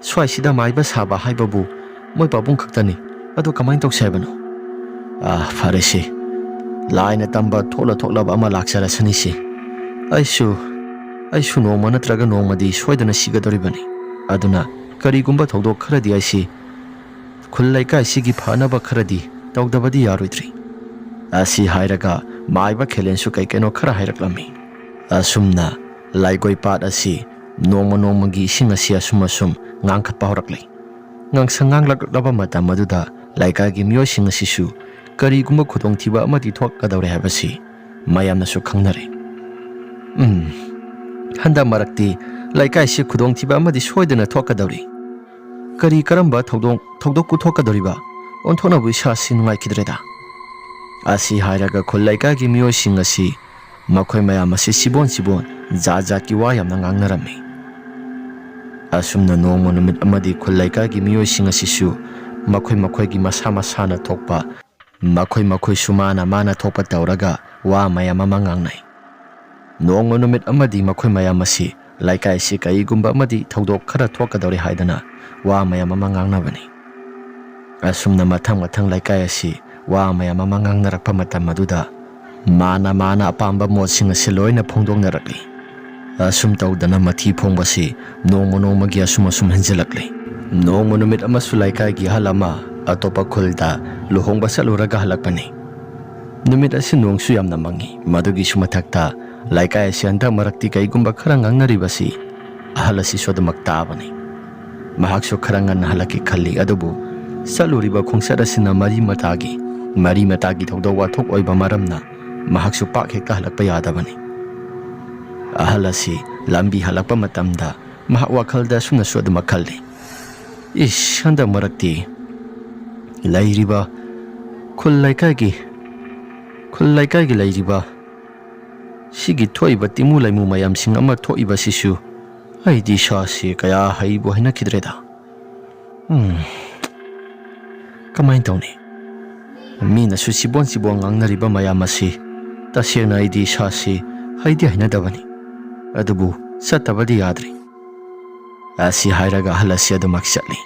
ꯁ꯭ꯋꯥꯏꯁꯤꯗ ꯃꯥꯏꯕ ꯁꯥꯕ ꯍꯥꯏꯕꯕꯨ ꯃꯣꯏ ꯄꯥꯕꯨꯡ ꯈꯛꯇꯅꯤ꯫ ꯑꯗꯣ ꯀꯃꯥꯏꯅ ꯇꯧꯁꯦ ꯍꯥꯏꯕꯅꯣ?" "ꯑꯥ, ꯐꯔꯦꯁꯦ, ꯂꯥꯏꯅ ꯇꯝꯕ ꯊꯣꯛꯂ ꯊꯣꯛꯂꯕ ꯑꯃ ꯂꯥꯛꯆꯔꯁꯅꯤꯁꯦ꯫ ꯑꯩꯁꯨ, ꯑꯩꯁꯨ ꯅꯣꯡꯃ ꯅꯠꯇ꯭ꯔꯒ ꯅꯣꯡꯃꯗꯤ ꯁꯣꯏꯗꯅ ꯁꯤꯒꯗꯧꯔꯤꯕꯅꯤ꯫ ꯑꯗꯨꯅ ꯀꯔꯤꯒꯨꯝꯕ ꯊꯧꯗꯣꯛ ꯈꯔꯗꯤ ꯑꯩꯁꯤ ꯈꯨꯜ ꯂꯩꯀꯥꯏꯁꯤꯒꯤ ꯐꯅꯕ ꯈꯔꯗꯤ ꯇꯧꯗꯕꯗꯤ ꯌꯥꯔꯣꯏꯗ꯭ꯔꯤ꯫" ꯑꯁꯤ ꯍꯥꯏꯔꯒ ꯃꯥꯏꯕ ꯈꯦꯂꯦꯟꯁꯨ ꯀꯩ ꯀꯩꯅꯣ ꯈꯔ ꯍꯥꯏꯔꯛꯂꯝꯃꯤ꯫ ꯑꯁꯨꯝꯅ ꯂꯥꯏꯒꯣꯏ ꯄꯥꯠ ꯑꯁꯤ ꯅꯣꯡꯃ ꯅꯣꯡꯃꯒꯤ ꯏꯁꯤꯡ ꯑꯁꯤ ꯑꯁꯨꯝ ꯑꯁꯨꯝ ꯉꯥꯡꯈꯠꯄ ꯍꯧꯔꯛꯂꯤ꯫ ꯉꯥꯡꯁꯪ ꯉꯥꯡꯂꯛꯂꯕ ꯃꯇꯝ ꯑꯗꯨꯗ ꯂꯩꯀꯥꯏꯒꯤ ꯃꯤꯑꯣꯏꯁꯤꯡ ꯑꯁꯤꯁꯨ ꯀꯔꯤꯒꯨꯝꯕ ꯈꯨꯗꯣꯡꯊꯤꯕ ꯑꯃꯗꯤ ꯊꯣꯛꯀꯗꯧꯔꯦ ꯍꯥꯏꯕꯁꯤ ꯃꯌꯥꯝꯅꯁꯨ ꯈꯪꯅꯔꯦ꯫ "ꯎꯝ, ꯍꯟꯗꯛ ꯃꯔꯛꯇꯤ ꯂꯩꯀꯥꯏꯁꯤ ꯈꯨꯗꯣꯡꯊꯤꯕ ꯑꯃꯗꯤ ꯁꯣꯏꯗꯅ ꯊꯣꯛꯀꯗꯧꯔꯤ꯫ ꯀꯔꯤ ꯀꯔꯝꯕ ꯊꯧꯗꯣꯛ, ꯊꯧꯗꯣꯛꯄꯨ ꯊꯣꯛꯀꯗꯧꯔꯤꯕ? ꯑꯣꯟꯊꯣꯛꯅꯕꯨ ꯏꯁꯥꯁꯤ ꯅꯨꯡꯉꯥꯏꯈꯤꯗ꯭ꯔꯦꯗ꯫" ꯑꯁꯤ ꯍꯥꯏꯔꯒ ꯈꯨꯜ ꯂꯩꯀꯥꯏꯒꯤ ꯃꯤꯑꯣꯏꯁꯤꯡ ꯑꯁꯤ ꯃꯈꯣꯏ ꯃꯌꯥꯝ ꯑꯁꯤ ꯁꯤꯕꯣꯟ ꯁꯤꯕꯣꯟ ꯖꯥꯠ ꯖꯥꯠꯀꯤ ꯋꯥ ꯌꯥꯝꯅ ꯉꯥꯡꯅꯔꯝꯃꯤ꯫ ꯑꯁꯨꯝꯅ ꯅꯣꯡꯃ ꯅꯨꯃꯤꯠ ꯑꯃꯗꯤ ꯈꯨꯜ ꯂꯩꯀꯥꯏꯒꯤ ꯃꯤꯑꯣꯏꯁꯤꯡ ꯑꯁꯤꯁꯨ ꯃꯈꯣꯏ ꯃꯈꯣꯏꯒꯤ ꯃꯁꯥ ꯃꯁꯥꯅ ꯊꯣꯛꯄ, ꯃꯈꯣꯏ ꯃꯈꯣꯏꯁꯨ ꯃꯥꯅ ꯃꯥꯅ ꯊꯣꯛꯄ ꯇꯧꯔꯒ ꯋꯥ ꯃꯌꯥꯝ ꯑꯃ ꯉꯥꯡꯅꯩ꯫ ꯅꯣꯡꯃ ꯅꯨꯃꯤꯠ ꯑꯃꯗꯤ ꯃꯈꯣꯏ ꯃꯌꯥꯝ ꯑꯁꯤ ꯂꯩꯀꯥꯏ ꯑꯁꯤ ꯀꯔꯤꯒꯨꯝꯕ ꯑꯃꯗꯤ ꯊꯧꯗꯣꯛ ꯈꯔ ꯊꯣꯛꯀꯗꯧꯔꯦ ꯍꯥꯏꯗꯅ ꯋꯥ ꯃꯌꯥꯝ ꯑꯃ ꯉꯥꯡꯅꯕꯅꯤ꯫ ꯑꯁꯨꯝꯅ ꯃꯊꯪ ꯃꯊꯪ ꯂꯩꯀꯥꯏ ꯑꯁꯤ ꯋꯥ ꯃꯌꯥꯝ ꯑꯃ ꯉꯥꯡꯅꯔꯛꯄ ꯃꯇꯝ ꯑꯗꯨꯗ ꯃꯥꯅ ꯃꯥꯅ ꯑꯄꯥꯝꯕ ꯃꯣꯠꯁꯤꯡ ꯑꯁꯤ ꯂꯣꯏꯅ ꯐꯣꯡꯗꯣꯛꯅꯔꯛꯂꯤ꯫ ꯑꯁꯨꯝ ꯇꯧꯗꯅ ꯃꯊꯤ ꯐꯣꯡꯕꯁꯤ ꯅꯣꯡꯃ ꯅꯣꯡꯃꯒꯤ ꯑꯁꯨꯝ ꯑꯁꯨꯝ ꯍꯦꯟꯖꯤꯜꯂꯛꯂꯤ꯫ ꯅꯣꯡꯃ ꯅꯨꯃꯤꯠ ꯑꯃꯁꯨ ꯂꯩꯀꯥꯏꯒꯤ ꯑꯍꯜ ꯑꯃ ꯑꯇꯣꯞꯄ ꯈꯨꯜꯗ ꯂꯨꯍꯣꯡꯕ ꯆꯠꯂꯨꯔꯒ ꯍꯜꯂꯛꯄꯅꯤ꯫ ꯅꯨꯃꯤꯠ ꯑꯁꯤ ꯅꯣꯡꯁꯨ ꯌꯥꯝꯅ ꯃꯪꯉꯤ꯫ ꯃꯗꯨꯒꯤꯁꯨ ꯃꯊꯛꯇ ꯂꯩꯀꯥꯏ ꯑꯁꯤ ꯍꯟꯗꯛ ꯃꯔꯛꯇꯤ ꯀꯩꯒꯨꯝꯕ ꯈꯔ ꯉꯥꯡꯅꯔꯤꯕꯁꯤ ꯑꯍꯜ ꯑꯁꯤꯁꯨ ꯑꯗꯨꯃꯛ ꯇꯥꯕꯅꯤ꯫ ꯃꯍꯥꯛꯁꯨ ꯈꯔ ꯉꯟꯅ ꯍꯜꯂꯛꯀꯦ ꯈꯜꯂꯤ, ꯑꯗꯨꯕꯨ ꯆꯠꯂꯨꯔꯤꯕ ꯈꯣꯡꯆꯠ ꯑꯁꯤꯅ ꯃꯔꯤ ꯃꯇꯥꯒꯤ ꯃꯔꯤ ꯃꯇꯥꯒꯤ ꯊꯧꯗꯣꯛ ꯋꯥꯊꯣꯛ ꯑꯣꯏꯕ ꯃꯔꯝꯅ ꯃꯍꯥꯛꯁꯨ ꯄꯥꯛ ꯍꯦꯛꯇ ꯍꯜꯂꯛꯄ ꯌꯥꯗꯕꯅꯤ꯫ ꯑꯍꯜ ꯑꯁꯤ ꯂꯝꯕꯤ ꯍꯜꯂꯛꯄ ꯃꯇꯝꯗ ꯃꯍꯥꯛ ꯋꯥꯈꯜꯗ ꯑꯁꯨꯝꯅꯁꯨ ꯑꯗꯨꯃꯛ ꯈꯜꯂꯤ, "ꯏꯁ, ꯍꯟꯗꯛ ꯃꯔꯛꯇꯤ ꯂꯩꯔꯤꯕ ꯈꯨꯜ ꯂꯩꯀꯥꯏꯒꯤ ꯈꯨꯜ ꯂꯩꯀꯥꯏꯒꯤ ꯂꯩꯔꯤꯕ ꯁꯤꯒꯤ ꯊꯣꯛꯏꯕ ꯇꯤꯃꯨ ꯂꯩꯃꯨ ꯃꯌꯥꯝꯁꯤꯡ ꯑꯃ ꯊꯣꯛꯏꯕꯁꯤꯁꯨ ꯑꯩꯗꯤ ꯏꯁꯥꯁꯤ ꯀꯌꯥ ꯍꯩꯕꯨ ꯍꯩꯅꯈꯤꯗ꯭ꯔꯦꯗ꯫ ꯎꯝ, ꯀꯃꯥꯏꯅ ꯇꯧꯅꯤ? ꯃꯤꯅꯁꯨ ꯁꯤꯕꯣꯟ ꯁꯤꯕꯣꯟ ꯉꯥꯡꯅꯔꯤꯕ ꯃꯌꯥꯝ ꯑꯁꯤ ꯇꯁꯦꯡꯅ ꯑꯩꯗꯤ ꯏꯁꯥꯁꯤ ꯍꯩꯗꯤ ꯍꯩꯅꯗꯕꯅꯤ, ꯑꯗꯨꯕꯨ ꯆꯠꯇꯕꯗꯤ ꯌꯥꯗ꯭ꯔꯤ"꯫ ꯑꯁꯤ ꯍꯥꯏꯔꯒ ꯑꯍꯜ ꯑꯁꯤ ꯑꯗꯨꯃꯛ ꯆꯠꯂꯤ꯫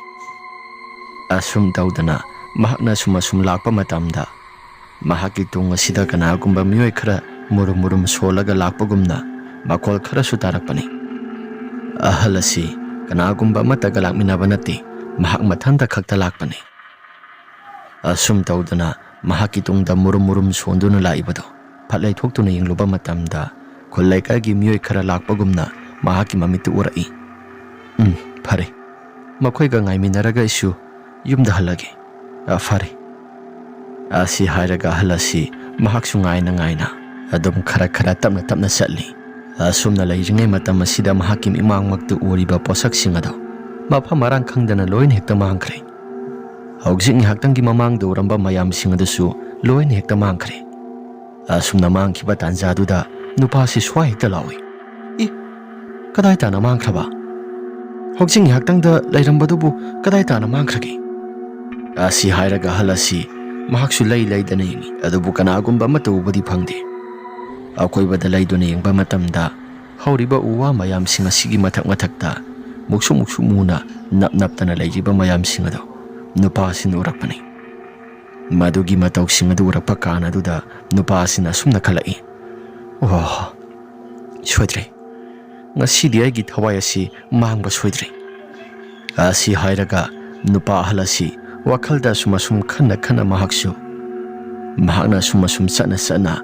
ꯑꯁꯨꯝ ꯇꯧꯗꯅ ꯃꯍꯥꯛꯅ ꯑꯁꯨꯝ ꯑꯁꯨꯝ ꯂꯥꯛꯄ ꯃꯇꯝꯗ ꯃꯍꯥꯛꯀꯤ ꯇꯨꯡ ꯑꯁꯤꯗ ꯀꯅꯥꯒꯨꯝꯕ ꯃꯤꯑꯣꯏ ꯈꯔ ꯃꯨꯔꯨꯝ ꯃꯨꯔꯨꯝ ꯁꯣꯜꯂꯒ ꯂꯥꯛꯄꯒꯨꯝꯅ ꯃꯈꯣꯜ ꯈꯔꯁꯨ ꯇꯥꯔꯛꯄꯅꯤ꯫ ꯑꯍꯜ ꯑꯁꯤ ꯀꯅꯥꯒꯨꯝꯕ ꯑꯃꯠꯇꯒ ꯂꯥꯛꯃꯤꯟꯅꯕ ꯅꯠꯇꯦ, ꯃꯍꯥꯛ ꯃꯊꯟꯇ ꯈꯛꯇ ꯂꯥꯛꯄꯅꯤ꯫ ꯑꯁꯨꯝ ꯇꯧꯗꯅ ꯃꯍꯥꯛꯀꯤ ꯇꯨꯡꯗ ꯃꯨꯔꯨꯝ ꯃꯨꯔꯨꯝ ꯁꯣꯟꯗꯨꯅ ꯂꯥꯛꯏꯕꯗꯨ ꯐꯠ ꯂꯩꯊꯣꯛꯇꯨꯅ ꯌꯦꯡꯂꯨꯕ ꯃꯇꯝꯗ ꯈꯨꯜ ꯂꯩꯀꯥꯏꯒꯤ ꯃꯤꯑꯣꯏ ꯈꯔ ꯂꯥꯛꯄꯒꯨꯝꯅ ꯃꯍꯥꯛꯀꯤ ꯃꯃꯤꯠꯇꯨ ꯎꯔꯛꯏ꯫ "ꯎꯝ, ꯐꯔꯦ, ꯃꯈꯣꯏꯒ ꯉꯥꯏꯃꯤꯟꯅꯔꯒ ꯑꯩꯁꯨ ꯌꯨꯝꯗ ꯍꯜꯂꯒꯦ꯫ ꯑ, ꯐꯔꯦ"꯫ ꯑꯁꯤ ꯍꯥꯏꯔꯒ ꯑꯍꯜ ꯑꯁꯤ ꯃꯍꯥꯛꯁꯨ ꯉꯥꯏꯅ ꯉꯥꯏꯅ ꯑꯗꯨꯝ ꯈꯔ ꯈꯔ ꯇꯞꯅ ꯇꯞꯅ ꯆꯠꯂꯤ꯫ ꯑꯁꯨꯝꯅ ꯂꯩꯔꯤꯉꯩ ꯃꯇꯝ ꯑꯁꯤꯗ ꯃꯍꯥꯛꯀꯤ ꯃꯤꯠꯃꯥꯡꯃꯛꯇ ꯎꯔꯤꯕ ꯄꯣꯠꯁꯛꯁꯤꯡ ꯑꯗꯣ ꯃꯐꯝ ꯃꯔꯥꯡ ꯈꯪꯗꯅ ꯂꯣꯏꯅ ꯍꯦꯛꯇ ꯃꯥꯡꯈ꯭ꯔꯦ꯫ ꯍꯧꯖꯤꯛ ꯉꯥꯏꯍꯥꯛꯇꯪꯒꯤ ꯃꯃꯥꯡꯗ ꯎꯔꯝꯕ ꯃꯌꯥꯝꯁꯤꯡ ꯑꯗꯨꯁꯨ ꯂꯣꯏꯅ ꯍꯦꯛꯇ ꯃꯥꯡꯈ꯭ꯔꯦ꯫ ꯑꯁꯨꯝꯅ ꯃꯥꯡꯈꯤꯕ ꯇꯥꯟꯖꯥꯗꯨꯗ ꯅꯨꯄꯥꯁꯤ ꯁ꯭ꯋꯥꯏ ꯍꯦꯛꯇ ꯂꯥꯎꯏ, "ꯏ, ꯀꯗꯥꯏ ꯇꯥꯅ ꯃꯥꯡꯈ꯭ꯔꯕ? ꯍꯧꯖꯤꯛ ꯉꯥꯏꯍꯥꯛꯇꯪꯗ ꯂꯩꯔꯝꯕꯗꯨꯕꯨ ꯀꯗꯥꯏ ꯇꯥꯅ ꯃꯥꯡꯈ꯭ꯔꯒꯦ?" ꯑꯁꯤ ꯍꯥꯏꯔꯒ ꯑꯍꯜ ꯑꯁꯤ ꯃꯍꯥꯛꯁꯨ ꯂꯩ ꯂꯩꯗꯅ ꯌꯦꯡꯏ, ꯑꯗꯨꯕꯨ ꯀꯅꯥꯒꯨꯝꯕ ꯑꯃꯠꯇ ꯎꯕꯗꯤ ꯐꯪꯗꯦ꯫ ꯑꯀꯣꯏꯕꯗ ꯂꯩꯗꯨꯅ ꯌꯦꯡꯕ ꯃꯇꯝꯗ, ꯍꯧꯔꯤꯕ ꯎ ꯋꯥ ꯃꯌꯥꯝꯁꯤꯡ ꯑꯁꯤꯒꯤ ꯃꯊꯛ ꯃꯊꯛꯇ ꯃꯨꯛꯁꯨ ꯃꯨꯛꯁꯨ ꯃꯨꯅ ꯅꯞ ꯅꯞꯇꯅ ꯂꯩꯔꯤꯕ ꯃꯌꯥꯝꯁꯤꯡ ꯑꯗꯨ ꯅꯨꯄꯥ ꯑꯁꯤꯅ ꯎꯔꯛꯄꯅꯤ꯫ ꯃꯗꯨꯒꯤ ꯃꯇꯧꯁꯤꯡ ꯑꯗꯨ ꯎꯔꯛꯄ ꯀꯥꯟ ꯑꯗꯨꯗ ꯅꯨꯄꯥ ꯑꯁꯤꯅ ꯑꯁꯨꯝꯅ ꯈꯜꯂꯛꯏ, "ꯑꯣ, ꯁꯣꯏꯗ꯭ꯔꯦ, ꯉꯁꯤꯗꯤ ꯑꯩꯒꯤ ꯊꯋꯥꯏ ꯑꯁꯤ ꯃꯥꯡꯕ ꯁꯣꯏꯗ꯭ꯔꯦ"꯫ ꯑꯁꯤ ꯍꯥꯏꯔꯒ ꯅꯨꯄꯥ ꯑꯍꯜ ꯑꯁꯤ ꯋꯥꯈꯜꯗ ꯑꯁꯨꯝ ꯑꯁꯨꯝ ꯈꯟꯅ ꯈꯟꯅ ꯃꯍꯥꯛꯁꯨ, ꯃꯍꯥꯛꯅ ꯑꯁꯨꯝ ꯑꯁꯨꯝ ꯆꯠꯅ ꯆꯠꯅ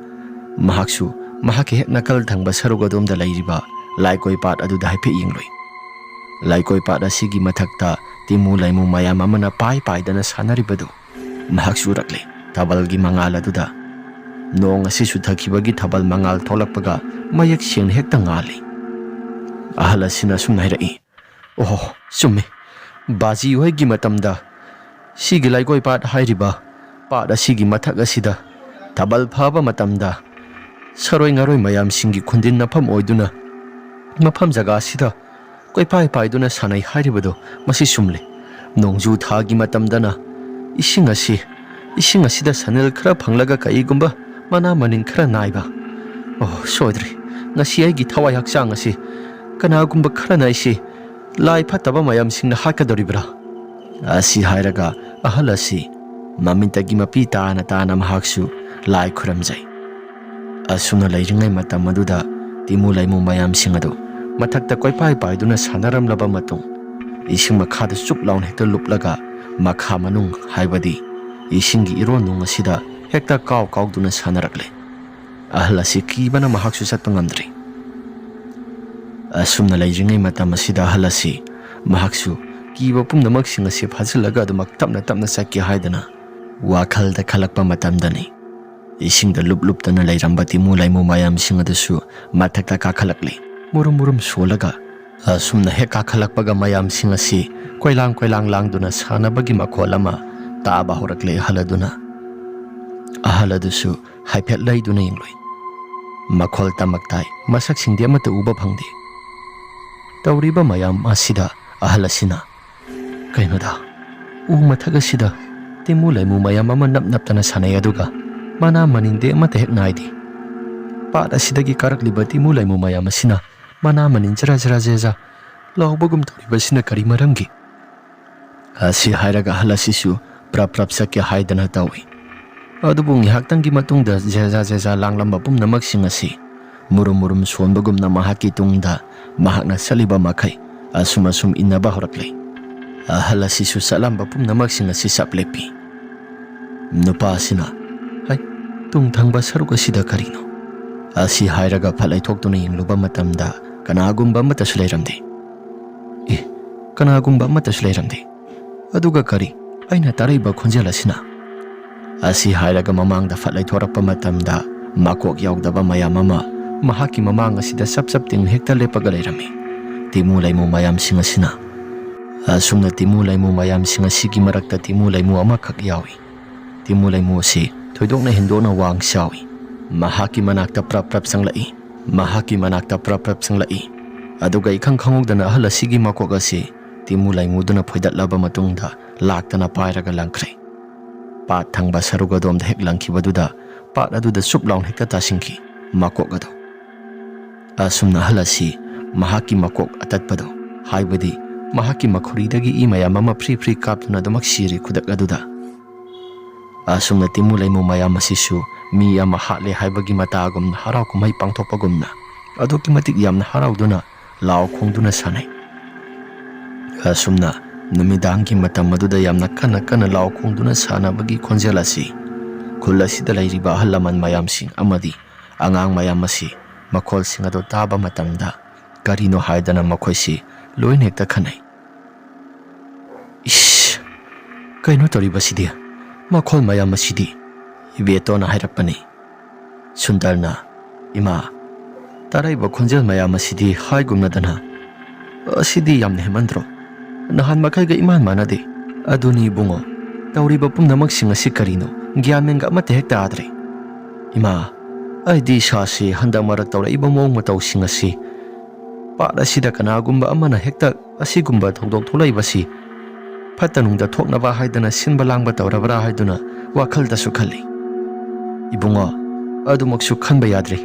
ꯃꯍꯥꯛꯁꯨ ꯃꯍꯥꯛꯀꯤ ꯍꯦꯛ ꯅꯥꯀꯜ ꯊꯪꯕ ꯁꯔꯨꯛ ꯑꯗꯣꯝꯗ ꯂꯩꯔꯤꯕ ꯂꯥꯏꯀꯣꯏ ꯄꯥꯠ ꯑꯗꯨꯗ ꯍꯥꯏꯐꯦꯠ ꯌꯦꯡꯂꯨꯏ꯫ ꯂꯥꯏꯀꯣꯏ ꯄꯥꯠ ꯑꯁꯤꯒꯤ ꯃꯊꯛꯇ ꯇꯤꯃꯨ ꯂꯩꯃꯨ ꯃꯌꯥꯝ ꯑꯃꯅ ꯄꯥꯏ ꯄꯥꯏꯗꯅ ꯁꯥꯟꯅꯔꯤꯕꯗꯨ ꯃꯍꯥꯛꯁꯨ ꯎꯔꯛꯂꯦ꯫ ꯊꯥꯕꯜꯒꯤ ꯃꯉꯥꯜ ꯑꯗꯨꯗ ꯅꯣꯡ ꯑꯁꯤ ꯆꯨꯊꯈꯤꯕꯒꯤ ꯊꯥꯕꯜ ꯃꯉꯥꯜ ꯊꯣꯛꯂꯛꯄꯒ ꯃꯌꯦꯛ ꯁꯦꯡꯅ ꯍꯦꯛꯇ ꯉꯥꯜꯂꯤ꯫ ꯑꯍꯜ ꯑꯁꯤꯅ ꯑꯁꯨꯝꯅ ꯍꯥꯏꯔꯛꯏ, "ꯑꯣꯍꯣ, ꯆꯨꯝꯃꯤ꯫ ꯕꯥꯖꯤ ꯍꯣꯏꯒꯤ ꯃꯇꯝꯗ ꯁꯤꯒꯤ ꯂꯥꯏꯀꯣꯏ ꯄꯥꯠ ꯍꯥꯏꯔꯤꯕ ꯄꯥꯠ ꯑꯁꯤꯒꯤ ꯃꯊꯛ ꯑꯁꯤꯗ ꯊꯥꯕꯜ ꯐꯕ ꯃꯇꯝꯗ ꯁꯔꯣꯏ ꯉꯥꯔꯣꯏ ꯃꯌꯥꯝꯁꯤꯡꯒꯤ ꯈꯨꯟꯗꯤꯟꯅꯐꯝ ꯑꯣꯏꯗꯨꯅ ꯃꯐꯝ ꯖꯒꯥ ꯑꯁꯤꯗ ꯀꯣꯏꯄꯥꯏ ꯄꯥꯏꯗꯨꯅ ꯁꯥꯟꯅꯩ ꯍꯥꯏꯔꯤꯕꯗꯨ ꯃꯁꯤ ꯆꯨꯝꯂꯦ꯫ ꯅꯣꯡꯖꯨ ꯊꯥꯒꯤ ꯃꯇꯝꯗꯅ ꯏꯁꯤꯡ ꯑꯁꯤ, ꯏꯁꯤꯡ ꯑꯁꯤꯗ ꯁꯅꯦꯜ ꯈꯔ ꯐꯪꯂꯒ ꯀꯩꯒꯨꯝꯕ ꯃꯅꯥ ꯃꯅꯤꯟ ꯈꯔ ꯅꯥꯏꯕ꯫ ꯑꯣ, ꯁꯣꯏꯗ꯭ꯔꯦ꯫ ꯉꯁꯤ ꯑꯩꯒꯤ ꯊꯋꯥꯏ ꯍꯛꯆꯥꯡ ꯑꯁꯤ ꯀꯅꯥꯒꯨꯝꯕ ꯈꯔꯅ ꯑꯩꯁꯤ ꯂꯥꯏ ꯐꯠꯇꯕ ꯃꯌꯥꯝꯁꯤꯡꯅ ꯍꯥꯠꯀꯗꯧꯔꯤꯕ꯭ꯔꯥ?" ꯑꯁꯤ ꯍꯥꯏꯔꯒ ꯑꯍꯜ ꯑꯁꯤ ꯃꯃꯤꯠꯇꯒꯤ ꯃꯄꯤ ꯇꯥꯅ ꯇꯥꯅ ꯃꯍꯥꯛꯁꯨ ꯂꯥꯏ ꯈꯨꯔꯝꯖꯩ꯫ ꯑꯁꯨꯝꯅ ꯂꯩꯔꯤꯉꯩ ꯃꯇꯝ ꯑꯗꯨꯗ ꯇꯤꯃꯨ ꯂꯩꯃꯨ ꯃꯌꯥꯝꯁꯤꯡ ꯑꯗꯨ ꯃꯊꯛꯇ ꯀꯣꯏꯄꯥꯏ ꯄꯥꯏꯗꯨꯅ ꯁꯥꯟꯅꯔꯝꯂꯕ ꯃꯇꯨꯡ, ꯏꯁꯤꯡ ꯃꯈꯥꯗ ꯆꯨꯞ ꯂꯥꯎꯅ ꯍꯦꯛꯇ ꯂꯨꯞꯂꯒ ꯃꯈꯥ ꯃꯅꯨꯡ, ꯍꯥꯏꯕꯗꯤ ꯏꯁꯤꯡꯒꯤ ꯏꯔꯣꯟ ꯅꯨꯡ ꯑꯁꯤꯗ ꯍꯦꯛꯇ ꯀꯥꯎ ꯀꯥꯎꯗꯨꯅ ꯁꯥꯟꯅꯔꯛꯂꯦ꯫ ꯑꯍꯜ ꯑꯁꯤ ꯀꯤꯕꯅ ꯃꯍꯥꯛꯁꯨ ꯆꯠꯄ ꯉꯝꯗ꯭ꯔꯤ꯫ ꯑꯁꯨꯝꯅ ꯂꯩꯔꯤꯉꯩ ꯃꯇꯝ ꯑꯁꯤꯗ ꯑꯍꯜ ꯑꯁꯤ ꯃꯍꯥꯛꯁꯨ ꯀꯤꯕ ꯄꯨꯝꯅꯃꯛꯁꯤꯡ ꯑꯁꯤ ꯐꯥꯖꯤꯜꯂꯒ ꯑꯗꯨꯃꯛ ꯇꯞꯅ ꯇꯞꯅ ꯆꯠꯀꯦ ꯍꯥꯏꯗꯅ ꯋꯥꯈꯜꯗ ꯈꯜꯂꯛꯄ ꯃꯇꯝꯗꯅꯤ꯫ ꯏꯁꯤꯡꯗ ꯂꯨꯞ ꯂꯨꯞꯇꯅ ꯂꯩꯔꯝꯕ ꯇꯤꯃꯨ ꯂꯩꯃꯨ ꯃꯌꯥꯝꯁꯤꯡ ꯑꯗꯨꯁꯨ ꯃꯊꯛꯇ ꯀꯥꯈꯠꯂꯛꯂꯤ꯫ ꯃꯨꯔꯨꯝ ꯃꯨꯔꯨꯝ ꯁꯣꯜꯂꯒ ꯑꯁꯨꯝꯅ ꯍꯦꯛ ꯀꯥꯈꯠꯂꯛꯄꯒ ꯃꯌꯥꯝꯁꯤꯡ ꯑꯁꯤ ꯀꯣꯏꯂꯥꯡ ꯀꯣꯏꯂꯥꯡ ꯂꯥꯡꯗꯨꯅ ꯁꯥꯟꯅꯕꯒꯤ ꯃꯈꯣꯜ ꯑꯃ ꯇꯥꯕ ꯍꯧꯔꯛꯂꯦ꯫ ꯑꯍꯜ ꯑꯗꯨꯅ, ꯑꯍꯜ ꯑꯗꯨꯁꯨ ꯍꯥꯏꯐꯦꯠ ꯂꯩꯗꯨꯅ ꯌꯦꯡꯂꯨꯏ꯫ ꯃꯈꯣꯜ ꯇꯃꯛ ꯇꯥꯏ, ꯃꯁꯛꯁꯤꯡꯗꯤ ꯑꯃꯠꯇ ꯎꯕ ꯐꯪꯗꯦ꯫ ꯇꯧꯔꯤꯕ ꯃꯌꯥꯝ ꯑꯁꯤꯗ ꯑꯍꯜ ꯑꯁꯤꯅ, "ꯀꯩꯅꯣꯗ, ꯎ ꯃꯊꯛ ꯑꯁꯤꯗ ꯇꯤꯃꯨ ꯂꯩꯃꯨ ꯃꯌꯥꯝ ꯑꯃ ꯅꯞ ꯅꯞꯇꯅ ꯁꯥꯟꯅꯩ, ꯑꯗꯨꯒ ꯃꯅꯥ ꯃꯅꯤꯟꯗꯤ ꯑꯃꯠꯇ ꯍꯦꯛ ꯅꯥꯏꯗꯦ꯫ ꯄꯥꯠ ꯑꯁꯤꯗꯒꯤ ꯀꯥꯔꯛꯂꯤꯕ ꯇꯤꯃꯨ ꯂꯩꯃꯨ ꯃꯌꯥꯝ ꯑꯁꯤꯅ ꯃꯅꯥ ꯃꯅꯤꯟ ꯖꯔꯥ ꯖꯔꯥ ꯖꯦꯖꯥ ꯂꯥꯎꯕꯒꯨꯝ ꯇꯧꯔꯤꯕꯁꯤꯅ ꯀꯔꯤ ꯃꯔꯝꯒꯤ? ꯑꯁꯤ ꯍꯥꯏꯔꯒ ꯑꯍꯜ ꯑꯁꯤꯁꯨ ꯄ꯭ꯔꯞ ꯄ꯭ꯔꯞ ꯆꯠꯀꯦ ꯍꯥꯏꯗꯅ ꯇꯧꯏ꯫ ꯑꯗꯨꯕꯨ ꯉꯥꯏꯍꯥꯛꯇꯪꯒꯤ ꯃꯇꯨꯡꯗ ꯖꯦꯖꯥ ꯖꯦꯖꯥ ꯂꯥꯡꯂꯝꯕ ꯄꯨꯝꯅꯃꯛꯁꯤꯡ ꯑꯁꯤ ꯃꯨꯔꯨꯝ ꯃꯨꯔꯨꯝ ꯁꯣꯟꯕꯒꯨꯝꯅ ꯃꯍꯥꯛꯀꯤ ꯇꯨꯡꯗ ꯃꯍꯥꯛꯅ ꯆꯠꯂꯤꯕ ꯃꯈꯩ ꯑꯁꯨꯝ ꯑꯁꯨꯝ ꯏꯟꯅꯕ ꯍꯧꯔꯛꯂꯦ꯫ ꯑꯍꯜ ꯑꯁꯤꯁꯨ ꯆꯠꯂꯝꯕ ꯄꯨꯝꯅꯃꯛꯁꯤꯡ ꯑꯁꯤ ꯆꯞ ꯂꯦꯞꯄꯤ꯫ ꯅꯨꯄꯥ ꯑꯁꯤꯅ, "ꯍꯩ, ꯇꯨꯡ ꯊꯪꯕ ꯁꯔꯨꯛ ꯑꯁꯤꯗ ꯀꯔꯤꯅꯣ?" ꯑꯁꯤ ꯍꯥꯏꯔꯒ ꯐꯠ ꯂꯩꯊꯣꯛꯇꯨꯅ ꯌꯦꯡꯂꯨꯕ ꯃꯇꯝꯗ ꯀꯅꯥꯒꯨꯝꯕ ꯑꯃꯠꯇꯁꯨ ꯂꯩꯔꯝꯗꯦ꯫ "ꯑꯦ, ꯀꯅꯥꯒꯨꯝꯕ ꯑꯃꯠꯇꯁꯨ ꯂꯩꯔꯝꯗꯦ꯫ ꯑꯗꯨꯒ ꯀꯔꯤ? ꯑꯩꯅ ꯇꯥꯔꯛꯏꯕ ꯈꯣꯟꯖꯦꯜ ꯑꯁꯤꯅ?" ꯑꯁꯤ ꯍꯥꯏꯔꯒ ꯃꯃꯥꯡꯗ ꯐꯠ ꯂꯩꯊꯣꯔꯛꯄ ꯃꯇꯝꯗ ꯃꯀꯣꯛ ꯌꯥꯎꯗꯕ ꯃꯌꯥꯝ ꯑꯃ ꯃꯍꯥꯛꯀꯤ ꯃꯃꯥꯡ ꯑꯁꯤꯗ ꯆꯞ ꯆꯞ ꯇꯤꯡ ꯍꯦꯛꯇ ꯂꯦꯞꯄꯒ ꯂꯩꯔꯝꯃꯤ꯫ ꯇꯤꯃꯨ ꯂꯩꯃꯨ ꯃꯌꯥꯝꯁꯤꯡ ꯑꯁꯤꯅ꯫ ꯑꯁꯨꯝꯅ ꯇꯤꯃꯨ ꯂꯩꯃꯨ ꯃꯌꯥꯝꯁꯤꯡ ꯑꯁꯤꯒꯤ ꯃꯔꯛꯇ ꯇꯤꯃꯨ ꯂꯩꯃꯨ ꯑꯃꯈꯛ ꯌꯥꯎꯏ꯫ ꯇꯤꯃꯨ ꯂꯩꯃꯨ ꯑꯁꯤ ꯊꯣꯏꯗꯣꯛꯅ ꯍꯦꯟꯗꯣꯛꯅ ꯋꯥꯡ ꯆꯥꯎꯏ꯫ ꯃꯍꯥꯛꯀꯤ ꯃꯅꯥꯛꯇ ꯄ꯭ꯔꯞ ꯄ꯭ꯔꯞ ꯆꯪꯂꯛꯏ꯫ ꯃꯍꯥꯛꯀꯤ ꯃꯅꯥꯛꯇ ꯄ꯭ꯔꯞ ꯄ꯭ꯔꯞ ꯆꯪꯂꯛꯏ꯫ ꯑꯗꯨꯒ ꯏꯈꯪ ꯈꯪꯍꯧꯗꯅ ꯑꯍꯜ ꯑꯁꯤꯒꯤ ꯃꯀꯣꯛ ꯑꯁꯤ ꯇꯤꯃꯨ ꯂꯩꯃꯨꯗꯨꯅ ꯐꯣꯏꯗꯠꯂꯕ ꯃꯇꯨꯡꯗ ꯂꯥꯛꯇꯅ ꯄꯥꯏꯔꯒ ꯂꯪꯈ꯭ꯔꯦ꯫ ꯄꯥꯠ ꯊꯪꯕ ꯁꯔꯨꯛ ꯑꯗꯣꯝꯗ ꯍꯦꯛ ꯂꯪꯈꯤꯕꯗꯨꯗ ꯄꯥꯠ ꯑꯗꯨꯗ ꯆꯨꯞ ꯂꯥꯎꯅ ꯍꯦꯛꯇ ꯇꯥꯁꯤꯟꯈꯤ ꯃꯀꯣꯛ ꯑꯗꯨ꯫ ꯑꯁꯨꯝꯅ ꯑꯍꯜ ꯑꯁꯤ ꯃꯍꯥꯛꯀꯤ ꯃꯀꯣꯛ ꯑꯇꯠꯄꯗꯨ, ꯍꯥꯏꯕꯗꯤ ꯃꯍꯥꯛꯀꯤ ꯃꯈꯨꯔꯤꯗꯒꯤ ꯏ ꯃꯌꯥꯝ ꯑꯃ ꯐ꯭ꯔꯤ ꯐ꯭ꯔꯤ ꯀꯥꯞꯇꯨꯅ ꯑꯗꯨꯃꯛ ꯁꯤꯔꯤ ꯈꯨꯗꯛ ꯑꯗꯨꯗ꯫ ꯑꯁꯨꯝꯅ ꯇꯤꯃꯨ ꯂꯩꯃꯨ ꯃꯌꯥꯝ ꯑꯁꯤꯁꯨ ꯃꯤ ꯑꯃ ꯍꯥꯠꯂꯦ ꯍꯥꯏꯕꯒꯤ ꯃꯇꯥꯒꯨꯝꯅ ꯍꯔꯥꯎ ꯀꯨꯝꯍꯩ ꯄꯥꯡꯊꯣꯛꯄꯒꯨꯝꯅ ꯑꯗꯨꯛꯀꯤ ꯃꯇꯤꯛ ꯌꯥꯝꯅ ꯍꯔꯥꯎꯗꯨꯅ ꯂꯥꯎ ꯈꯣꯡꯗꯨꯅ ꯁꯥꯟꯅꯩ꯫ ꯑꯁꯨꯝꯅ ꯅꯨꯃꯤꯗꯥꯡꯒꯤ ꯃꯇꯝ ꯑꯗꯨꯗ ꯌꯥꯝꯅ ꯀꯟꯅ ꯀꯟꯅ ꯂꯥꯎ ꯈꯣꯡꯗꯨꯅ ꯁꯥꯟꯅꯕꯒꯤ ꯈꯣꯟꯖꯦꯜ ꯑꯁꯤ ꯈꯨꯜ ꯑꯁꯤꯗ ꯂꯩꯔꯤꯕ ꯑꯍꯜ ꯂꯃꯟ ꯃꯌꯥꯝꯁꯤꯡ ꯑꯃꯗꯤ ꯑꯉꯥꯡ ꯃꯌꯥꯝ ꯑꯁꯤ ꯃꯈꯣꯜꯁꯤꯡ ꯑꯗꯨ ꯇꯥꯕ ꯃꯇꯝꯗ ꯀꯔꯤꯅꯣ ꯍꯥꯏꯗꯅ ꯃꯈꯣꯏꯁꯤ ꯂꯣꯏꯅ ꯍꯦꯛꯇ ꯈꯟꯅꯩ꯫ "ꯏꯁ! ꯀꯩꯅꯣ ꯇꯧꯔꯤꯕꯁꯤꯗꯤ? ꯃꯈꯣꯜ ꯃꯌꯥꯝ ꯑꯁꯤꯗꯤ?" ꯏꯕꯦꯇꯣꯟꯅ ꯍꯥꯏꯔꯛꯄꯅꯤ꯫ ꯁꯨꯟꯗꯔꯅ, "ꯏꯃꯥ, ꯇꯥꯔꯛꯏꯕ ꯈꯣꯟꯖꯦꯜ ꯃꯌꯥꯝ ꯑꯁꯤꯗꯤ ꯍꯥꯏꯒꯨꯝꯅꯗꯅ, ꯑꯁꯤꯗꯤ ꯌꯥꯝꯅ ꯍꯦꯟꯃꯟꯗ꯭ꯔꯣ? ꯅꯍꯥꯟ ꯃꯈꯩꯒ ꯏꯃꯥꯟ ꯃꯥꯟꯅꯗꯦ꯫ ꯑꯗꯨꯅꯤ ꯏꯕꯨꯡꯉꯣ, ꯇꯧꯔꯤꯕ ꯄꯨꯝꯅꯃꯛꯁꯤꯡ ꯑꯁꯤ ꯀꯔꯤꯅꯣ? ꯒ꯭ꯌꯥꯟ ꯃꯦꯟꯒ ꯑꯃꯠꯇ ꯍꯦꯛ ꯇꯥꯗ꯭ꯔꯦ꯫ ꯏꯃꯥ, ꯑꯩꯗꯤ ꯏꯁꯥꯁꯤ ꯍꯟꯗꯛ ꯃꯔꯛ ꯇꯧꯔꯛꯏꯕ ꯃꯑꯣꯡ ꯃꯇꯧꯁꯤꯡ ꯑꯁꯤ ꯄꯥꯠ ꯑꯁꯤꯗ ꯀꯅꯥꯒꯨꯝꯕ ꯑꯃꯅ ꯍꯦꯛꯇ ꯑꯁꯤꯒꯨꯝꯕ ꯊꯧꯗꯣꯛ ꯊꯣꯛꯂꯛꯏꯕꯁꯤ ꯐꯠꯇ ꯅꯨꯡꯗ ꯊꯣꯛꯅꯕ ꯍꯥꯏꯗꯅ ꯁꯤꯟꯕ ꯂꯥꯡꯕ ꯇꯧꯔꯕ꯭ꯔꯥ ꯍꯥꯏꯗꯨꯅ ꯋꯥꯈꯜꯗꯁꯨ ꯈꯜꯂꯤ꯫ ꯏꯕꯨꯡꯉꯣ, ꯑꯗꯨꯃꯛꯁꯨ ꯈꯟꯕ ꯌꯥꯗ꯭ꯔꯤ꯫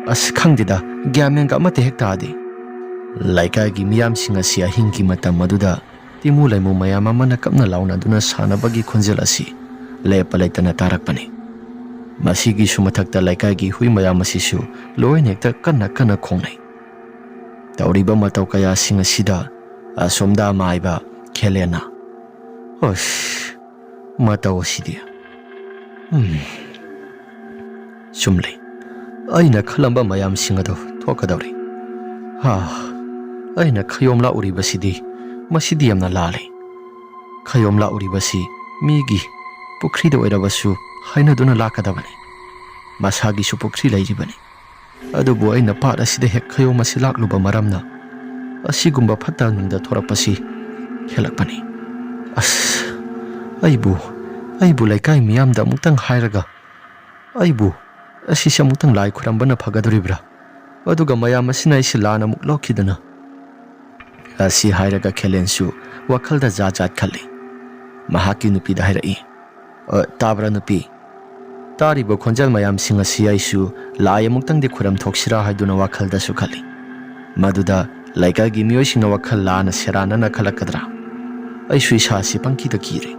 ꯑꯁ, ꯈꯪꯗꯦꯗ, ꯒ꯭ꯌꯥꯟ ꯃꯦꯟꯒ ꯑꯃꯠꯇ ꯍꯦꯛ ꯇꯥꯗꯦ꯫ ꯂꯩꯀꯥꯏꯒꯤ ꯃꯤꯌꯥꯝꯁꯤꯡ ꯑꯁꯤ ꯑꯍꯤꯡꯒꯤ ꯃꯇꯝ ꯑꯗꯨꯗ ꯇꯤꯃꯨ ꯂꯩꯃꯨ ꯃꯌꯥꯝ ꯑꯃꯅ ꯀꯞꯅ ꯂꯥꯎꯅꯗꯨꯅ ꯁꯥꯟꯅꯕꯒꯤ ꯈꯣꯟꯖꯦꯜ ꯑꯁꯤ ꯂꯦꯞꯄ ꯂꯩꯇꯅ ꯇꯥꯔꯛꯄꯅꯤ꯫ ꯃꯁꯤꯒꯤꯁꯨ ꯃꯊꯛꯇ ꯂꯩꯀꯥꯏꯒꯤ ꯍꯨꯏ ꯃꯌꯥꯝ ꯑꯁꯤꯁꯨ ꯂꯣꯏꯅ ꯍꯦꯛꯇ ꯀꯟꯅ ꯀꯟꯅ ꯈꯣꯡꯅꯩ꯫ ꯇꯧꯔꯤꯕ ꯃꯇꯧ ꯀꯌꯥꯁꯤꯡ ꯑꯁꯤꯗ ꯑꯁꯣꯝꯗ ꯃꯥꯏꯕ ꯈꯦꯂꯦꯟꯅ, "ꯑꯁ, ꯃꯇꯧ ꯑꯁꯤꯗꯤ꯫ ꯎꯝ, ꯆꯨꯝꯂꯦ꯫ ꯑꯩꯅ ꯈꯜꯂꯝꯕ ꯃꯌꯥꯝꯁꯤꯡ ꯑꯗꯨ ꯊꯣꯛꯀꯗꯧꯔꯦ꯫ ꯍꯥ, ꯑꯩꯅ ꯈꯌꯣꯝ ꯂꯥꯛꯎꯔꯤꯕꯁꯤꯗꯤ, ꯃꯁꯤꯗꯤ ꯌꯥꯝꯅ ꯂꯥꯜꯂꯦ꯫ ꯈꯌꯣꯝ ꯂꯥꯛꯎꯔꯤꯕꯁꯤ ꯃꯤꯒꯤ ꯄꯨꯈ꯭ꯔꯤꯗ ꯑꯣꯏꯔꯕꯁꯨ ꯍꯥꯏꯅꯗꯨꯅ ꯂꯥꯛꯀꯗꯕꯅꯤ꯫ ꯃꯁꯥꯒꯤꯁꯨ ꯄꯨꯈ꯭ꯔꯤ ꯂꯩꯔꯤꯕꯅꯤ꯫ ꯑꯗꯨꯕꯨ ꯑꯩꯅ ꯄꯥꯠ ꯑꯁꯤꯗ ꯍꯦꯛ ꯈꯌꯣꯝ ꯑꯁꯤ ꯂꯥꯛꯂꯨꯕ ꯃꯔꯝꯅ ꯑꯁꯤꯒꯨꯝꯕ ꯐꯠꯇ ꯅꯨꯡꯗ ꯊꯣꯔꯛꯄꯁꯤ ꯍꯦꯜꯂꯛꯄꯅꯤ꯫ ꯑꯁ, ꯑꯩꯕꯨ, ꯑꯩꯕꯨ ꯂꯩꯀꯥꯏ ꯃꯤꯌꯥꯝꯗ ꯑꯃꯨꯛꯇꯪ ꯍꯥꯏꯔꯒ ꯑꯩꯕꯨ ꯑꯁꯤꯁꯦ ꯑꯃꯨꯛꯇꯪ ꯂꯥꯏ ꯈꯨꯔꯝꯕꯅ ꯐꯒꯗꯧꯔꯤꯕ꯭ꯔꯥ? ꯑꯗꯨꯒ ꯃꯌꯥꯝ ꯑꯁꯤꯅ ꯑꯩꯁꯤ ꯂꯥꯟꯅ ꯑꯃꯨꯛ ꯂꯧꯈꯤꯗꯅ?" ꯑꯁꯤ ꯍꯥꯏꯔꯒ ꯈꯦꯂꯦꯟꯁꯨ ꯋꯥꯈꯜꯗ ꯖꯥꯠ ꯖꯥꯠ ꯈꯜꯂꯤ꯫ ꯃꯍꯥꯛꯀꯤ ꯅꯨꯄꯤꯗ ꯍꯥꯏꯔꯛꯏ, "ꯑ, ꯇꯥꯕ꯭ꯔꯥ ꯅꯨꯄꯤ? ꯇꯥꯔꯤꯕ ꯈꯣꯟꯖꯦꯜ ꯃꯌꯥꯝꯁꯤꯡ ꯑꯁꯤ ꯑꯩꯁꯨ ꯂꯥꯏ ꯑꯃꯨꯛꯇꯪꯗꯤ ꯈꯨꯔꯝ ꯊꯣꯛꯁꯤꯔꯥ ꯍꯥꯏꯗꯨꯅ ꯋꯥꯈꯜꯗꯁꯨ ꯈꯜꯂꯤ꯫ ꯃꯗꯨꯗ ꯂꯩꯀꯥꯏꯒꯤ ꯃꯤꯑꯣꯏꯁꯤꯡꯅ ꯋꯥꯈꯜ ꯂꯥꯟꯅ ꯁꯦꯔꯥꯟꯅꯅ ꯈꯜꯂꯛꯀꯗ꯭ꯔꯥ? ꯑꯩꯁꯨ ꯏꯁꯥꯁꯤ ꯄꯪꯀꯤꯗ ꯀꯤꯔꯦ꯫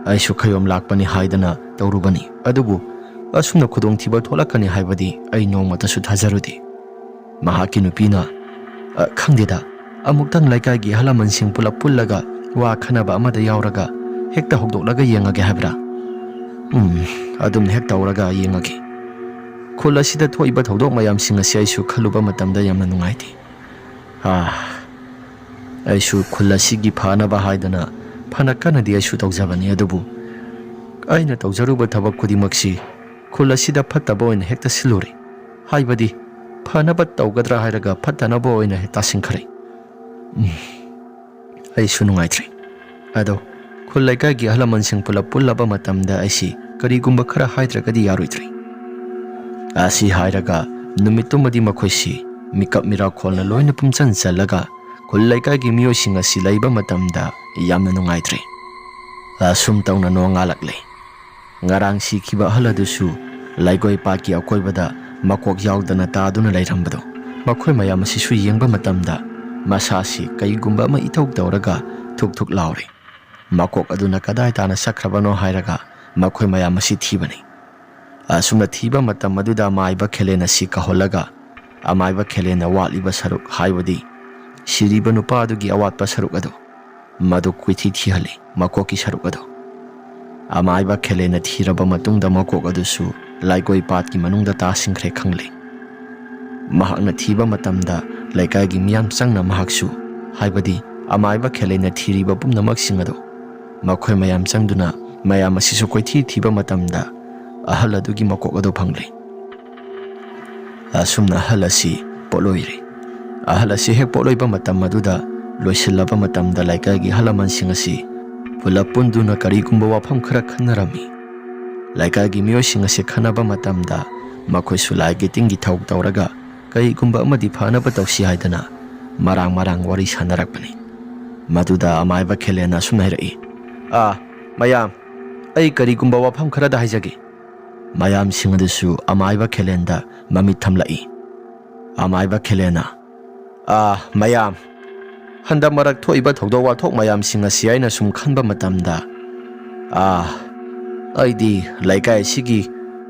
ꯑꯩꯁꯨ ꯈꯌꯣꯝ ꯂꯥꯛꯄꯅꯤ ꯍꯥꯏꯗꯅ ꯇꯧꯔꯨꯕꯅꯤ, ꯑꯗꯨꯕꯨ ꯑꯁꯨꯝꯅ ꯈꯨꯗꯣꯡꯊꯤꯕ ꯊꯣꯛꯂꯛꯀꯅꯤ ꯍꯥꯏꯕꯗꯤ ꯑꯩ ꯅꯣꯡꯃꯇꯁꯨ ꯊꯥꯖꯔꯨꯗꯦ꯫" ꯃꯍꯥꯛꯀꯤ ꯅꯨꯄꯤꯅ, "ꯑ, ꯈꯪꯗꯦꯗ, ꯑꯃꯨꯛꯇꯪ ꯂꯩꯀꯥꯏꯒꯤ ꯑꯍꯜ ꯂꯃꯟꯁꯤꯡ ꯄꯨꯂꯞ ꯄꯨꯜꯂꯒ ꯋꯥ ꯈꯟꯅꯕ ꯑꯃꯗ ꯌꯥꯎꯔꯒ ꯍꯦꯛꯇ ꯍꯧꯗꯣꯛꯂꯒ ꯌꯦꯡꯉꯒꯦ ꯍꯥꯏꯕ꯭ꯔꯥ? ꯎꯝ, ꯑꯗꯨꯝ ꯍꯦꯛ ꯇꯧꯔꯒ ꯌꯦꯡꯉꯒꯦ꯫ ꯈꯨꯜ ꯑꯁꯤꯗ ꯊꯣꯛꯏꯕ ꯊꯧꯗꯣꯛ ꯃꯌꯥꯝꯁꯤꯡ ꯑꯁꯤ ꯑꯩꯁꯨ ꯈꯜꯂꯨꯕ ꯃꯇꯝꯗ ꯌꯥꯝꯅ ꯅꯨꯡꯉꯥꯏꯇꯦ꯫ ꯑꯥ, ꯑꯩꯁꯨ ꯈꯨꯜ ꯑꯁꯤꯒꯤ ꯐꯅꯕ ꯍꯥꯏꯗꯅ ꯐꯅ ꯀꯟꯅꯗꯤ ꯑꯩꯁꯨ ꯇꯧꯖꯕꯅꯤ, ꯑꯗꯨꯕꯨ ꯑꯩꯅ ꯇꯧꯖꯔꯨꯕ ꯊꯕꯛ ꯈꯨꯗꯤꯡꯃꯛꯁꯤ ꯈꯨꯜ ꯑꯁꯤꯗ ꯐꯠꯇꯕ ꯑꯣꯏꯅ ꯍꯦꯛꯇ ꯁꯤꯜꯂꯨꯔꯦ꯫ ꯍꯥꯏꯕꯗꯤ, ꯐꯅꯕ ꯇꯧꯒꯗ꯭ꯔꯥ ꯍꯥꯏꯔꯒ ꯐꯠꯇꯅꯕ ꯑꯣꯏꯅ ꯍꯦꯛ ꯇꯥꯁꯤꯟꯈ꯭ꯔꯦ꯫ ꯎꯝ, ꯑꯩꯁꯨ ꯅꯨꯡꯉꯥꯏꯇ꯭ꯔꯦ꯫ ꯑꯗꯣ ꯈꯨꯜ ꯂꯩꯀꯥꯏꯒꯤ ꯑꯍꯜ ꯂꯃꯟꯁꯤꯡ ꯄꯨꯂꯞ ꯄꯨꯜꯂꯕ ꯃꯇꯝꯗ ꯑꯩꯁꯤ ꯀꯔꯤꯒꯨꯝꯕ ꯈꯔ ꯍꯥꯏꯗ꯭ꯔꯒꯗꯤ ꯌꯥꯔꯣꯏꯗ꯭ꯔꯦ꯫" ꯑꯁꯤ ꯍꯥꯏꯔꯒ ꯅꯨꯃꯤꯠꯇꯨꯃꯗꯤ ꯃꯈꯣꯏꯁꯤ ꯃꯤꯀꯞ ꯃꯤꯔꯥꯎꯈꯣꯜꯅ ꯂꯣꯏꯅ ꯄꯨꯝꯆꯟ ꯆꯜꯂꯒ ꯈꯨꯜ ꯂꯩꯀꯥꯏꯒꯤ ꯃꯤꯑꯣꯏꯁꯤꯡ ꯑꯁꯤ ꯂꯩꯕ ꯃꯇꯝꯗ ꯌꯥꯝꯅ ꯅꯨꯡꯉꯥꯏꯇ꯭ꯔꯦ꯫ ꯑꯁꯨꯝ ꯇꯧꯅ ꯅꯣꯡꯉꯥꯜꯂꯛꯂꯦ꯫ ꯉꯔꯥꯡ ꯁꯤꯈꯤꯕ ꯑꯍꯜ ꯑꯗꯨꯁꯨ ꯂꯩꯒꯣꯏ ꯄꯥꯠꯀꯤ ꯑꯀꯣꯏꯕꯗ ꯃꯀꯣꯛ ꯌꯥꯎꯗꯅ ꯇꯥꯗꯨꯅ ꯂꯩꯔꯝꯕꯗꯣ꯫ ꯃꯈꯣꯏ ꯃꯌꯥꯝ ꯑꯁꯤꯁꯨ ꯌꯦꯡꯕ ꯃꯇꯝꯗ ꯃꯁꯥꯁꯤ ꯀꯩꯒꯨꯝꯕ ꯑꯃ ꯏꯇꯧ ꯇꯧꯔꯒ ꯊꯨꯛ ꯊꯨꯛ ꯂꯥꯎꯔꯦ꯫ ꯃꯀꯣꯛ ꯑꯗꯨꯅ ꯀꯗꯥꯏ ꯇꯥꯅ ꯆꯠꯈ꯭ꯔꯕꯅꯣ ꯍꯥꯏꯔꯒ ꯃꯈꯣꯏ ꯃꯌꯥꯝ ꯑꯁꯤ ꯊꯤꯕꯅꯤ꯫ ꯑꯁꯨꯝꯅ ꯊꯤꯕ ꯃꯇꯝ ꯑꯗꯨꯗ ꯑꯃꯥꯏꯕ ꯈꯦꯂꯦꯟ ꯑꯁꯤ ꯀꯧꯍꯜꯂꯒ, ꯑꯃꯥꯏꯕ ꯈꯦꯂꯦꯟꯅ ꯋꯥꯠꯂꯤꯕ ꯁꯔꯨꯛ, ꯍꯥꯏꯕꯗꯤ ꯁꯤꯔꯤꯕ ꯅꯨꯄꯥ ꯑꯗꯨꯒꯤ ꯑꯋꯥꯠꯄ ꯁꯔꯨꯛ ꯑꯗꯨ, ꯃꯗꯨ ꯀꯣꯏꯊꯤ ꯊꯤꯍꯜꯂꯤ, ꯃꯀꯣꯛꯀꯤ ꯁꯔꯨꯛ ꯑꯗꯨ꯫ ꯑꯃꯥꯏꯕ ꯈꯦꯂꯦꯟꯅ ꯊꯤꯔꯕ ꯃꯇꯨꯡꯗ ꯃꯀꯣꯛ ꯑꯗꯨꯁꯨ ꯂꯥꯏꯒꯣꯏ ꯄꯥꯠꯀꯤ ꯃꯅꯨꯡꯗ ꯇꯥꯁꯤꯟꯈ꯭ꯔꯦ ꯈꯪꯂꯦ꯫ ꯃꯍꯥꯛꯅ ꯊꯤꯕ ꯃꯇꯝꯗ ꯂꯩꯀꯥꯏꯒꯤ ꯃꯤꯌꯥꯝ ꯆꯪꯅ ꯃꯍꯥꯛꯁꯨ, ꯍꯥꯏꯕꯗꯤ ꯑꯃꯥꯏꯕ ꯈꯦꯂꯦꯟꯅ ꯊꯤꯔꯤꯕ ꯄꯨꯝꯅꯃꯛꯁꯤꯡ ꯑꯗꯨ, ꯃꯈꯣꯏ ꯃꯌꯥꯝ ꯆꯪꯗꯨꯅ ꯃꯌꯥꯝ ꯑꯁꯤꯁꯨ ꯀꯣꯏꯊꯤ ꯊꯤꯕ ꯃꯇꯝꯗ ꯑꯍꯜ ꯑꯗꯨꯒꯤ ꯃꯀꯣꯛ ꯑꯗꯨ ꯐꯪꯂꯦ꯫ ꯑꯁꯨꯝꯅ ꯑꯍꯜ ꯑꯁꯤ ꯄꯣꯠꯂꯣꯏꯔꯦ꯫ ꯑꯍꯜ ꯑꯁꯤ ꯍꯦꯛ ꯄꯣꯠꯂꯣꯏꯕ ꯃꯇꯝ ꯑꯗꯨꯗ, ꯂꯣꯏꯁꯤꯜꯂꯕ ꯃꯇꯝꯗ ꯂꯩꯀꯥꯏꯒꯤ ꯑꯍꯜ ꯂꯃꯟꯁꯤꯡ ꯑꯁꯤ ꯄꯨꯂꯞ ꯄꯨꯟꯗꯨꯅ ꯀꯔꯤꯒꯨꯝꯕ ꯋꯥꯐꯝ ꯈꯔ ꯈꯟꯅꯔꯝꯃꯤ꯫ ꯂꯩꯀꯥꯏꯒꯤ ꯃꯤꯑꯣꯏꯁꯤꯡ ꯑꯁꯤ ꯈꯟꯅꯕ ꯃꯇꯝꯗ ꯃꯈꯣꯏꯁꯨ ꯂꯥꯏꯒꯤ ꯇꯤꯟꯒꯤ ꯊꯧ ꯇꯧꯔꯒ ꯀꯔꯤꯒꯨꯝꯕ ꯑꯃꯗꯤ ꯐꯅꯕ ꯇꯧꯁꯤ ꯍꯥꯏꯗꯅ ꯃꯔꯥꯡ ꯃꯔꯥꯡ ꯋꯥꯔꯤ ꯁꯥꯟꯅꯔꯛꯄꯅꯤ꯫ ꯃꯗꯨꯗ ꯑꯃꯥꯏꯕ ꯈꯦꯂꯦꯟꯅ ꯑꯁꯨꯝꯅ ꯍꯥꯏꯔꯛꯏ, "ꯑꯥ, ꯃꯌꯥꯝ, ꯑꯩ ꯀꯔꯤꯒꯨꯝꯕ ꯋꯥꯐꯝ ꯈꯔꯗ ꯍꯥꯏꯖꯒꯦ꯫" ꯃꯌꯥꯝꯁꯤꯡ ꯑꯗꯨꯁꯨ ꯑꯃꯥꯏꯕ ꯈꯦꯂꯦꯟꯗ ꯃꯃꯤꯠ ꯊꯝꯂꯛꯏ꯫ ꯑꯃꯥꯏꯕ ꯈꯦꯂꯦꯟꯅ, "ꯑꯥ, ꯃꯌꯥꯝ, ꯍꯟꯗꯛ ꯃꯔꯛ ꯊꯣꯛꯏꯕ ꯊꯧꯗꯣꯛ ꯋꯥꯊꯣꯛ ꯃꯌꯥꯝꯁꯤꯡ ꯑꯁꯤ ꯑꯩꯅ ꯁꯨꯝ ꯈꯟꯕ ꯃꯇꯝꯗ, ꯑꯥ, ꯑꯩꯗꯤ ꯂꯩꯀꯥꯏ ꯑꯁꯤꯒꯤ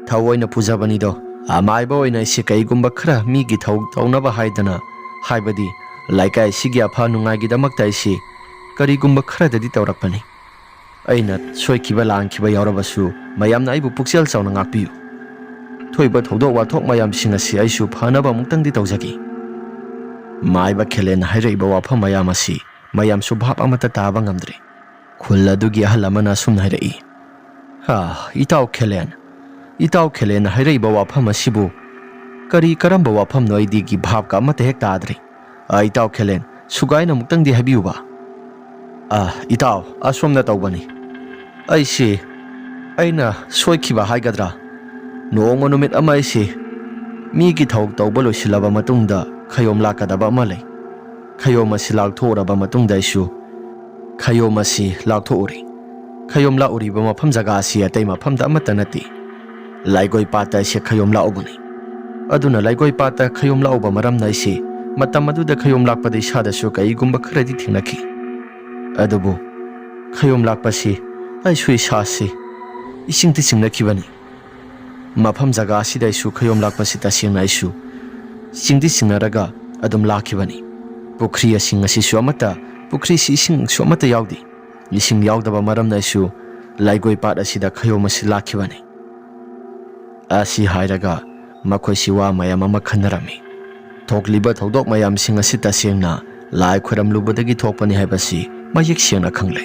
ꯊꯧ ꯑꯣꯏꯅ ꯄꯨꯖꯕꯅꯤꯗꯣ꯫ ꯑꯃꯥꯏꯕ ꯑꯣꯏꯅ ꯑꯩꯁꯦ ꯀꯩꯒꯨꯝꯕ ꯈꯔ ꯃꯤꯒꯤ ꯊꯧ ꯇꯧꯅꯕ ꯍꯥꯏꯗꯅ, ꯍꯥꯏꯕꯗꯤ ꯂꯩꯀꯥꯏ ꯑꯁꯤꯒꯤ ꯑꯐ ꯅꯨꯡꯉꯥꯏꯒꯤꯗꯃꯛꯇ ꯑꯩꯁꯦ ꯀꯔꯤꯒꯨꯝꯕ ꯈꯔꯗꯗꯤ ꯇꯧꯔꯛꯄꯅꯤ꯫ ꯑꯩꯅ ꯁꯣꯏꯈꯤꯕ ꯂꯥꯟꯈꯤꯕ ꯌꯥꯎꯔꯕꯁꯨ ꯃꯌꯥꯝꯅ ꯑꯩꯕꯨ ꯄꯨꯛꯆꯦꯜ ꯆꯥꯎꯅ ꯉꯥꯛꯄꯤꯌꯨ꯫ ꯊꯣꯛꯏꯕ ꯊꯧꯗꯣꯛ ꯋꯥꯊꯣꯛ ꯃꯌꯥꯝꯁꯤꯡ ꯑꯁꯤ ꯑꯩꯁꯨ ꯐꯅꯕ ꯑꯃꯨꯛꯇꯪꯗꯤ ꯇꯧꯖꯒꯦ꯫" ꯃꯥꯏꯕ ꯈꯦꯂꯦꯟꯅ ꯍꯥꯏꯔꯛꯏꯕ ꯋꯥꯐꯝ ꯃꯌꯥꯝ ꯑꯁꯤ ꯃꯌꯥꯝꯁꯨ ꯚꯥꯞ ꯑꯃꯠꯇ ꯇꯥꯕ ꯉꯝꯗ꯭ꯔꯦ꯫ ꯈꯨꯜ ꯑꯗꯨꯒꯤ ꯑꯍꯜ ꯑꯃꯅ ꯑꯁꯨꯝꯅ ꯍꯥꯏꯔꯛꯏ, "ꯍꯥ, ꯏꯇꯥꯎ ꯈꯦꯂꯦꯟ, ꯏꯇꯥꯎ ꯈꯦꯂꯦꯟꯅ ꯍꯥꯏꯔꯛꯏꯕ ꯋꯥꯐꯝ ꯑꯁꯤꯕꯨ ꯀꯔꯤ ꯀꯔꯝꯕ ꯋꯥꯐꯝꯅꯣ? ꯑꯩꯗꯤ ꯒꯤ ꯚꯥꯞꯀ ꯑꯃꯠꯇ ꯍꯦꯛ ꯇꯥꯗ꯭ꯔꯦ꯫ ꯑ, ꯏꯇꯥꯎ ꯈꯦꯂꯦꯟ, ꯁꯨꯒꯥꯏꯅ ꯑꯃꯨꯛꯇꯪꯗꯤ ꯍꯥꯏꯕꯤꯌꯨꯕ꯫" "ꯑ, ꯏꯇꯥꯎ, ꯑꯁꯣꯝꯅ ꯇꯧꯕꯅꯤ꯫ ꯑꯩꯁꯤ, ꯑꯩꯅ ꯁꯣꯏꯈꯤꯕ ꯍꯥꯏꯒꯗ꯭ꯔꯥ? ꯅꯣꯡꯃ ꯅꯨꯃꯤꯠ ꯑꯃ ꯑꯩꯁꯤ ꯃꯤꯒꯤ ꯊꯕꯛ ꯇꯧꯕ ꯂꯣꯏꯁꯤꯜꯂꯕ ꯃꯇꯨꯡꯗ ꯈꯌꯣꯝ ꯂꯥꯛꯀꯗꯕ ꯑꯃ ꯂꯩ꯫ ꯈꯌꯣꯝ ꯑꯁꯤ ꯂꯥꯛꯊꯣꯛꯎꯔꯕ ꯃꯇꯨꯡꯗ ꯑꯩꯁꯨ ꯈꯌꯣꯝ ꯑꯁꯤ ꯂꯥꯛꯊꯣꯛꯎꯔꯤ꯫ ꯈꯌꯣꯝ ꯂꯥꯛꯎꯔꯤꯕ ꯃꯐꯝ ꯖꯒꯥ ꯑꯁꯤ ꯑꯇꯩ ꯃꯐꯝꯗ ꯑꯃꯠꯇ ꯅꯠꯇꯦ꯫ ꯂꯥꯏꯒꯣꯏ ꯄꯥꯠꯇ ꯑꯩꯁꯦ ꯈꯌꯣꯝ ꯂꯥꯛꯎꯕꯅꯤ꯫" ꯑꯗꯨꯅ ꯂꯩꯒꯣꯏ ꯄꯥꯠꯇ ꯈꯌꯣꯝ ꯂꯥꯛꯎꯕ ꯃꯔꯝꯅ ꯑꯩꯁꯤ ꯃꯇꯝ ꯑꯗꯨꯗ ꯈꯌꯣꯝ ꯂꯥꯛꯄꯗ ꯏꯁꯥꯗꯁꯨ ꯀꯩꯒꯨꯝꯕ ꯈꯔꯗꯤ ꯊꯦꯡꯅꯈꯤ꯫ ꯑꯗꯨꯕꯨ ꯈꯌꯣꯝ ꯂꯥꯛꯄꯁꯤ ꯑꯩꯁꯨ ꯏꯁꯥꯁꯤ ꯏꯁꯤꯡꯗꯤ ꯆꯤꯡꯅꯈꯤꯕꯅꯤ꯫ ꯃꯐꯝ ꯖꯒꯥ ꯑꯁꯤꯗ ꯑꯩꯁꯨ ꯈꯌꯣꯝ ꯂꯥꯛꯄꯁꯤ ꯇꯁꯦꯡꯅ ꯑꯩꯁꯨ ꯆꯤꯡꯗꯤ ꯆꯤꯡꯅꯔꯒ ꯑꯗꯨꯝ ꯂꯥꯛꯈꯤꯕꯅꯤ꯫ ꯄꯨꯈ꯭ꯔꯤ ꯑꯁꯤꯡ ꯑꯁꯤꯁꯨ ꯑꯃꯠꯇ, ꯄꯨꯈ꯭ꯔꯤꯁꯤ ꯏꯁꯤꯡꯁꯨ ꯑꯃꯠꯇ ꯌꯥꯎꯗꯦ꯫ ꯏꯁꯤꯡ ꯌꯥꯎꯗꯕ ꯃꯔꯝꯅ ꯑꯩꯁꯨ ꯂꯩꯒꯣꯏ ꯄꯥꯠ ꯑꯁꯤꯗ ꯈꯌꯣꯝ ꯑꯁꯤ ꯂꯥꯛꯈꯤꯕꯅꯤ꯫ ꯑꯁꯤ ꯍꯥꯏꯔꯒ ꯃꯈꯣꯏꯁꯤ ꯋꯥ ꯃꯌꯥꯝ ꯑꯃ ꯈꯟꯅꯔꯝꯃꯤ꯫ ꯊꯣꯛꯂꯤꯕ ꯊꯧꯗꯣꯛ ꯃꯌꯥꯝꯁꯤꯡ ꯑꯁꯤ ꯇꯁꯦꯡꯅ ꯂꯥꯏ ꯈꯣꯏꯔꯝꯂꯨꯕꯗꯒꯤ ꯊꯣꯛꯄꯅꯤ ꯍꯥꯏꯕꯁꯤ ꯃꯌꯦꯛ ꯁꯦꯡꯅ ꯈꯪꯂꯦ꯫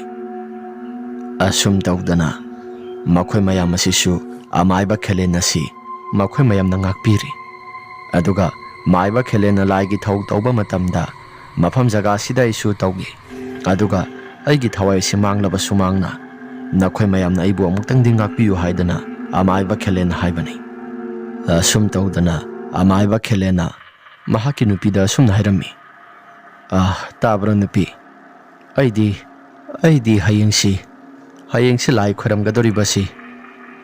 ꯑꯁꯨꯝ ꯇꯧꯗꯅ ꯃꯈꯣꯏ ꯃꯌꯥꯝ ꯑꯁꯤꯁꯨ ꯑꯃꯥꯏꯕ ꯈꯦꯂꯦꯟ ꯑꯁꯤ ꯃꯈꯣꯏ ꯃꯌꯥꯝꯅ ꯉꯥꯛꯄꯤꯔꯤ꯫ ꯑꯗꯨꯒ ꯃꯥꯏꯕ ꯈꯦꯂꯦꯟꯅ ꯂꯥꯏꯒꯤ ꯊꯧ ꯇꯧꯕ ꯃꯇꯝꯗ ꯃꯐꯝ ꯖꯒꯥ ꯑꯁꯤꯗ ꯑꯩꯁꯨ ꯇꯧꯏ꯫ ꯑꯗꯨꯒ ꯑꯩꯒꯤ ꯊꯋꯥꯏ ꯑꯁꯤ ꯃꯥꯡꯂꯕꯁꯨ ꯃꯥꯡꯅ ꯅꯈꯣꯏ ꯃꯌꯥꯝꯅ ꯑꯩꯕꯨ ꯑꯃꯨꯛꯇꯪꯗꯤ ꯉꯥꯛꯄꯤꯌꯨ ꯍꯥꯏꯗꯅ ꯑꯃꯥꯏꯕ ꯈꯦꯂꯦꯟꯅ ꯍꯥꯏꯕꯅꯤ꯫ ꯑꯁꯨꯝ ꯇꯧꯗꯅ ꯑꯃꯥꯏꯕ ꯈꯦꯂꯦꯟꯅ ꯃꯍꯥꯛꯀꯤ ꯅꯨꯄꯤꯗ ꯑꯁꯨꯝꯅ ꯍꯥꯏꯔꯝꯃꯤ, "ꯑꯥ, ꯇꯥꯕ꯭ꯔꯥ ꯅꯨꯄꯤ? ꯑꯩꯗꯤ, ꯑꯩꯗꯤ ꯍꯌꯦꯡꯁꯤ, ꯍꯌꯦꯡꯁꯤ ꯂꯥꯏ ꯈꯣꯏꯔꯝꯒꯗꯧꯔꯤꯕꯁꯤ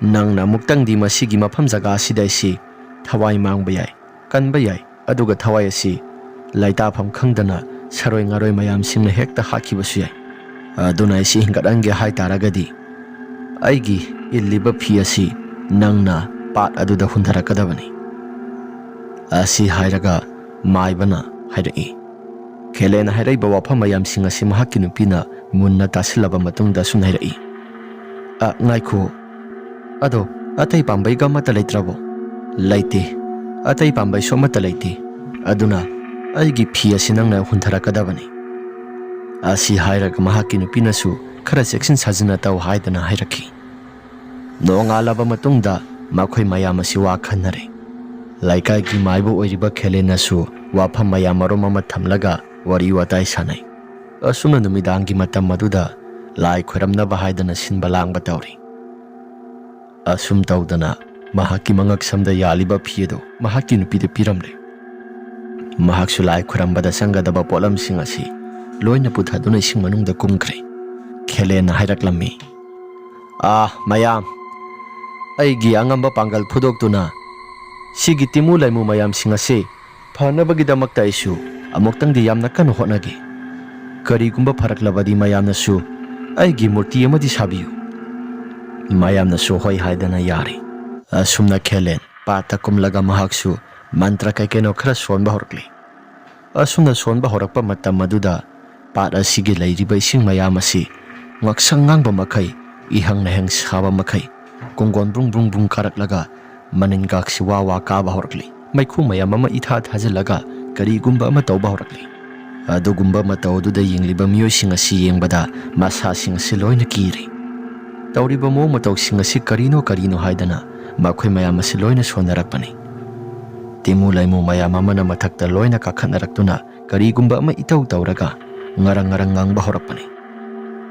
ꯅꯪꯅ ꯑꯃꯨꯛꯇꯪꯗꯤ ꯃꯁꯤꯒꯤ ꯃꯐꯝ ꯖꯒꯥ ꯑꯁꯤꯗ ꯑꯩꯁꯤ ꯊꯋꯥꯏ ꯃꯥꯡꯕ ꯌꯥꯏ, ꯀꯟꯕ ꯌꯥꯏ, ꯑꯗꯨꯒ ꯊꯋꯥꯏ ꯑꯁꯤ ꯂꯩꯇꯥꯐꯝ ꯈꯪꯗꯅ ꯁꯔꯣꯏ ꯉꯥꯔꯣꯏ ꯃꯌꯥꯝꯁꯤꯡꯅ ꯍꯦꯛꯇ ꯍꯥꯠꯈꯤꯕꯁꯨ ꯌꯥꯏ꯫ ꯑꯗꯨꯅ ꯑꯩꯁꯤ ꯍꯤꯡꯒꯠꯍꯟꯒꯦ ꯍꯥꯏ ꯇꯥꯔꯒꯗꯤ ꯑꯩꯒꯤ ꯏꯜꯂꯤꯕ ꯐꯤ ꯑꯁꯤ ꯅꯪꯅ ꯄꯥꯠ ꯑꯗꯨꯗ ꯍꯨꯟꯊꯔꯛꯀꯗꯕꯅꯤ"꯫ ꯑꯁꯤ ꯍꯥꯏꯔꯒ ꯃꯥꯏꯕꯅ ꯍꯥꯏꯔꯛꯏ꯫ ꯈꯦꯂꯦꯟꯅ ꯍꯥꯏꯔꯛꯏꯕ ꯋꯥꯐꯝ ꯃꯌꯥꯝꯁꯤꯡ ꯑꯁꯤ ꯃꯍꯥꯛꯀꯤ ꯅꯨꯄꯤꯅ ꯃꯨꯟꯅ ꯇꯥꯁꯤꯜꯂꯕ ꯃꯇꯨꯡꯗ ꯑꯁꯨꯝꯅ ꯍꯥꯏꯔꯛꯏ, "ꯑ, ꯉꯥꯏꯈꯣ, ꯑꯗꯣ ꯑꯇꯩ ꯄꯥꯝꯕꯩꯒ ꯑꯃꯠꯇ ꯂꯩꯇ꯭ꯔꯕꯣ?" "ꯂꯩꯇꯦ, ꯑꯇꯩ ꯄꯥꯝꯕꯩꯁꯨ ꯑꯃꯠꯇ ꯂꯩꯇꯦ꯫ ꯑꯗꯨꯅ ꯑꯩꯒꯤ ꯐꯤ ꯑꯁꯤ ꯅꯪꯅ ꯍꯨꯟꯊꯔꯛꯀꯗꯕꯅꯤ"꯫ ꯑꯁꯤ ꯍꯥꯏꯔꯒ ꯃꯍꯥꯛꯀꯤ ꯅꯨꯄꯤꯅꯁꯨ ꯈꯔ ꯆꯦꯛꯁꯤꯟ ꯁꯥꯖꯤꯟꯅ ꯇꯧ ꯍꯥꯏꯗꯅ ꯍꯥꯏꯔꯛꯈꯤ꯫ ꯅꯣꯡꯉꯥꯜꯂꯕ ꯃꯇꯨꯡꯗ ꯃꯈꯣꯏ ꯃꯌꯥꯝ ꯑꯁꯤ ꯋꯥ ꯈꯟꯅꯔꯦ꯫ ꯂꯩꯀꯥꯏꯒꯤ ꯃꯥꯏꯕ ꯑꯣꯏꯔꯤꯕ ꯈꯦꯂꯦꯟꯅꯁꯨ ꯋꯥꯐꯝ ꯃꯌꯥꯝ ꯃꯔꯨꯝ ꯑꯃ ꯊꯝꯂꯒ ꯋꯥꯔꯤ ꯋꯥꯇꯥꯏ ꯁꯥꯟꯅꯩ꯫ ꯑꯁꯨꯝꯅ ꯅꯨꯃꯤꯗꯥꯡꯒꯤ ꯃꯇꯝ ꯑꯗꯨꯗ ꯂꯥꯏ ꯈꯣꯏꯔꯝꯅꯕ ꯍꯥꯏꯗꯅ ꯁꯤꯟꯕ ꯂꯥꯡꯕ ꯇꯧꯔꯤ꯫ ꯑꯁꯨꯝ ꯇꯧꯗꯅ ꯃꯍꯥꯛꯀꯤ ꯃꯉꯛꯁꯝꯗ ꯌꯥꯜꯂꯤꯕ ꯐꯤ ꯑꯗꯨ ꯃꯍꯥꯛꯀꯤ ꯅꯨꯄꯤꯗ ꯄꯤꯔꯝꯂꯦ꯫ ꯃꯍꯥꯛꯁꯨ ꯂꯥꯏ ꯈꯣꯏꯔꯝꯕꯗ ꯆꯪꯒꯗꯕ ꯄꯣꯠꯂꯝꯁꯤꯡ ꯑꯁꯤ ꯂꯣꯏꯅ ꯄꯨꯊꯗꯨꯅ ꯏꯁꯤꯡ ꯃꯅꯨꯡꯗ ꯀꯨꯝꯈ꯭ꯔꯦ꯫ ꯈꯦꯂꯦꯟꯅ ꯍꯥꯏꯔꯛꯂꯝꯃꯤ, "ꯑꯥ, ꯃꯌꯥꯝ, ꯑꯩꯒꯤ ꯑꯉꯝꯕ ꯄꯥꯡꯒꯜ ꯐꯨꯗꯣꯛꯇꯨꯅ ꯁꯤꯒꯤ ꯇꯤꯃꯨ ꯂꯩꯃꯨ ꯃꯌꯥꯝꯁꯤꯡ ꯑꯁꯤ ꯐꯅꯕꯒꯤꯗꯃꯛꯇ ꯑꯩꯁꯨ ꯑꯃꯨꯛꯇꯪꯗꯤ ꯌꯥꯝꯅ ꯀꯟꯅ ꯍꯣꯠꯅꯒꯦ꯫ ꯀꯔꯤꯒꯨꯝꯕ ꯐꯔꯛꯂꯕꯗꯤ ꯃꯌꯥꯝꯅꯁꯨ ꯑꯩꯒꯤ ꯃꯨꯔꯇꯤ ꯑꯃꯗꯤ ꯁꯥꯕꯤꯌꯨ꯫" ꯃꯌꯥꯝꯅꯁꯨ ꯍꯣꯏ ꯍꯥꯏꯗꯅ ꯌꯥꯔꯦ꯫ ꯑꯁꯨꯝꯅ ꯈꯦꯂꯦꯟ ꯄꯥꯠꯇ ꯀꯨꯝꯂꯒ ꯃꯍꯥꯛꯁꯨ ꯃꯟꯇ꯭ꯔ ꯀꯩ ꯀꯩꯅꯣ ꯈꯔ ꯁꯣꯟꯕ ꯍꯧꯔꯛꯂꯤ꯫ ꯑꯁꯨꯝꯅ ꯁꯣꯟꯕ ꯍꯧꯔꯛꯄ ꯃꯇꯝ ꯑꯗꯨꯗ ꯄꯥꯠ ꯑꯁꯤꯒꯤ ꯂꯩꯔꯤꯕ ꯏꯁꯤꯡ ꯃꯌꯥꯝ ꯑꯁꯤ ꯉꯛꯁꯪ ꯉꯥꯡꯕ ꯃꯈꯩ, ꯏꯍꯪ ꯅꯍꯪ ꯁꯥꯕ ꯃꯈꯩ, ꯀꯣꯡꯒꯣꯟ ꯕ꯭ꯔꯨꯡ ꯕ꯭ꯔꯨꯡ ꯕ꯭ꯔꯨꯡ ꯀꯥꯔꯛꯂꯒ ꯃꯅꯤꯟꯒꯥꯛꯁꯤ ꯋꯥ ꯋꯥ ꯀꯥꯕ ꯍꯧꯔꯛꯂꯤ꯫ ꯃꯩꯈꯨ ꯃꯌꯥꯝ ꯑꯃ ꯏꯊꯥ ꯊꯥꯖꯤꯜꯂꯒ ꯀꯔꯤꯒꯨꯝꯕ ꯑꯃ ꯇꯧꯕ ꯍꯧꯔꯛꯂꯤ꯫ ꯑꯗꯨꯒꯨꯝꯕ ꯃꯇꯧ ꯑꯗꯨꯗ ꯌꯦꯡꯂꯤꯕ ꯃꯤꯑꯣꯏꯁꯤꯡ ꯑꯁꯤ ꯌꯦꯡꯕꯗ ꯃꯁꯥꯁꯤꯡ ꯑꯁꯤ ꯂꯣꯏꯅ ꯀꯤꯔꯤ꯫ ꯇꯧꯔꯤꯕ ꯃꯑꯣꯡ ꯃꯇꯧꯁꯤꯡ ꯑꯁꯤ ꯀꯔꯤꯅꯣ ꯀꯔꯤꯅꯣ ꯍꯥꯏꯗꯅ ꯃꯈꯣꯏ ꯃꯌꯥꯝ ꯑꯁꯤ ꯂꯣꯏꯅ ꯁꯣꯟꯅꯔꯛꯄꯅꯤ꯫ ꯇꯤꯃꯨ ꯂꯩꯃꯨ ꯃꯌꯥꯝ ꯑꯃꯅ ꯃꯊꯛꯇ ꯂꯣꯏꯅ ꯀꯥꯈꯠꯅꯔꯛꯇꯨꯅ ꯀꯔꯤꯒꯨꯝꯕ ꯑꯃ ꯏꯇꯧ ꯇꯧꯔꯒ ꯉꯔꯪ ꯉꯔꯪ ꯉꯪꯕ ꯍꯧꯔꯛꯄꯅꯤ꯫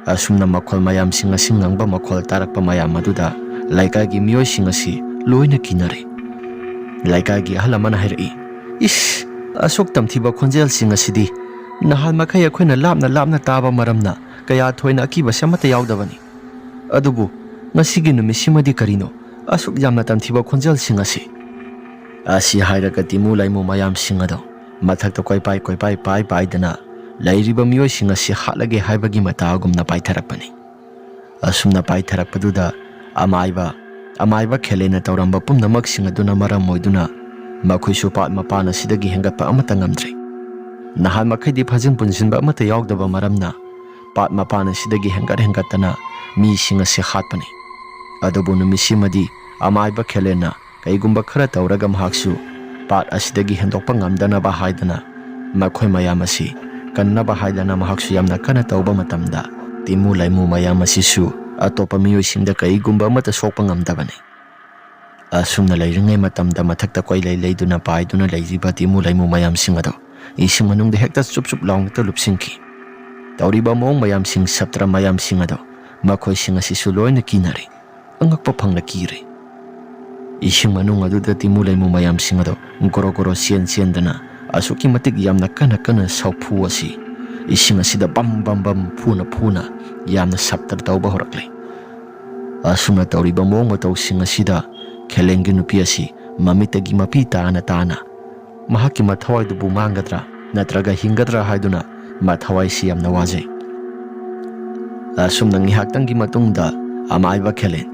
ꯑꯁꯨꯝꯅ ꯃꯈꯣꯜ ꯃꯌꯥꯝꯁꯤꯡ ꯑꯁꯤ ꯉꯪꯕ ꯃꯈꯣꯜ ꯇꯥꯔꯛꯄ ꯃꯌꯥꯝ ꯑꯗꯨꯗ ꯂꯩꯀꯥꯏꯒꯤ ꯃꯤꯑꯣꯏꯁꯤꯡ ꯑꯁꯤ ꯂꯣꯏꯅ ꯀꯤꯅꯔꯦ꯫ ꯂꯩꯀꯥꯏꯒꯤ ꯑꯍꯜ ꯑꯃꯅ ꯍꯥꯏꯔꯛꯏ, "ꯏꯁ, ꯑꯁꯨꯛ ꯇꯝꯊꯤꯕ ꯈꯣꯟꯖꯦꯜꯁꯤꯡ ꯑꯁꯤꯗꯤ ꯅꯍꯥꯟ ꯃꯈꯩ ꯑꯩꯈꯣꯏꯅ ꯂꯥꯞꯅ ꯂꯥꯞꯅ ꯇꯥꯕ ꯃꯔꯝꯅ ꯀꯌꯥ ꯊꯣꯏꯅ ꯑꯀꯤꯕꯁꯦ ꯑꯃꯠꯇ ꯌꯥꯎꯗꯕꯅꯤ꯫ ꯑꯗꯨꯕꯨ ꯉꯁꯤꯒꯤ ꯅꯨꯃꯤꯠꯁꯤꯃꯗꯤ ꯀꯔꯤꯅꯣ ꯑꯁꯨꯛ ꯌꯥꯝꯅ ꯇꯝꯊꯤꯕ ꯈꯣꯟꯖꯦꯜꯁꯤꯡ ꯑꯁꯤ?" ꯑꯁꯤ ꯍꯥꯏꯔꯒ ꯇꯤꯃꯨ ꯂꯩꯃꯨ ꯃꯌꯥꯝꯁꯤꯡ ꯑꯗꯣ ꯃꯊꯛꯇ ꯀꯣꯏꯄꯥꯏ ꯀꯣꯏꯄꯥꯏ ꯄꯥꯏ ꯄꯥꯏꯗꯅ ꯂꯩꯔꯤꯕ ꯃꯤꯑꯣꯏꯁꯤꯡ ꯑꯁꯤ ꯍꯥꯠꯂꯒꯦ ꯍꯥꯏꯕꯒꯤ ꯃꯇꯥꯒꯨꯝꯅ ꯄꯥꯏꯊꯔꯛꯄꯅꯤ꯫ ꯑꯁꯨꯝꯅ ꯄꯥꯏꯊꯔꯛꯄꯗꯨꯗ ꯑꯃꯥꯏꯕ, ꯑꯃꯥꯏꯕ ꯈꯦꯂꯦꯅ ꯇꯧꯔꯝꯕ ꯄꯨꯝꯅꯃꯛꯁꯤꯡ ꯑꯗꯨꯅ ꯃꯔꯝ ꯑꯣꯏꯗꯨꯅ ꯃꯈꯣꯏꯁꯨ ꯄꯥꯠ ꯃꯄꯥꯟ ꯑꯁꯤꯗꯒꯤ ꯍꯦꯟꯒꯠꯄ ꯑꯃꯠꯇ ꯉꯝꯗ꯭ꯔꯦ꯫ ꯅꯍꯥꯟ ꯃꯈꯩꯗꯤ ꯐꯥꯖꯤꯟ ꯄꯨꯟꯁꯤꯟꯕ ꯑꯃꯠꯇ ꯌꯥꯎꯗꯕ ꯃꯔꯝꯅ ꯄꯥꯠ ꯃꯄꯥꯟ ꯑꯁꯤꯗꯒꯤ ꯍꯦꯟꯒꯠ ꯍꯦꯟꯒꯠꯇꯅ ꯃꯤꯁꯤꯡ ꯑꯁꯤ ꯍꯥꯠꯄꯅꯤ꯫ ꯑꯗꯨꯕꯨ ꯅꯨꯃꯤꯠꯁꯤꯃꯗꯤ ꯑꯃꯥꯏꯕ ꯈꯦꯂꯦꯟꯅ ꯀꯩꯒꯨꯝꯕ ꯈꯔ ꯇꯧꯔꯒ ꯃꯍꯥꯛꯁꯨ ꯄꯥꯠ ꯑꯁꯤꯗꯒꯤ ꯍꯦꯟꯗꯣꯛꯄ ꯉꯝꯗꯅꯕ ꯍꯥꯏꯗꯅ ꯃꯈꯣꯏ ꯃꯌꯥꯝ ꯑꯁꯤ ꯀꯟꯅꯕ ꯍꯥꯏꯗꯅ ꯃꯍꯥꯛꯁꯨ ꯌꯥꯝꯅ ꯀꯟꯅ ꯇꯧꯕ ꯃꯇꯝꯗ ꯇꯤꯃꯨ ꯂꯩꯃꯨ ꯃꯌꯥꯝ ꯑꯁꯤꯁꯨ ꯑꯇꯣꯞꯄ ꯃꯤꯑꯣꯏꯁꯤꯡꯗ ꯀꯔꯤꯒꯨꯝꯕ ꯑꯃꯠꯇ ꯁꯣꯛꯄ ꯉꯝꯗꯕꯅꯤ꯫ ꯑꯁꯨꯝꯅ ꯂꯩꯔꯤꯉꯩ ꯃꯇꯝꯗ ꯃꯊꯛꯇ ꯀꯣꯏꯂꯩ ꯂꯩꯗꯨꯅ ꯄꯥꯏꯗꯨꯅ ꯂꯩꯔꯤꯕ ꯇꯤꯃꯨ ꯂꯩꯃꯨ ꯃꯌꯥꯝꯁꯤꯡ ꯑꯗꯣ ꯏꯁꯤꯡ ꯃꯅꯨꯡꯗ ꯍꯦꯛꯇ ꯆꯨꯞ ꯆꯨꯞ ꯂꯥꯎꯅ ꯍꯦꯛꯇ ꯂꯨꯞꯁꯤꯟꯈꯤ꯫ ꯇꯧꯔꯤꯕ ꯃꯑꯣꯡ ꯃꯌꯥꯝꯁꯤꯡ, ꯁꯥꯇ꯭ꯔ ꯃꯌꯥꯝꯁꯤꯡ ꯑꯗꯣ ꯃꯈꯣꯏꯁꯤꯡ ꯑꯁꯤꯁꯨ ꯂꯣꯏꯅ ꯀꯤꯅꯔꯦ꯫ ꯑꯉꯛꯄ ꯐꯪꯅ ꯀꯤꯔꯦ꯫ ꯏꯁꯤꯡ ꯃꯅꯨꯡ ꯑꯗꯨꯗ ꯇꯤꯃꯨ ꯂꯩꯃꯨ ꯃꯌꯥꯝꯁꯤꯡ ꯑꯗꯣ ꯒꯣꯔꯣ ꯒꯣꯔꯣ ꯆꯦꯟ ꯆꯦꯟꯗꯅ ꯑꯁꯨꯛꯀꯤ ꯃꯇꯤꯛ ꯌꯥꯝꯅ ꯀꯟꯅ ꯀꯟꯅ ꯁꯥꯎꯐꯨ ꯑꯁꯤ ꯏꯁꯤꯡ ꯑꯁꯤꯗ ꯕꯝ ꯕꯝ ꯕꯝ ꯐꯨꯅ ꯐꯨꯅ ꯌꯥꯝꯅ ꯁꯥꯞꯇꯔ ꯇꯧꯕ ꯍꯧꯔꯛꯂꯦ꯫ ꯑꯁꯨꯝꯅ ꯇꯧꯔꯤꯕ ꯃꯑꯣꯡ ꯃꯇꯧꯁꯤꯡ ꯑꯁꯤꯗ ꯈꯦꯂꯦꯟꯒꯤ ꯅꯨꯄꯤ ꯑꯁꯤ ꯃꯃꯤꯠꯇꯒꯤ ꯃꯄꯤ ꯇꯥꯅ ꯇꯥꯅ ꯃꯍꯥꯛꯀꯤ ꯃꯊꯋꯥꯏꯗꯨꯕꯨ ꯃꯥꯡꯒꯗ꯭ꯔꯥ ꯅꯠꯇ꯭ꯔꯒ ꯍꯤꯡꯒꯗ꯭ꯔꯥ ꯍꯥꯏꯗꯨꯅ ꯃꯊꯋꯥꯏꯁꯤ ꯌꯥꯝꯅ ꯋꯥꯖꯩ꯫ ꯑꯁꯨꯝꯅ ꯉꯥꯏꯍꯥꯛꯇꯪꯒꯤ ꯃꯇꯨꯡꯗ ꯑꯃꯥꯏꯕ ꯈꯦꯂꯦꯟ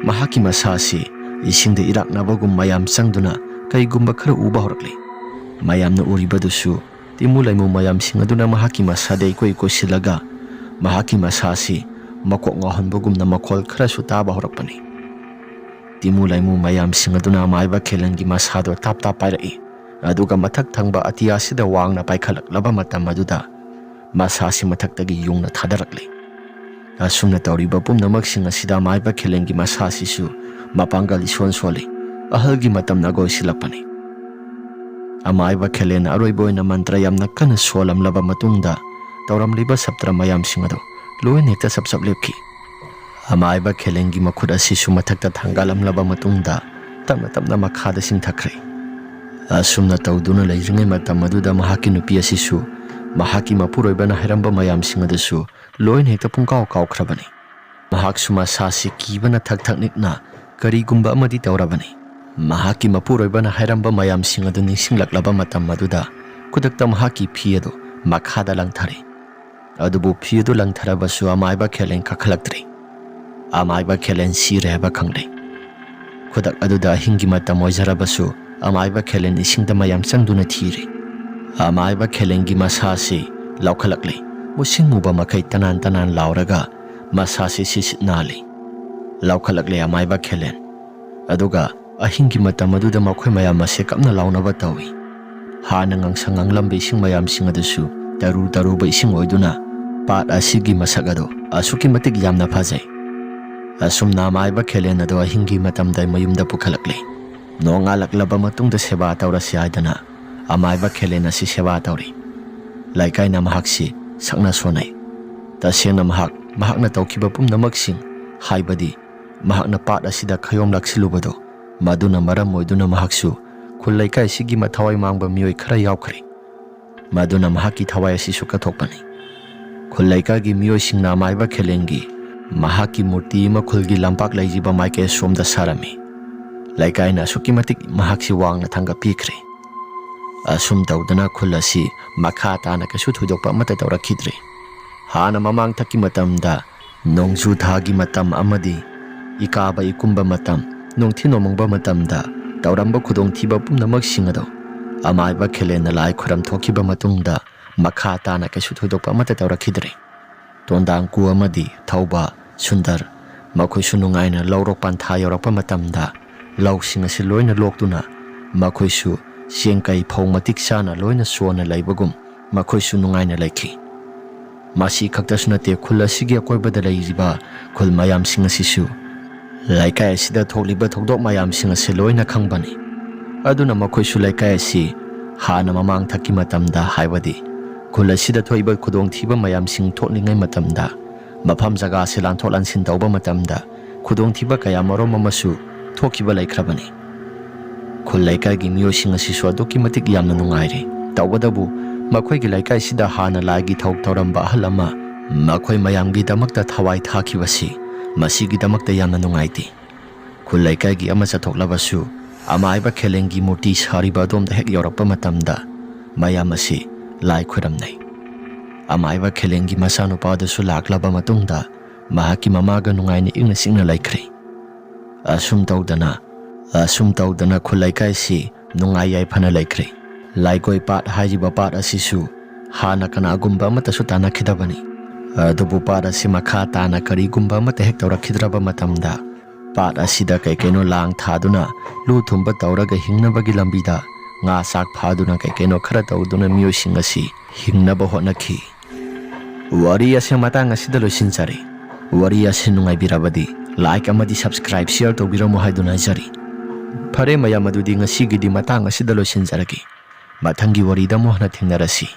ꯃꯍꯥꯛꯀꯤ ꯃꯁꯥꯁꯤ ꯏꯁꯤꯡꯗ ꯏꯔꯥꯛꯅꯕꯒꯨꯝ ꯃꯌꯥꯝ ꯆꯪꯗꯨꯅ ꯀꯩꯒꯨꯝꯕ ꯈꯔ ꯎꯕ ꯍꯧꯔꯛꯂꯤ꯫ ꯃꯌꯥꯝꯅ ꯎꯔꯤꯕꯗꯨꯁꯨ ꯇꯤꯃꯨ ꯂꯩꯃꯨ ꯃꯌꯥꯝꯁꯤꯡ ꯑꯗꯨꯅ ꯃꯍꯥꯛꯀꯤ ꯃꯁꯥꯗ ꯏꯀꯣꯏ ꯀꯣꯏꯁꯤꯜꯂꯒ ꯃꯍꯥꯛꯀꯤ ꯃꯁꯥꯁꯤ ꯃꯀꯣꯛ ꯉꯥꯎꯍꯟꯕꯒꯨꯝꯅ ꯃꯈꯣꯜ ꯈꯔꯁꯨ ꯇꯥꯕ ꯍꯧꯔꯛꯄꯅꯤ꯫ ꯇꯤꯃꯨ ꯂꯩꯃꯨ ꯃꯌꯥꯝꯁꯤꯡ ꯑꯗꯨꯅ ꯑꯃꯥꯏꯕ ꯈꯦꯂꯦꯟꯒꯤ ꯃꯁꯥꯗꯣ ꯇꯥꯞ ꯇꯥꯞ ꯄꯥꯏꯔꯛꯏ꯫ ꯑꯗꯨꯒ ꯃꯊꯛ ꯊꯪꯕ ꯑꯇꯤꯌꯥꯁꯤꯗ ꯋꯥꯡꯅ ꯄꯥꯏꯈꯠꯂꯛꯂꯕ ꯃꯇꯝ ꯑꯗꯨꯗ ꯃꯁꯥꯁꯤ ꯃꯊꯛꯇꯒꯤ ꯌꯨꯡꯅ ꯊꯥꯗꯔꯛꯂꯤ꯫ ꯑꯁꯨꯝꯅ ꯇꯧꯔꯤꯕ ꯄꯨꯝꯅꯃꯛꯁꯤꯡ ꯑꯁꯤꯗ ꯑꯃꯥꯏꯕ ꯈꯦꯂꯦꯟꯒꯤ ꯃꯁꯥꯁꯤꯁꯨ ꯃꯄꯥꯡꯒꯜ ꯏꯁꯣꯟ ꯁꯣꯜꯂꯤ꯫ ꯑꯍꯜꯒꯤ ꯃꯇꯝꯅ ꯑꯒꯣꯏꯁꯤꯜꯂꯛꯄꯅꯤ꯫ ꯑꯃꯥꯏꯕ ꯈꯦꯂꯦꯟ ꯑꯔꯣꯏꯕ ꯑꯣꯏꯅ ꯃꯟꯇ꯭ꯔ ꯌꯥꯝꯅ ꯀꯟꯅ ꯁꯣꯜꯂꯝꯂꯕ ꯃꯇꯨꯡꯗ ꯇꯧꯔꯝꯂꯤꯕ ꯁꯞꯇ꯭ꯔ ꯃꯌꯥꯝꯁꯤꯡ ꯑꯗꯨ ꯂꯣꯏꯅ ꯍꯦꯛꯇ ꯁꯞ ꯁꯞ ꯂꯦꯞꯈꯤ꯫ ꯑꯃꯥꯏꯕ ꯈꯦꯂꯦꯟꯒꯤ ꯃꯈꯨꯠ ꯑꯁꯤꯁꯨ ꯃꯊꯛꯇ ꯊꯥꯡꯒꯠꯂꯝꯂꯕ ꯃꯇꯨꯡꯗ ꯇꯞꯅ ꯇꯞꯅ ꯃꯈꯥꯗ ꯆꯤꯡꯊꯈ꯭ꯔꯦ꯫ ꯑꯁꯨꯝꯅ ꯇꯧꯗꯨꯅ ꯂꯩꯔꯤꯉꯩ ꯃꯇꯝ ꯑꯗꯨꯗ ꯃꯍꯥꯛꯀꯤ ꯅꯨꯄꯤ ꯑꯁꯤꯁꯨ ꯃꯍꯥꯛꯀꯤ ꯃꯄꯨꯔꯣꯏꯕꯅ ꯍꯥꯏꯔꯝꯕ ꯃꯌꯥꯝꯁꯤꯡ ꯑꯗꯨꯁꯨ ꯂꯣꯏꯅ ꯍꯦꯛꯇ ꯄꯨꯡꯀꯥꯎ ꯀꯥꯎꯈ꯭ꯔꯕꯅꯤ꯫ ꯃꯍꯥꯛꯁꯨ ꯃꯁꯥꯁꯤ ꯀꯤꯕꯅ ꯊꯛ ꯊꯛ ꯅꯤꯛꯅ ꯀꯔꯤꯒꯨꯝꯕ ꯑꯃꯗꯤ ꯇꯧꯔꯕꯅꯤ꯫ ꯃꯍꯥꯛꯀꯤ ꯃꯄꯨꯔꯣꯏꯕꯅ ꯍꯥꯏꯔꯝꯕ ꯃꯌꯥꯝꯁꯤꯡ ꯑꯗꯨ ꯅꯤꯡꯁꯤꯡꯂꯛꯂꯕ ꯃꯇꯝ ꯑꯗꯨꯗ ꯈꯨꯗꯛꯇ ꯃꯍꯥꯛꯀꯤ ꯐꯤ ꯑꯗꯨ ꯃꯈꯥꯗ ꯂꯪꯊꯔꯦ꯫ ꯑꯗꯨꯕꯨ ꯐꯤ ꯑꯗꯨ ꯂꯪꯊꯔꯕꯁꯨ ꯑꯃꯥꯏꯕ ꯈꯦꯂꯦꯟ ꯀꯥꯈꯠꯂꯛꯇ꯭ꯔꯦ꯫ ꯑꯃꯥꯏꯕ ꯈꯦꯂꯦꯟ ꯁꯤꯔꯦ ꯍꯥꯏꯕ ꯈꯪꯂꯦ꯫ ꯈꯨꯗꯛ ꯑꯗꯨꯗ ꯑꯍꯤꯡꯒꯤ ꯃꯇꯝ ꯑꯣꯏꯖꯔꯕꯁꯨ ꯑꯃꯥꯏꯕ ꯈꯦꯂꯦꯟ ꯏꯁꯤꯡꯗ ꯃꯌꯥꯝ ꯆꯪꯗꯨꯅ ꯊꯤꯔꯦ꯫ ꯑꯃꯥꯏꯕ ꯈꯦꯂꯦꯟꯒꯤ ꯃꯁꯥꯁꯤ ꯂꯧꯈꯠꯂꯛꯂꯦ꯫ ꯃꯨꯁꯤꯡ ꯃꯨꯕ ꯃꯈꯩ ꯇꯅꯥꯟ ꯇꯅꯥꯟ ꯂꯥꯎꯔꯒ ꯃꯁꯥꯁꯤ ꯁꯤꯁꯤꯠ ꯅꯥꯜꯂꯤ꯫ ꯂꯧꯈꯠꯂꯛꯂꯦ ꯑꯃꯥꯏꯕ ꯈꯦꯂꯦꯟ꯫ ꯑꯗꯨꯒ ꯑꯍꯤꯡꯒꯤ ꯃꯇꯝ ꯑꯗꯨꯗ ꯃꯈꯣꯏ ꯃꯌꯥꯝ ꯑꯁꯤ ꯀꯞꯅ ꯂꯥꯎꯅꯕ ꯇꯧꯏ꯫ ꯍꯥꯟꯅ ꯉꯥꯡꯁꯪ ꯉꯥꯡꯂꯝꯕ ꯏꯁꯤꯡ ꯃꯌꯥꯝꯁꯤꯡ ꯑꯗꯨꯁꯨ ꯇꯔꯨ ꯇꯔꯨꯕ ꯏꯁꯤꯡ ꯑꯣꯏꯗꯨꯅ ꯄꯥꯠ ꯑꯁꯤꯒꯤ ꯃꯁꯛ ꯑꯗꯨ ꯑꯁꯨꯛꯀꯤ ꯃꯇꯤꯛ ꯌꯥꯝꯅ ꯐꯖꯩ꯫ ꯑꯁꯨꯝꯅ ꯑꯃꯥꯏꯕ ꯈꯦꯂꯦꯟ ꯑꯗꯨ ꯑꯍꯤꯡꯒꯤ ꯃꯇꯝꯗ ꯃꯌꯨꯝꯗ ꯄꯨꯈꯠꯂꯛꯂꯤ꯫ ꯅꯣꯡꯉꯥꯜꯂꯛꯂꯕ ꯃꯇꯨꯡꯗ ꯁꯦꯕꯥ ꯇꯧꯔꯁꯤ ꯍꯥꯏꯗꯅ ꯑꯃꯥꯏꯕ ꯈꯦꯂꯦꯟ ꯑꯁꯤ ꯁꯦꯕꯥ ꯇꯧꯔꯤ꯫ ꯂꯩꯀꯥꯏꯅ ꯃꯍꯥꯛꯁꯤ ꯁꯛꯅ ꯁꯣꯟꯅꯩ꯫ ꯇꯁꯦꯡꯅ ꯃꯍꯥꯛ ꯃꯍꯥꯛꯅ ꯇꯧꯈꯤꯕ ꯄꯨꯝꯅꯃꯛꯁꯤꯡ, ꯍꯥꯏꯕꯗꯤ ꯃꯍꯥꯛꯅ ꯄꯥꯠ ꯑꯁꯤꯗ ꯈꯌꯣꯝ ꯂꯥꯛꯁꯤꯜꯂꯨꯕꯗꯨ, ꯃꯗꯨꯅ ꯃꯔꯝ ꯑꯣꯏꯗꯨꯅ ꯃꯍꯥꯛꯁꯨ ꯈꯨꯜ ꯂꯩꯀꯥꯏ ꯑꯁꯤꯒꯤ ꯃꯊꯋꯥꯏ ꯃꯥꯡꯕ ꯃꯤꯑꯣꯏ ꯈꯔ ꯌꯥꯎꯈ꯭ꯔꯦ꯫ ꯃꯗꯨꯅ ꯃꯍꯥꯛꯀꯤ ꯊꯋꯥꯏ ꯑꯁꯤꯁꯨ ꯀꯠꯊꯣꯛꯄꯅꯤ꯫ ꯈꯨꯜ ꯂꯩꯀꯥꯏꯒꯤ ꯃꯤꯑꯣꯏꯁꯤꯡꯅ ꯑꯃꯥꯏꯕ ꯈꯦꯂꯦꯟꯒꯤ ꯃꯍꯥꯛꯀꯤ ꯃꯨꯔꯇꯤ ꯑꯃ ꯈꯨꯜꯒꯤ ꯂꯝꯄꯥꯛ ꯂꯩꯔꯤꯕ ꯃꯥꯏꯀꯩ ꯑꯁꯣꯝꯗ ꯁꯥꯔꯝꯃꯤ꯫ ꯂꯩꯀꯥꯏꯅ ꯑꯁꯨꯛꯀꯤ ꯃꯇꯤꯛ ꯃꯍꯥꯛꯁꯤ ꯋꯥꯡꯅ ꯊꯥꯡꯒꯠꯄꯤꯈ꯭ꯔꯦ꯫ ꯑꯁꯨꯝ ꯇꯧꯗꯅ ꯈꯨꯜ ꯑꯁꯤ ꯃꯈꯥ ꯇꯥꯅ ꯀꯩꯁꯨ ꯊꯣꯏꯗꯣꯛꯄ ꯑꯃꯠꯇ ꯇꯧꯔꯛꯈꯤꯗ꯭ꯔꯦ꯫ ꯍꯥꯟꯅ ꯃꯃꯥꯡꯊꯛꯀꯤ ꯃꯇꯝꯗ, ꯅꯣꯡꯖꯨ ꯊꯥꯒꯤ ꯃꯇꯝ ꯑꯃꯗꯤ ꯏꯀꯥꯕ ꯏꯀꯨꯝꯕ ꯃꯇꯝ, ꯅꯨꯡꯊꯤ ꯅꯣꯡꯃꯪꯕ ꯃꯇꯝꯗ ꯇꯧꯔꯝꯕ ꯈꯨꯗꯣꯡꯊꯤꯕ ꯄꯨꯝꯅꯃꯛꯁꯤꯡ ꯑꯗꯨ ꯑꯃꯥꯏꯕ ꯈꯦꯂꯦꯟꯅ ꯂꯥꯏ ꯈꯨꯔꯝ ꯊꯣꯛꯈꯤꯕ ꯃꯇꯨꯡꯗ ꯃꯈꯥ ꯇꯥꯅ ꯀꯩꯁꯨ ꯊꯣꯏꯗꯣꯛꯄ ꯑꯃꯠꯇ ꯇꯧꯔꯛꯈꯤꯗ꯭ꯔꯦ꯫ ꯇꯣꯟꯗꯥꯡꯀꯨ ꯑꯃꯗꯤ ꯊꯧꯕ, ꯁꯨꯟꯗꯔ, ꯃꯈꯣꯏꯁꯨ ꯅꯨꯡꯉꯥꯏꯅ ꯂꯧꯔꯣꯛ ꯄꯟꯊꯥ ꯌꯧꯔꯛꯄ ꯃꯇꯝꯗ ꯂꯧꯁꯤꯡ ꯑꯁꯤ ꯂꯣꯏꯅ ꯂꯣꯛꯇꯨꯅ ꯃꯈꯣꯏꯁꯨ ꯆꯦꯡ ꯀꯩ ꯐꯧ ꯃꯇꯤꯛ ꯆꯥꯅ ꯂꯣꯏꯅ ꯆꯣꯟꯅ ꯂꯩꯕꯒꯨꯝ ꯃꯈꯣꯏꯁꯨ ꯅꯨꯡꯉꯥꯏꯅ ꯂꯩꯈꯤ꯫ ꯃꯁꯤ ꯈꯛꯇꯁꯨ ꯅꯠꯇꯦ, ꯈꯨꯜ ꯑꯁꯤꯒꯤ ꯑꯀꯣꯏꯕꯗ ꯂꯩꯔꯤꯕ ꯈꯨꯜ ꯃꯌꯥꯝꯁꯤꯡ ꯑꯁꯤꯁꯨ ꯂꯩꯀꯥꯏ ꯑꯁꯤꯗ ꯊꯣꯛꯂꯤꯕ ꯊꯧꯗꯣꯛ ꯃꯌꯥꯝꯁꯤꯡ ꯑꯁꯤ ꯂꯣꯏꯅ ꯈꯪꯕꯅꯤ꯫ ꯑꯗꯨꯅ ꯃꯈꯣꯏꯁꯨ ꯂꯩꯀꯥꯏ ꯑꯁꯤ ꯍꯥꯟꯅ ꯃꯃꯥꯡꯊꯛꯀꯤ ꯃꯇꯝꯗ, ꯍꯥꯏꯕꯗꯤ ꯈꯨꯜ ꯑꯁꯤꯗ ꯊꯣꯛꯏꯕ ꯈꯨꯗꯣꯡꯊꯤꯕ ꯃꯌꯥꯝꯁꯤꯡ ꯊꯣꯛꯂꯤꯉꯩ ꯃꯇꯝꯗ, ꯃꯐꯝ ꯖꯒꯥ ꯑꯁꯤ ꯂꯥꯟꯊꯣꯛ ꯂꯥꯟꯁꯤꯟ ꯇꯧꯕ ꯃꯇꯝꯗ ꯈꯨꯗꯣꯡꯊꯤꯕ ꯀꯌꯥ ꯃꯔꯨꯝ ꯑꯃꯁꯨ ꯊꯣꯛꯈꯤꯕ ꯂꯩꯈ꯭ꯔꯕꯅꯤ꯫ ꯈꯨꯜ ꯂꯩꯀꯥꯏꯒꯤ ꯃꯤꯑꯣꯏꯁꯤꯡ ꯑꯁꯤꯁꯨ ꯑꯗꯨꯛꯀꯤ ꯃꯇꯤꯛ ꯌꯥꯝꯅ ꯅꯨꯡꯉꯥꯏꯔꯦ꯫ ꯇꯧꯕꯇꯕꯨ ꯃꯈꯣꯏꯒꯤ ꯂꯩꯀꯥꯏꯁꯤꯗ ꯍꯥꯟꯅ ꯂꯥꯏꯒꯤ ꯊꯧ ꯇꯧꯔꯝꯕ ꯑꯍꯜ ꯑꯃ ꯃꯈꯣꯏ ꯃꯌꯥꯝꯒꯤꯗꯃꯛꯇ ꯊꯋꯥꯏ ꯊꯥꯈꯤꯕꯁꯤ ꯃꯁꯤꯒꯤꯗꯃꯛꯇ ꯌꯥꯝꯅ ꯅꯨꯡꯉꯥꯏꯇꯦ꯫ ꯈꯨꯜ ꯂꯩꯀꯥꯏꯒꯤ ꯑꯃ ꯆꯠꯊꯣꯛꯂꯕꯁꯨ ꯑꯃꯥꯏꯕ ꯈꯦꯂꯦꯟꯒꯤ ꯃꯨꯔꯇꯤ ꯁꯥꯔꯤꯕ ꯑꯗꯣꯝꯗ ꯍꯦꯛ ꯌꯧꯔꯛꯄ ꯃꯇꯝꯗ ꯃꯌꯥꯝ ꯑꯁꯤ ꯂꯥꯏ ꯈꯨꯔꯝꯅꯩ꯫ ꯑꯃꯥꯏꯕ ꯈꯦꯂꯦꯟꯒꯤ ꯃꯆꯥꯅꯨꯄꯥꯗꯨꯁꯨ ꯂꯥꯛꯂꯕ ꯃꯇꯨꯡꯗ ꯃꯍꯥꯛꯀꯤ ꯃꯃꯥꯒ ꯅꯨꯡꯉꯥꯏꯅ ꯏꯪꯅ ꯆꯤꯛꯅ ꯂꯩꯈ꯭ꯔꯦ꯫ ꯑꯁꯨꯝ ꯇꯧꯗꯅ, ꯑꯁꯨꯝ ꯇꯧꯗꯅ ꯈꯨꯜ ꯂꯩꯀꯥꯏꯁꯤ ꯅꯨꯡꯉꯥꯏ ꯌꯥꯏꯐꯅ ꯂꯩꯈ꯭ꯔꯦ꯫ ꯂꯥꯏꯒꯣꯏ ꯄꯥꯠ ꯍꯥꯏꯔꯤꯕ ꯄꯥꯠ ꯑꯁꯤꯁꯨ ꯍꯥꯟꯅ ꯀꯅꯥꯒꯨꯝꯕ ꯑꯃꯠꯇꯁꯨ ꯇꯥꯟꯅꯈꯤꯗꯕꯅꯤ꯫ ꯑꯗꯨꯕꯨ ꯄꯥꯠ ꯑꯁꯤ ꯃꯈꯥ ꯇꯥꯅ ꯀꯔꯤꯒꯨꯝꯕ ꯑꯃꯠꯇ ꯍꯦꯛ ꯇꯧꯔꯛꯈꯤꯗ꯭ꯔꯕ ꯃꯇꯝꯗ, ꯄꯥꯠ ꯑꯁꯤꯗ ꯀꯩ ꯀꯩꯅꯣ ꯂꯥꯡ ꯊꯥꯗꯨꯅ ꯂꯨ ꯊꯨꯝꯕ ꯇꯧꯔꯒ ꯍꯤꯡꯅꯕꯒꯤ ꯂꯝꯕꯤꯗ ꯉꯥ ꯆꯥꯛ ꯐꯥꯗꯨꯅ ꯀꯩ ꯀꯩꯅꯣ ꯈꯔ ꯇꯧꯗꯨꯅ ꯃꯤꯑꯣꯏꯁꯤꯡ ꯑꯁꯤ ꯍꯤꯡꯅꯕ ꯍꯣꯠꯅꯈꯤ꯫ ꯋꯥꯔꯤ ꯑꯁꯤ ꯃꯇꯥꯡ ꯑꯁꯤꯗ ꯂꯣꯏꯁꯤꯟꯖꯔꯦ꯫ ꯋꯥꯔꯤ ꯑꯁꯤ ꯅꯨꯡꯉꯥꯏꯕꯤꯔꯕꯗꯤ like ꯑꯃꯗꯤ subscribe, share ꯇꯧꯕꯤꯔꯝꯃꯨ ꯍꯥꯏꯗꯨꯅ ꯍꯥꯏꯖꯔꯤ꯫ ꯐꯔꯦ ꯃꯌꯥꯝ, ꯑꯗꯨꯗꯤ ꯉꯁꯤꯒꯤꯗꯤ ꯃꯇꯥꯡ ꯑꯁꯤꯗ ꯂꯣꯏꯁꯤꯟꯖꯔꯒꯦ꯫ ꯃꯊꯪꯒꯤ ꯋꯥꯔꯤꯗ ꯑꯃꯨꯛ ꯍꯟꯅ ꯊꯦꯡꯅꯔꯁꯤ꯫